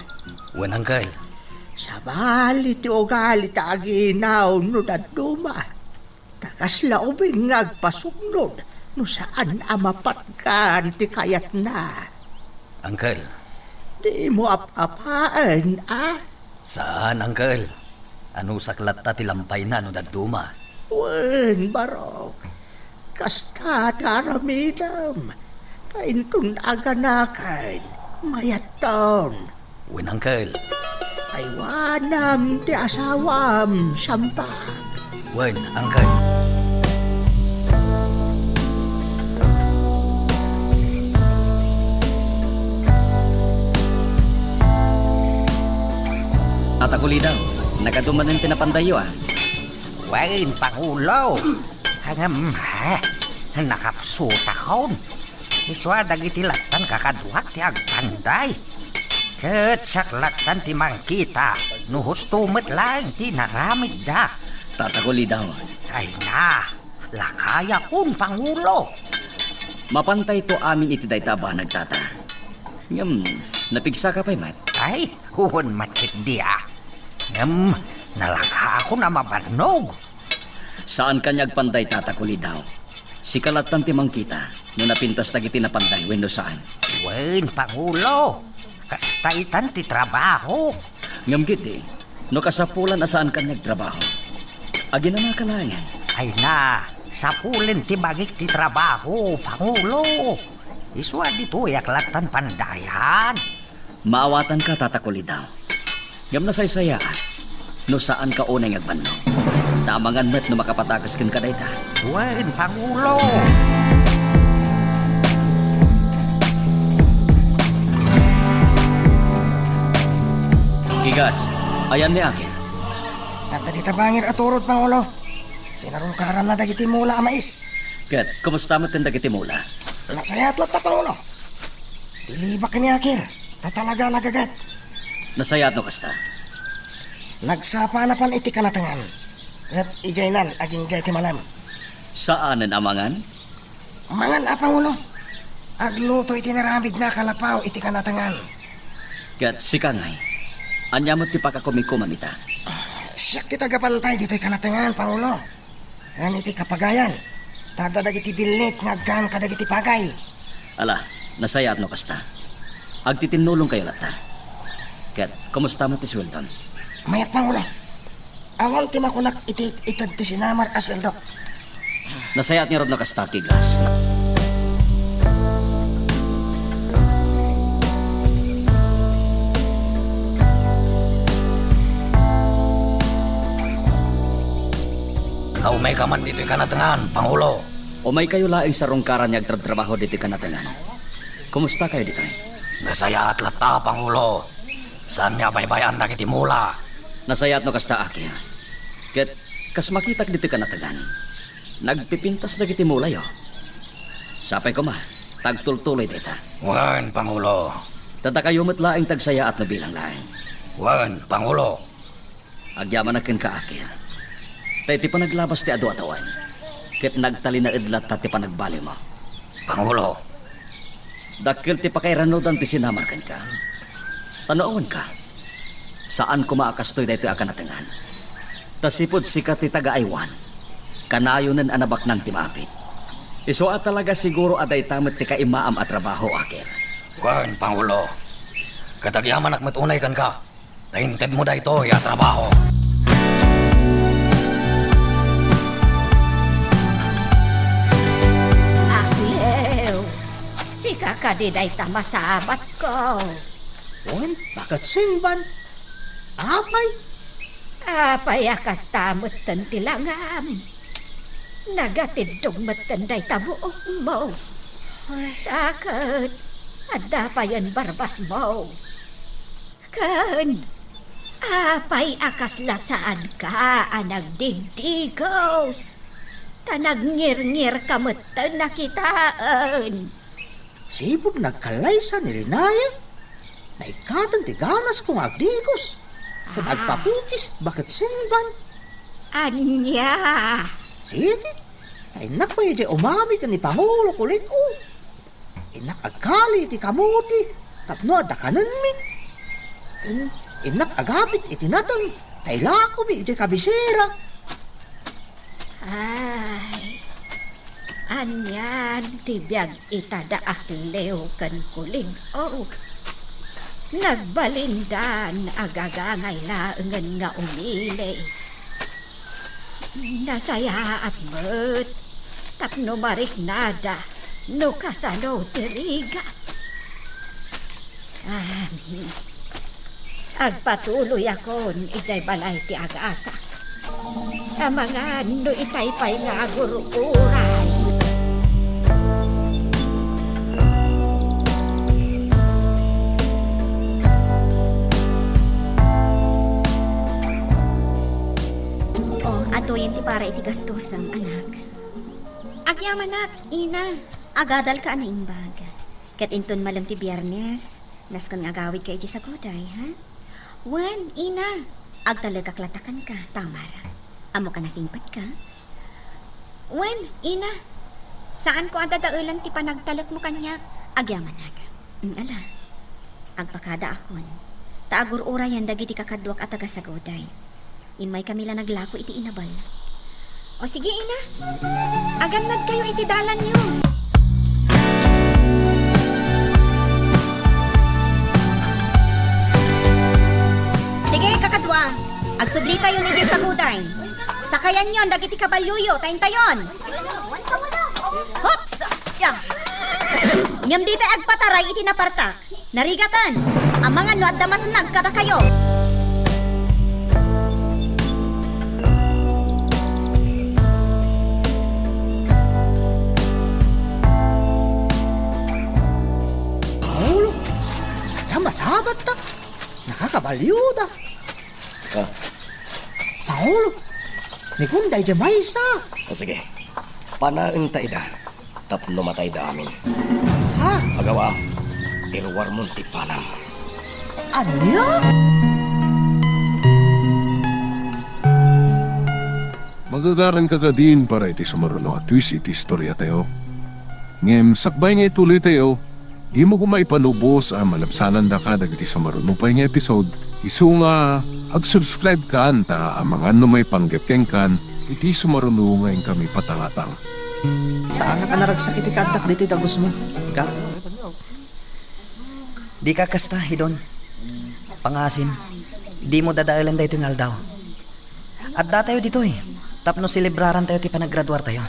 Wen, Uncle. Sabali ti ugali ta aginaw no dadduma. Ta kasla ubing nga agpasuknod no saan a mapatgan ti kayatna. Uncle. Dimo ap-apaen, a? Saan, Uncle. Anusak latta ti lampayna no dadduma. Wen, barok. Kasta ti aramidem. Ta inton aganaken, mayatton. Wen, Uncle. Aywanam ti asawam, Sampak. Wen, Uncle. Tata Kulidaw, nakadumanen ti napandayyo, a? Wen, Pangulo. Ngem, eh, nakapsutakon. Isua dagiti lattan kakaduak ti agpanday. Ket siak lattan ti mangkita no husto met laeng ti inaramidda. Tata Kulidaw. Ay na, lakayakon, Pangulo. Mapantayto amin iti dayta a banag, Tata. Ngem, napigsaka pay met. Ay, wen met ketdi, a. Ngem, nalakaakon a mabannog. Saan kaniak agpanday, Tata Kulidaw. Sika lattan ti mangkita no napintas dagiti napanday wenno saan. Wen, Pangulo, kasta itan ti trabaho. Ngem ketdi, no kasapulan a saan kaniak trabaho, aginanaka laengen. Ay na, sapulen ti bagik ti trabaho, Pangulo. Isua ditoyak lattan pandayan. Maawatanka, Tata Kulidaw. Ngem nasaysayaat no saanka unay nga agbannog. Ta amangan met no makapatakes kenka dayta. Wen, Pangulo! Kigas, ayan ni Akil. Adda dita bangir a turod, Pangulo. Sinarungkaranna dagiti mula a mais. Ket, kumusta met dagiti mula? Nasayaat latta, Pangulo. Dilibak ni Akil, ta talaga nagagat. Nasayaat no kasta. Nagsapana pan iti kanatengan. Ket idiaynan agingga iti malem. Saanen a mangan? Mangan a, Pangulo. Agluto iti naramidna a kalapaw iti kanatengan. Ket sika ngay, ania met ti pakakumikuman ita? Siak ti tagapantay ditoy kanatengan, Pangulo. Ngem iti kapagayan, ta adda dagiti billit nga agkan kadagiti pagay. Ala, nasayaat no kasta. Agtitinnulongkayo latta. Ket, kumusta met ti sueldon? Mayat, Pangulo. Awan ti makunak iti ited ti sinamar a sueldok. Nasayaat ngarud no kasta, Kigas. Kaumayka man ditoy kanatengan, Pangulo. Umaykayo laeng sarungkaran nga agtrabtrabaho ditoy kanatengan. Kumustakayo ditoy? Nasayaat latta, Pangulo. Saanmi a baybay-an dagiti mula. Nasayaat no kasta, Akil. Ket, kas makitak ditoy kanatengan, nagpipintas dagiti mulayo. Sapay koma, ta agtultuloy dayta. Wen, Pangulo. Ta dakayo met laeng ti agsayaat no bilang laeng. Wen, Pangulo. Agyamanak kenka, Akil. Ta iti panaglabas ti adu a tawen, ket nagtalinaed latta ti panagbaliwmo. Pangulo. Dakkel ti pakairanudan ti sinamar kenka. Ta no awanka, saan koma a kastoy daytoy a kanatengan. Ta sipud sika ti taga-aywan, kanayonen a nabaknang ti maapit. Isu a talaga siguro a dayta met ti kaimmaam a trabaho, Akil. Wen, Pangulo. Ket agyamanak met unay kenka. Ta intedmo daytoy a trabaho. Aklew, sika kadi dayta masabatko? Wen, baket singban? Apay? Apay a kasta metten ti langam? Nagatiddog metten dayta buokmo. Ay. Sa ket, adda payen barbasmo. Ken, apay a kasla saanka a nagdiddigos? Ta nagngirngirka metten a kitaen. Sipud nagkallaysa ni Linaya, naikkaten ti ganasko nga agdigos. Ken Ah. agpapukis, baket singban? Ania? Sige, ta innak pay idiay umami ken ni Pangulo Kuling-o. Innak agkali iti kamuti tapno adda kanenmi. Ken innak agapit iti nateng ta ilakomi idiay kabisera. Ay, anian ti biag ita da Aklew ken Kuling-o? Nagbalindan a gagangay laengen nga umili. Nasayaat met tapno mariknada no kasano ti rigat. Ah, agpatuloyakon idiay balay ti agasak. Amangan no itay pay nga agur-uray. O, atoyen ti para iti gastosem, anak. Agyamanak, ina. Agadalka a naimbag. Ket inton malem ti Biernes, nasken nga agawidka iti saguday, ha? Wen, ina. Agtalekak latta kenka, Tamar. Ammok a nasingpetka? Wen, ina. Saanko a dadaelen ti panagtalekmo kaniak. Agyamanak. Mm, ala. Agpakadaakon. Ta agur-urayen dagiti kakaduak a taga-saguday. Immaykami la naglako iti inabal. O sige, ina. Agannadkayo iti dalanyo. Sige, kakadua. Agsublitayon idiay saguday. Sakayanyon dagiti kabalioyo, ta intayon. Hops! Ya! Ngem ditay agpataray iti napartak. Narigatan! Amangan no adda matnag kadakayo! Pasabatta. Nakakabalioda. Ah. Pangulo, ni Gunday di maysa. O sige, panaenta ida tapno matayda amin. Ha? Agawa, iruarmon ti panam. Ania? Magagaranka kadin para iti sumaruno a twist iti istoriatayo. Ngem sakbay nga ituloytayo, dimo koma ipanubos a malabsanandaka dagiti sumaruno pay nga episode, isu nga ag-subscribe kan ta amangan no maipanggep kenkan iti sumaruno nga inkami patangatang. Saanak a naragsak iti kaaddak ditoy dagusmo, Gab. Dika kasta, Hidon. Pangasim, dimo dadaelen daytoy nga aldaw. Addatayo ditoy tapno selebrarantayo ti panaggraduartayo.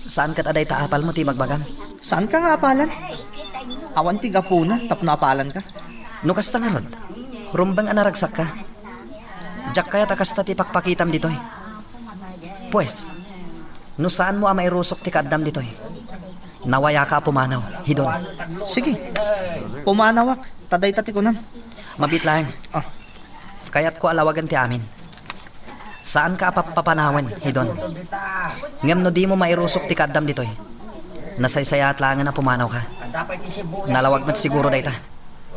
Saan ket a dayta apalmo ti ibagbagam? Saanka nga apalan? Awan ti gapuna tapno apalanka. No kasta ngarud, rumbeng a naragsakka. Diak kayat a kasta ti pakpakitam ditoy. Pues, no saanmo a mairusok ti kaaddam ditoy, nawayaka a pumanaw, Hidon. Sige, pumanawak, ta dayta ti kunam. Mabiit laeng. Ah. Kayatko a lawagen ti amin. Saanka a pappapanawen, Hidon. Ngem no dimo mairusok ti kaaddam ditoy, nasaysayaat laengen a pumanawka. Nalawag met siguro dayta.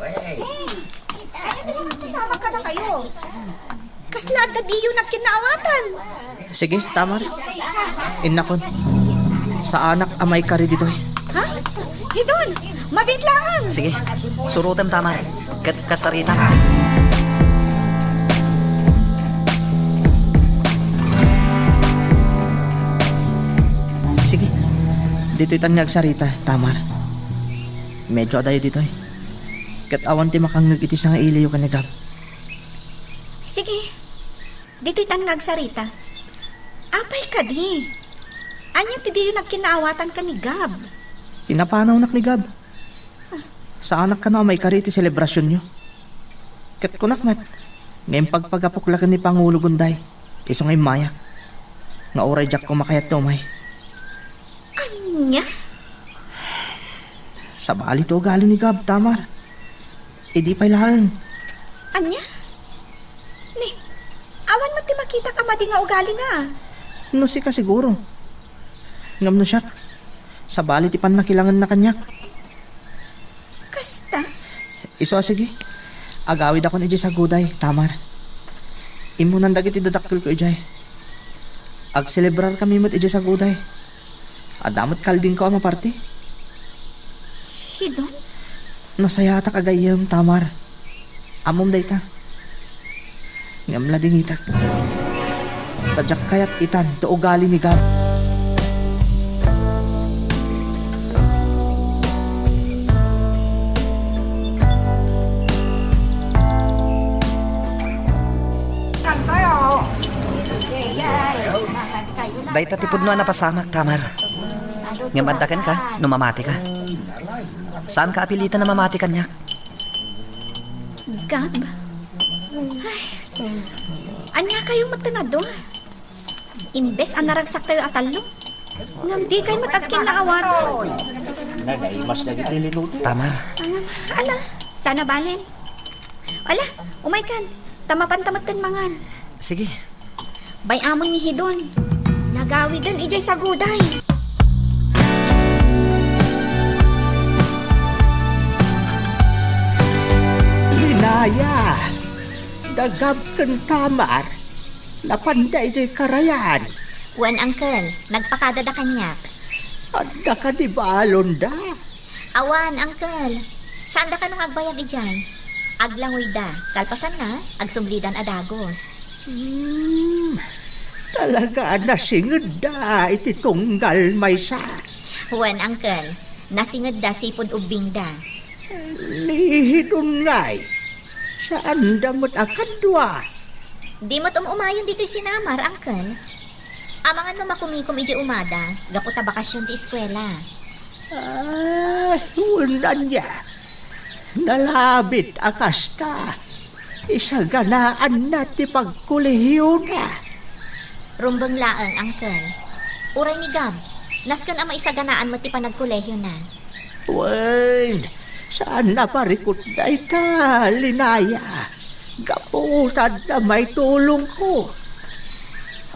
Ay, ano naman kasama kadakayo? Kasla adda diyo nagkinnaawatan? Sige, Tamar. Innakon. Saanak a maikari ditoy. Ha? Hidon, mabiit laeng. Sige, surotem, Tamar. Ket kasaritam. Sige. Ditoy tan nga agsarita, Tamar. Medyo adayo ditoy. Ket awan ti makangngeg iti sangailiyo ken ni Gab. Sige. Ditoy tan nga agsarita. Apay kadi? Ania ti diyo nagkinnaawatan ken ni Gab? Pinapanawnak ni Gab. Saanak kano a maikari iti selebrasionyo. Ket kunak met, nga impagpagapok la ken ni Pangulo Gunday, isu nga immayak, nga uray diak koma kayat ti umay. Ania? Sabali ti ugali ni Gab, Tamar. Idi pay laeng. Ania? Ni, awan met ti makitak a madi nga ugalina. No sika siguro. Ngem no siak, sabali ti pannakilangenna kaniak. Kasta? Isu a sige. Agawidakon idiay saguday, Tamar. Immunan dagiti dadakkelko idiay. Agselebrarkami met idiay saguday. Adda met kaldingko a maparti. Hidon? Nasayaatak a gayyem, Tamar. Ammom dayta. Ngem ladingitek. Ta diak kayat itan ti ugali ni Gab. Dayta ti pudno a napasamak, Tamar. Ngem adda kenka no mamatika. Saanka a pilitan a mamati kaniak. Gab. Ay. Ania kayo met ti adu? Imbes a naragsaktayo a tallo, ngem dikay met agkinnaawatan. Nadaimas dagiti linuto. Tamar. Ala, saan a balen. Ala, umaykan, ta mapanta met ken mangan. Sige. Bay-amon ni Hidon. Nagawiden idiay saguday. Linaya, da Gab ken Tamar, napanda idiay karayan. Wen, Uncle, nagpakadada kaniak. Adda kadi balonda? Awan, Uncle. Saanda kano nga agbayag idiay? Aglangoyda. Kalpasanna, agsumblidan a dagus. Hmm. Talaga a nasingedda iti tunggal maysa. Wen, Uncle. Nasingedda sipud ubbingda. Ni Hidon ngay, saanda met a kadua. Di met um-umayon ditoy sinamar, Uncle. Amangan no makumikom idiay umada, gapu ta bakasion ti eskuela. Ah, wen ania. Nalabit a kasta. Isaganaanna ti pagkolehiona. Rumbeng laeng, Uncle. Uray ni Gab, nasken a maisaganaan met ti panagkolehiona. Wen, Saan a parikut dayta, Linaya? Gapu ta adda maitulongko.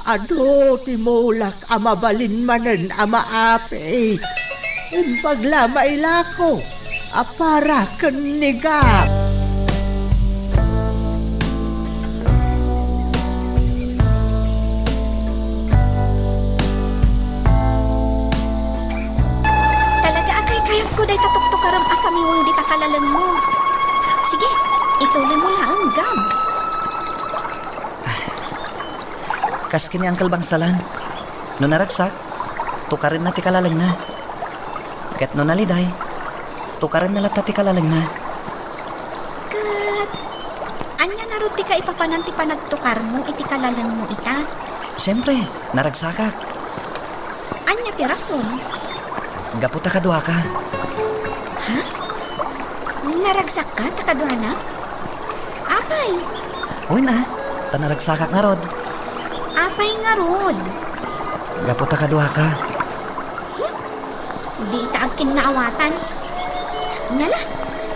Adu ti mulak a mabalin manen a maapit. Imbag la mailako a para ken ni Gab. Talaga a kaykayatko dayta tuktukarem a samiweng dita kalalengmo. Sige, ituloymo laeng, Gab. Kas ken ni Uncle Bangsalan, no naragsak, tukarenna ti kalalengna. Ket no naliday, tukarenna latta ti kalalengna. Ket ania ngarud ti kaipapanan ti panagtukarmo iti kalalengmo ita? Siempre, naragsakak. Ania ti rason? Gapu ta kaduaka. Ha? Naragsakka ta kaduanak? Apay? Wen a, ta naragsakak ngarud. Apay ngarud? Gapu ta kaduaka. Hmm? Dita agkinnaawatan. Nala,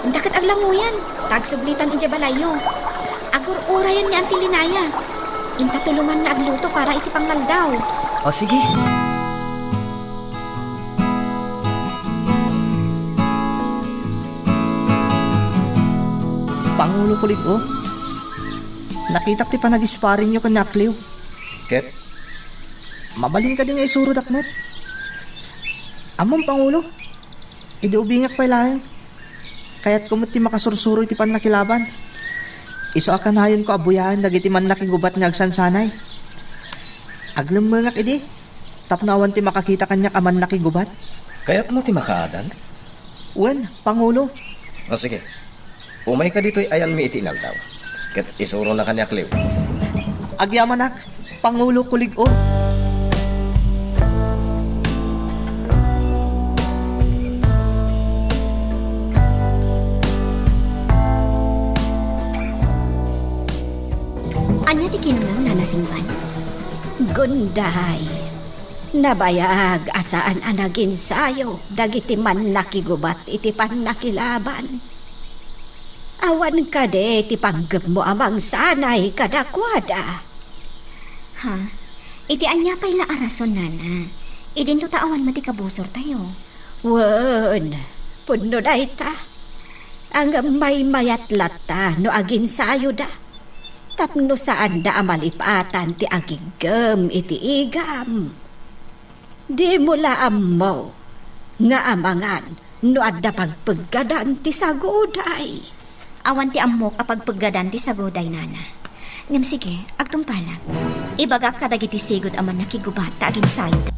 inta ket aglangoyan, ta agsublitan idiay balayyo. Agur-urayen ni Auntie Linaya. Inta tulonganna agluto para iti pangaldaw. O, sige. Pangulo, kulig-o, nakitak ti panagisparingyo ken ni Akliw. Ket? Mabalin kadi nga isurodak met? Ammom, Pangulo, idi ubingak pay laeng, kayatko met ti makasursuro iti pannakilaban. Isu a kanayonko a buyaen dagiti mannakigubat nga agsansanay. Aglemmengak idi tapno awan ti makakita kaniak a mannakigubat. Kayatmo ti makaadal? Wen, Pangulo. O, sige. Umayka ditoy ayanmi iti inaldaw, ket isuronaka ni Akliw. Agyamanak, Pangulo, kulig-o. Ania ti kinunam, Nana Singban? Gunday, nabayag a saan a naginsayo dagiti mannakigubat iti pannakilaban. Awan kadi ti panggepmo a mangsanay kadakuada? Ha? Iti ania pay la a rason, Nana? Idinto ta awan met ti kabusortayo. Wen, pudno dayta. Ngem maymayat latta no aginsayoda, tapno saanda a malipatan ti agiggem iti igam. Dimo la ammo nga amangan no adda pagpeggadan ti saguday. Awan ti ammok a pagpeggadan ti saguday, Nana. Ngem sige, agtungpalak. Ibagak kadagiti sigud a mannakigubat ta aginsayo.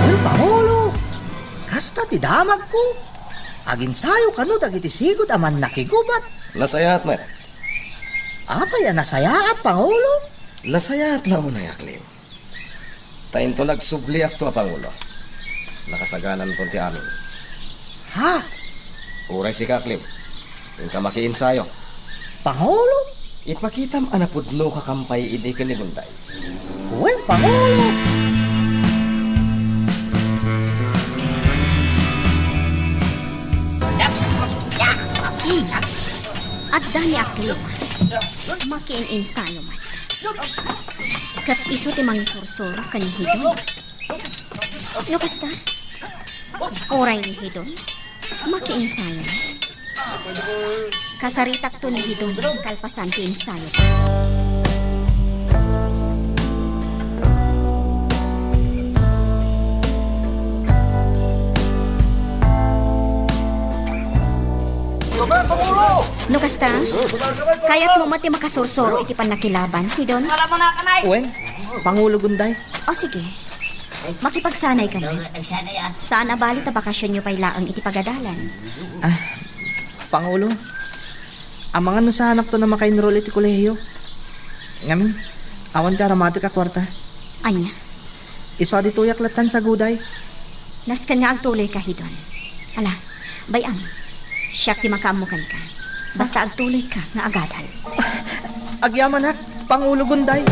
Wen, Pangulo, kasta ti damagko. Aginsayo kano dagiti sigud a mannakigubat. Nasayaat met. Apay a nasayaat, Pangulo? Nasayaat la unay, Akliw. Ta inton agsubliakto a Pangulo, nakasagananton ti amin. Ha? Uray sika, Akliw, inka makiinsayo. Pangulo? Ipakitam a napudnoka kampay idi ken ni Gunday. Wen, Pangulo! Adda ni Akliw. Makiin-insayo man. Ket isu ti mangisursuro ken ni Hidon. No kasta, uray ni Hidon, makiinsayo man. Kasaritakto ni Hidon kalpasan ti insayo. No kasta, kayatmo met ti makasursuro iti pannakilaban, Hidon? Wen, Pangulo Gunday. O sige, makipagsanay kami. Saan a bali ta bakasionyo pay laeng iti pagadalan. Ah, Pangulo, amangan no saanakton a maka-enroll iti kolehiyo. Ngamin, awan ti aramatek a kuarta. Ania? Isu a ditoyak latta saguday. Nasken nga agtuloyka, Hidon. Ala, bay-am, siak ti makaammo kenka. Basta agtuloyka nga agadal. Agyamanak, Pangulo Gunday.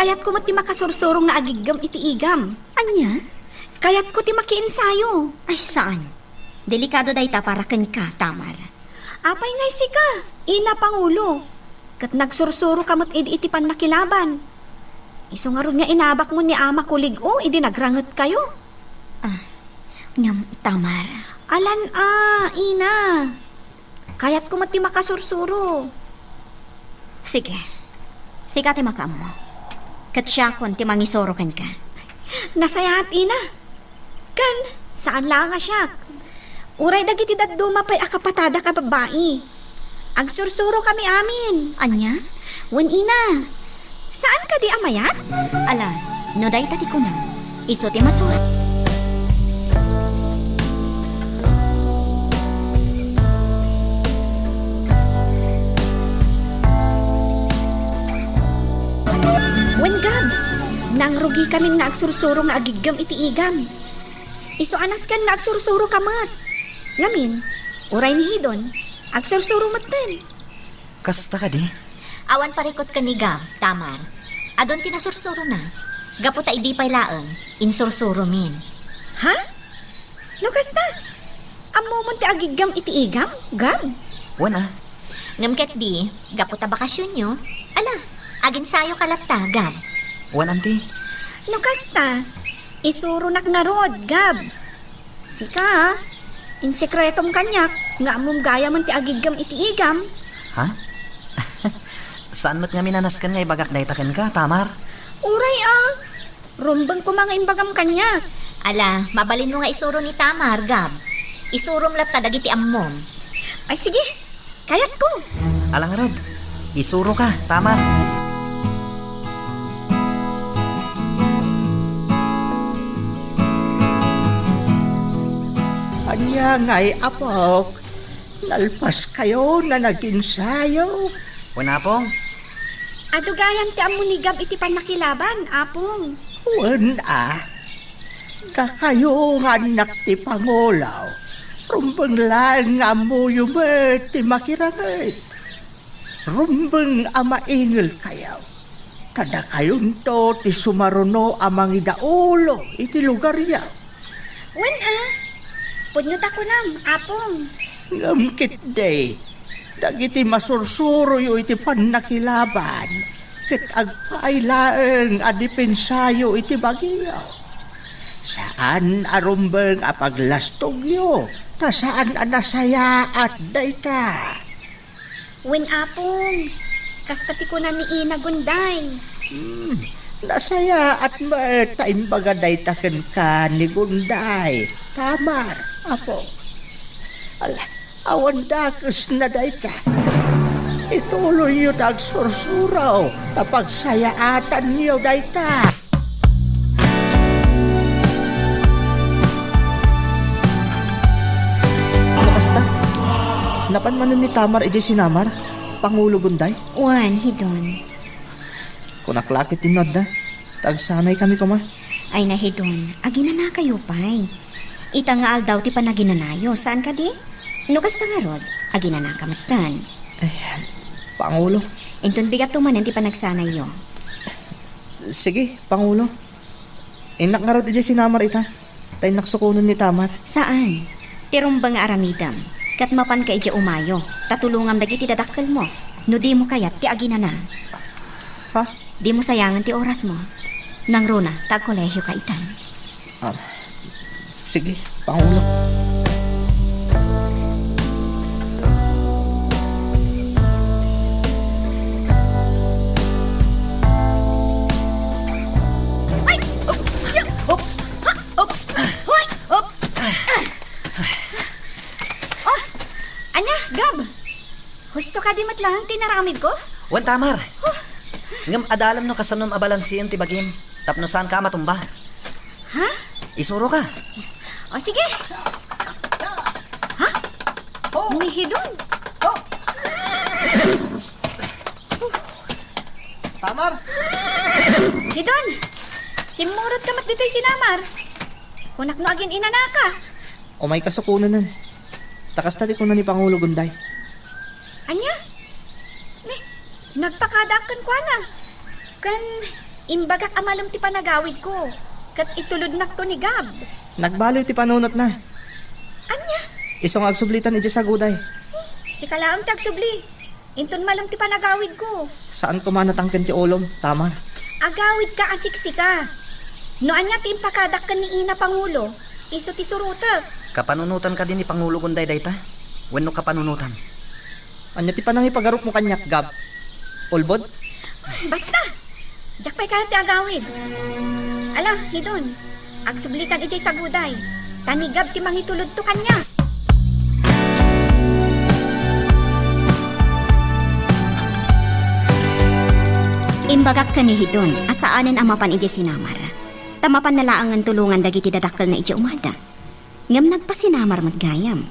Kayatko met ti makasursuro nga agiggem iti igam. Ania? Kayatko ti makiensayo. Ay, saan. Delikado dayta para kenka, Tamar. Apay nga isika, Ina Pangulo? Ket nagsursuro ka met idi iti pannakilaban. Isu ngarud nga inabakmo ni Ama Kulig-o idi nagrangitkayo. Ah, ngem, Tamar. Alan a, Ina. Kayatko met ti makasursuro. Sige. Sika ti makaammo. Ket siakon ti mangisuro kenka. Nasayaat, Ina. Ken, saan laeng a siak. Uray dagiti dadduma pay a kapatada a babbai. Agsursuro kami amin. Ania? Wen, Ina. Saan kadi a mayat? Ala, no dayta ti kunam, isu ti masurat. Wen, Gab, nangrugi kamin nga agsursuro nga agiggem iti igam. Isu a nasken nga agsursuro ka met. Ngamin, uray ni Hidon, agsursuro metten. Kasta kadi? Awan parikut ken ni Gab, Tamar. Adun ti nasursurona. Gapu ta idi pay laeng, insursuromin. Ha? No kasta, ammomon ti agiggam iti igam, Gab? Wen a. Ngem ketdi, gapu ta bakasionyo, ala, aginsayoka latta, Gab. Wen, Auntie. No kasta, isuronak ngarud, Gab. Sika, a, insekretom kaniak nga ammom gayamen ti agiggam iti igam. Ha? Saan met ngamin a nasken nga ibagak dayta kenka, Tamar? Uray a, rumbeng koma nga imbagam kaniak. Ala, mabalinmo nga isuro ni Tamar, Gab. Isurom latta dagiti ammom. Ay, sige, kayatko. Ala ngarud, isuroka, Tamar. Ania ngay, apok? Nalpaskayo a naginsayo? Wen, Apong. Adu gayam ti ammo ni Gab iti pannakilaban, Apong. Wen a, dakayo nga annak ti pangulo, rumbeng laeng nga ammoyo met ti makirangit. Rumbeng a maingelkayo, ta dakayonto ti sumaruno a mangidaulo iti lugaryo. Wen a, pudno ta kunam, Apong. Ngem ketdi, dagiti masursuroyo iti pannakilaban, ket agpaay laeng a depensayo iti bagiyo. Saan a rumbeng a paglastogyo, ta saan a nasayaat dayta. Wen, Apong, kasta ti kuna ni Ina Gunday. Hmm, nasayaat met ta imbaga dayta kenka ni Gunday, Tamar, Apong. Ala, awan dakesna dayta. Ituloyyo ta agsursuro ta pagsayaatanyo dayta. No kasta, napan manen ni Tamar idiay sinamar, Pangulo Gunday? Wen, Hidon. Kunak la ket inno adda, ta agsanaykami koma. Ay na, Hidon, aginanakayo pay. Ita nga aldaw ti panaginanayo, saan kadi? No kasta ngarud, aginanaka metten. Ay, Pangulo. Inton bigatto manen ti panagsanayyo. Sige, Pangulo. Innak ngarud idiay sinamar ita, ta innak sukonen ni Tamar. Saan? Ti rumbeng nga aramidem, ket mapanka idiay umayo, ta tulongam dagiti dadakkelmo, no dimo kayat ti aginana. Ha? Dimo sayangen ti orasmo. Nangruna, ta agkolehioka ita. Ah, sige, Pangulo. Ay! Oops! Ya! Oops! Ha! Oops! Hoy! Op! Oh! Ania, Gab? Husto kadi met laeng ti naramidko? Wen, Tamar. Huh! Ngem adalem no kasanom a balansien ti bagim tapno saanka a matumba. Ha? Isuroka. O, sige. Ha? Oh. Ni Hidon. Oh. Tamar! Hidon! Simmurotka met ditoy sinamar. Kunak no agin-inanaka. Umayka sukonen. Ta kasta ti kuna ni Pangulo Gunday. Ania? Ni, nagpakadaak kenkuana. Ken Imbagak a malem ti panagawidko, ket itulodnakto ni Gab. Nagbaliw ti panunotna. Ania? Isu nga agsublitan idiay saguday. Sika laeng ti agsubli. Inton malem ti panagawidko. Saan koma natangken ti ulom, Tamar. Agawidka a siksika. No ania ti impakadak ken ni Ina Pangulo, isu ti surotek. Kapanunotan kadi ni Pangulo Gunday dayta? Wenno kapanunotan? Ania ti panangipagarupmo kaniak, Gab? Ulbod? Basta! Diak pay kayat ti agawid. Ala, Hidon, agsublikan idiay saguday. Ta ni Gab ti mangitulodto kaniak. Imbagak ken ni Hidon a saanen a mapan idiay sinamar. Ta mapanna laengen tulongan dagiti dadakkelna idiay umada. Ngem nagpasinamar met gayam.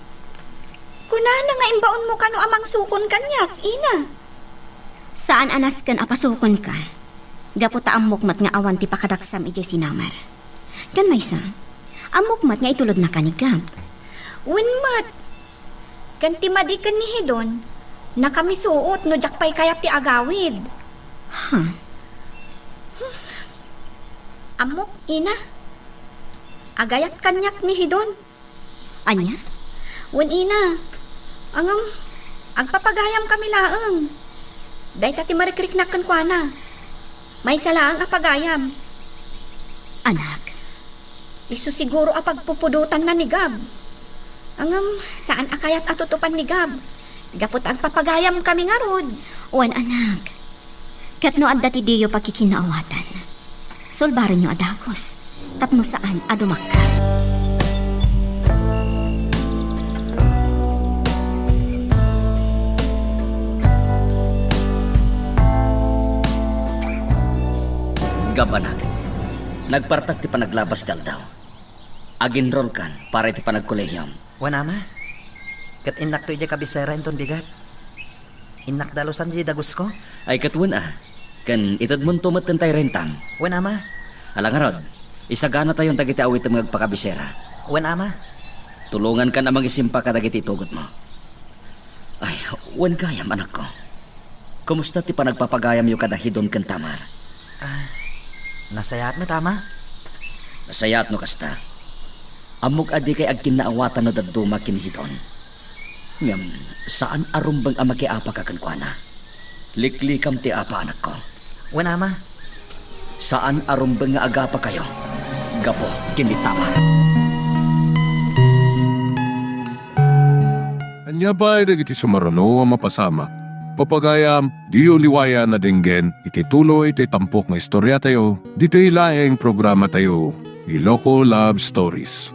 Kunana nga imbaonmo kano a mangsukon kaniak, Ina. Saan a nasken a pasukonka, gapu ta ammok met nga awan ti pakadaksam idiay sinamar. Ken maysa, ammok met nga itulodnaka ni Gab. Wen met, ken ti madi ken ni Hidon, nakamisuot no diak pay kayat ti agawid. Ha? Ammok, Ina. Agayat kaniak ni Hidon. Ania? Wen, Ina. Ngem, agpapagayam kami laeng. Dayta ti marikriknak kenkuana. Maysa laeng a pagayam. Anak. Isu siguro a pagpupudotanna ni Gab. Ngem, saan a kayat a tutupan ni Gab. Gapu ta agpapagayam kami ngarud. Wen, anak. Ket no adda ti diyo pakikinnaawatan, sulbarenyo a dagus, tapno saan a dumakkel. Gab, anak, nagpartak ti panaglabas ti aldaw. Aginrolkan para iti panagkolehiyom. Wen, Ama. Ket innakto idiay kabisera inton bigat. Innak dalusan diay dagusko. Ay, ket wen a. Ken itedmonto met dayta rentam. Wen, Ama. Ala ngarud, isaganatayon dagiti awitem nga agpakabisera. Wen, Ama. Tulongankan a mangisimpa kadagiti itugotmo. Ay, wen gayam, anakko. Kumusta ti panagpapagayamyo kada Hidon ken Tamar? Ah, nasayaat met, Ama. Nasayaat no kasta. Ammok a dikay agkinnaawatan no dadduma ken ni Hidon. Ngem, saan a rumbeng a makiapaka kenkuana. Liklikam ti apa, anakko. Wen, Ama. Saan a rumbeng nga agapakayo gapu ken ni Tamar. Ania pay dagiti sumaruno a mapasamak? Papagayam, diyo liwayan a denggen iti tuloy ti tampok nga istoriatayo, ditoy laeng programatayo, Iloko Love Stories.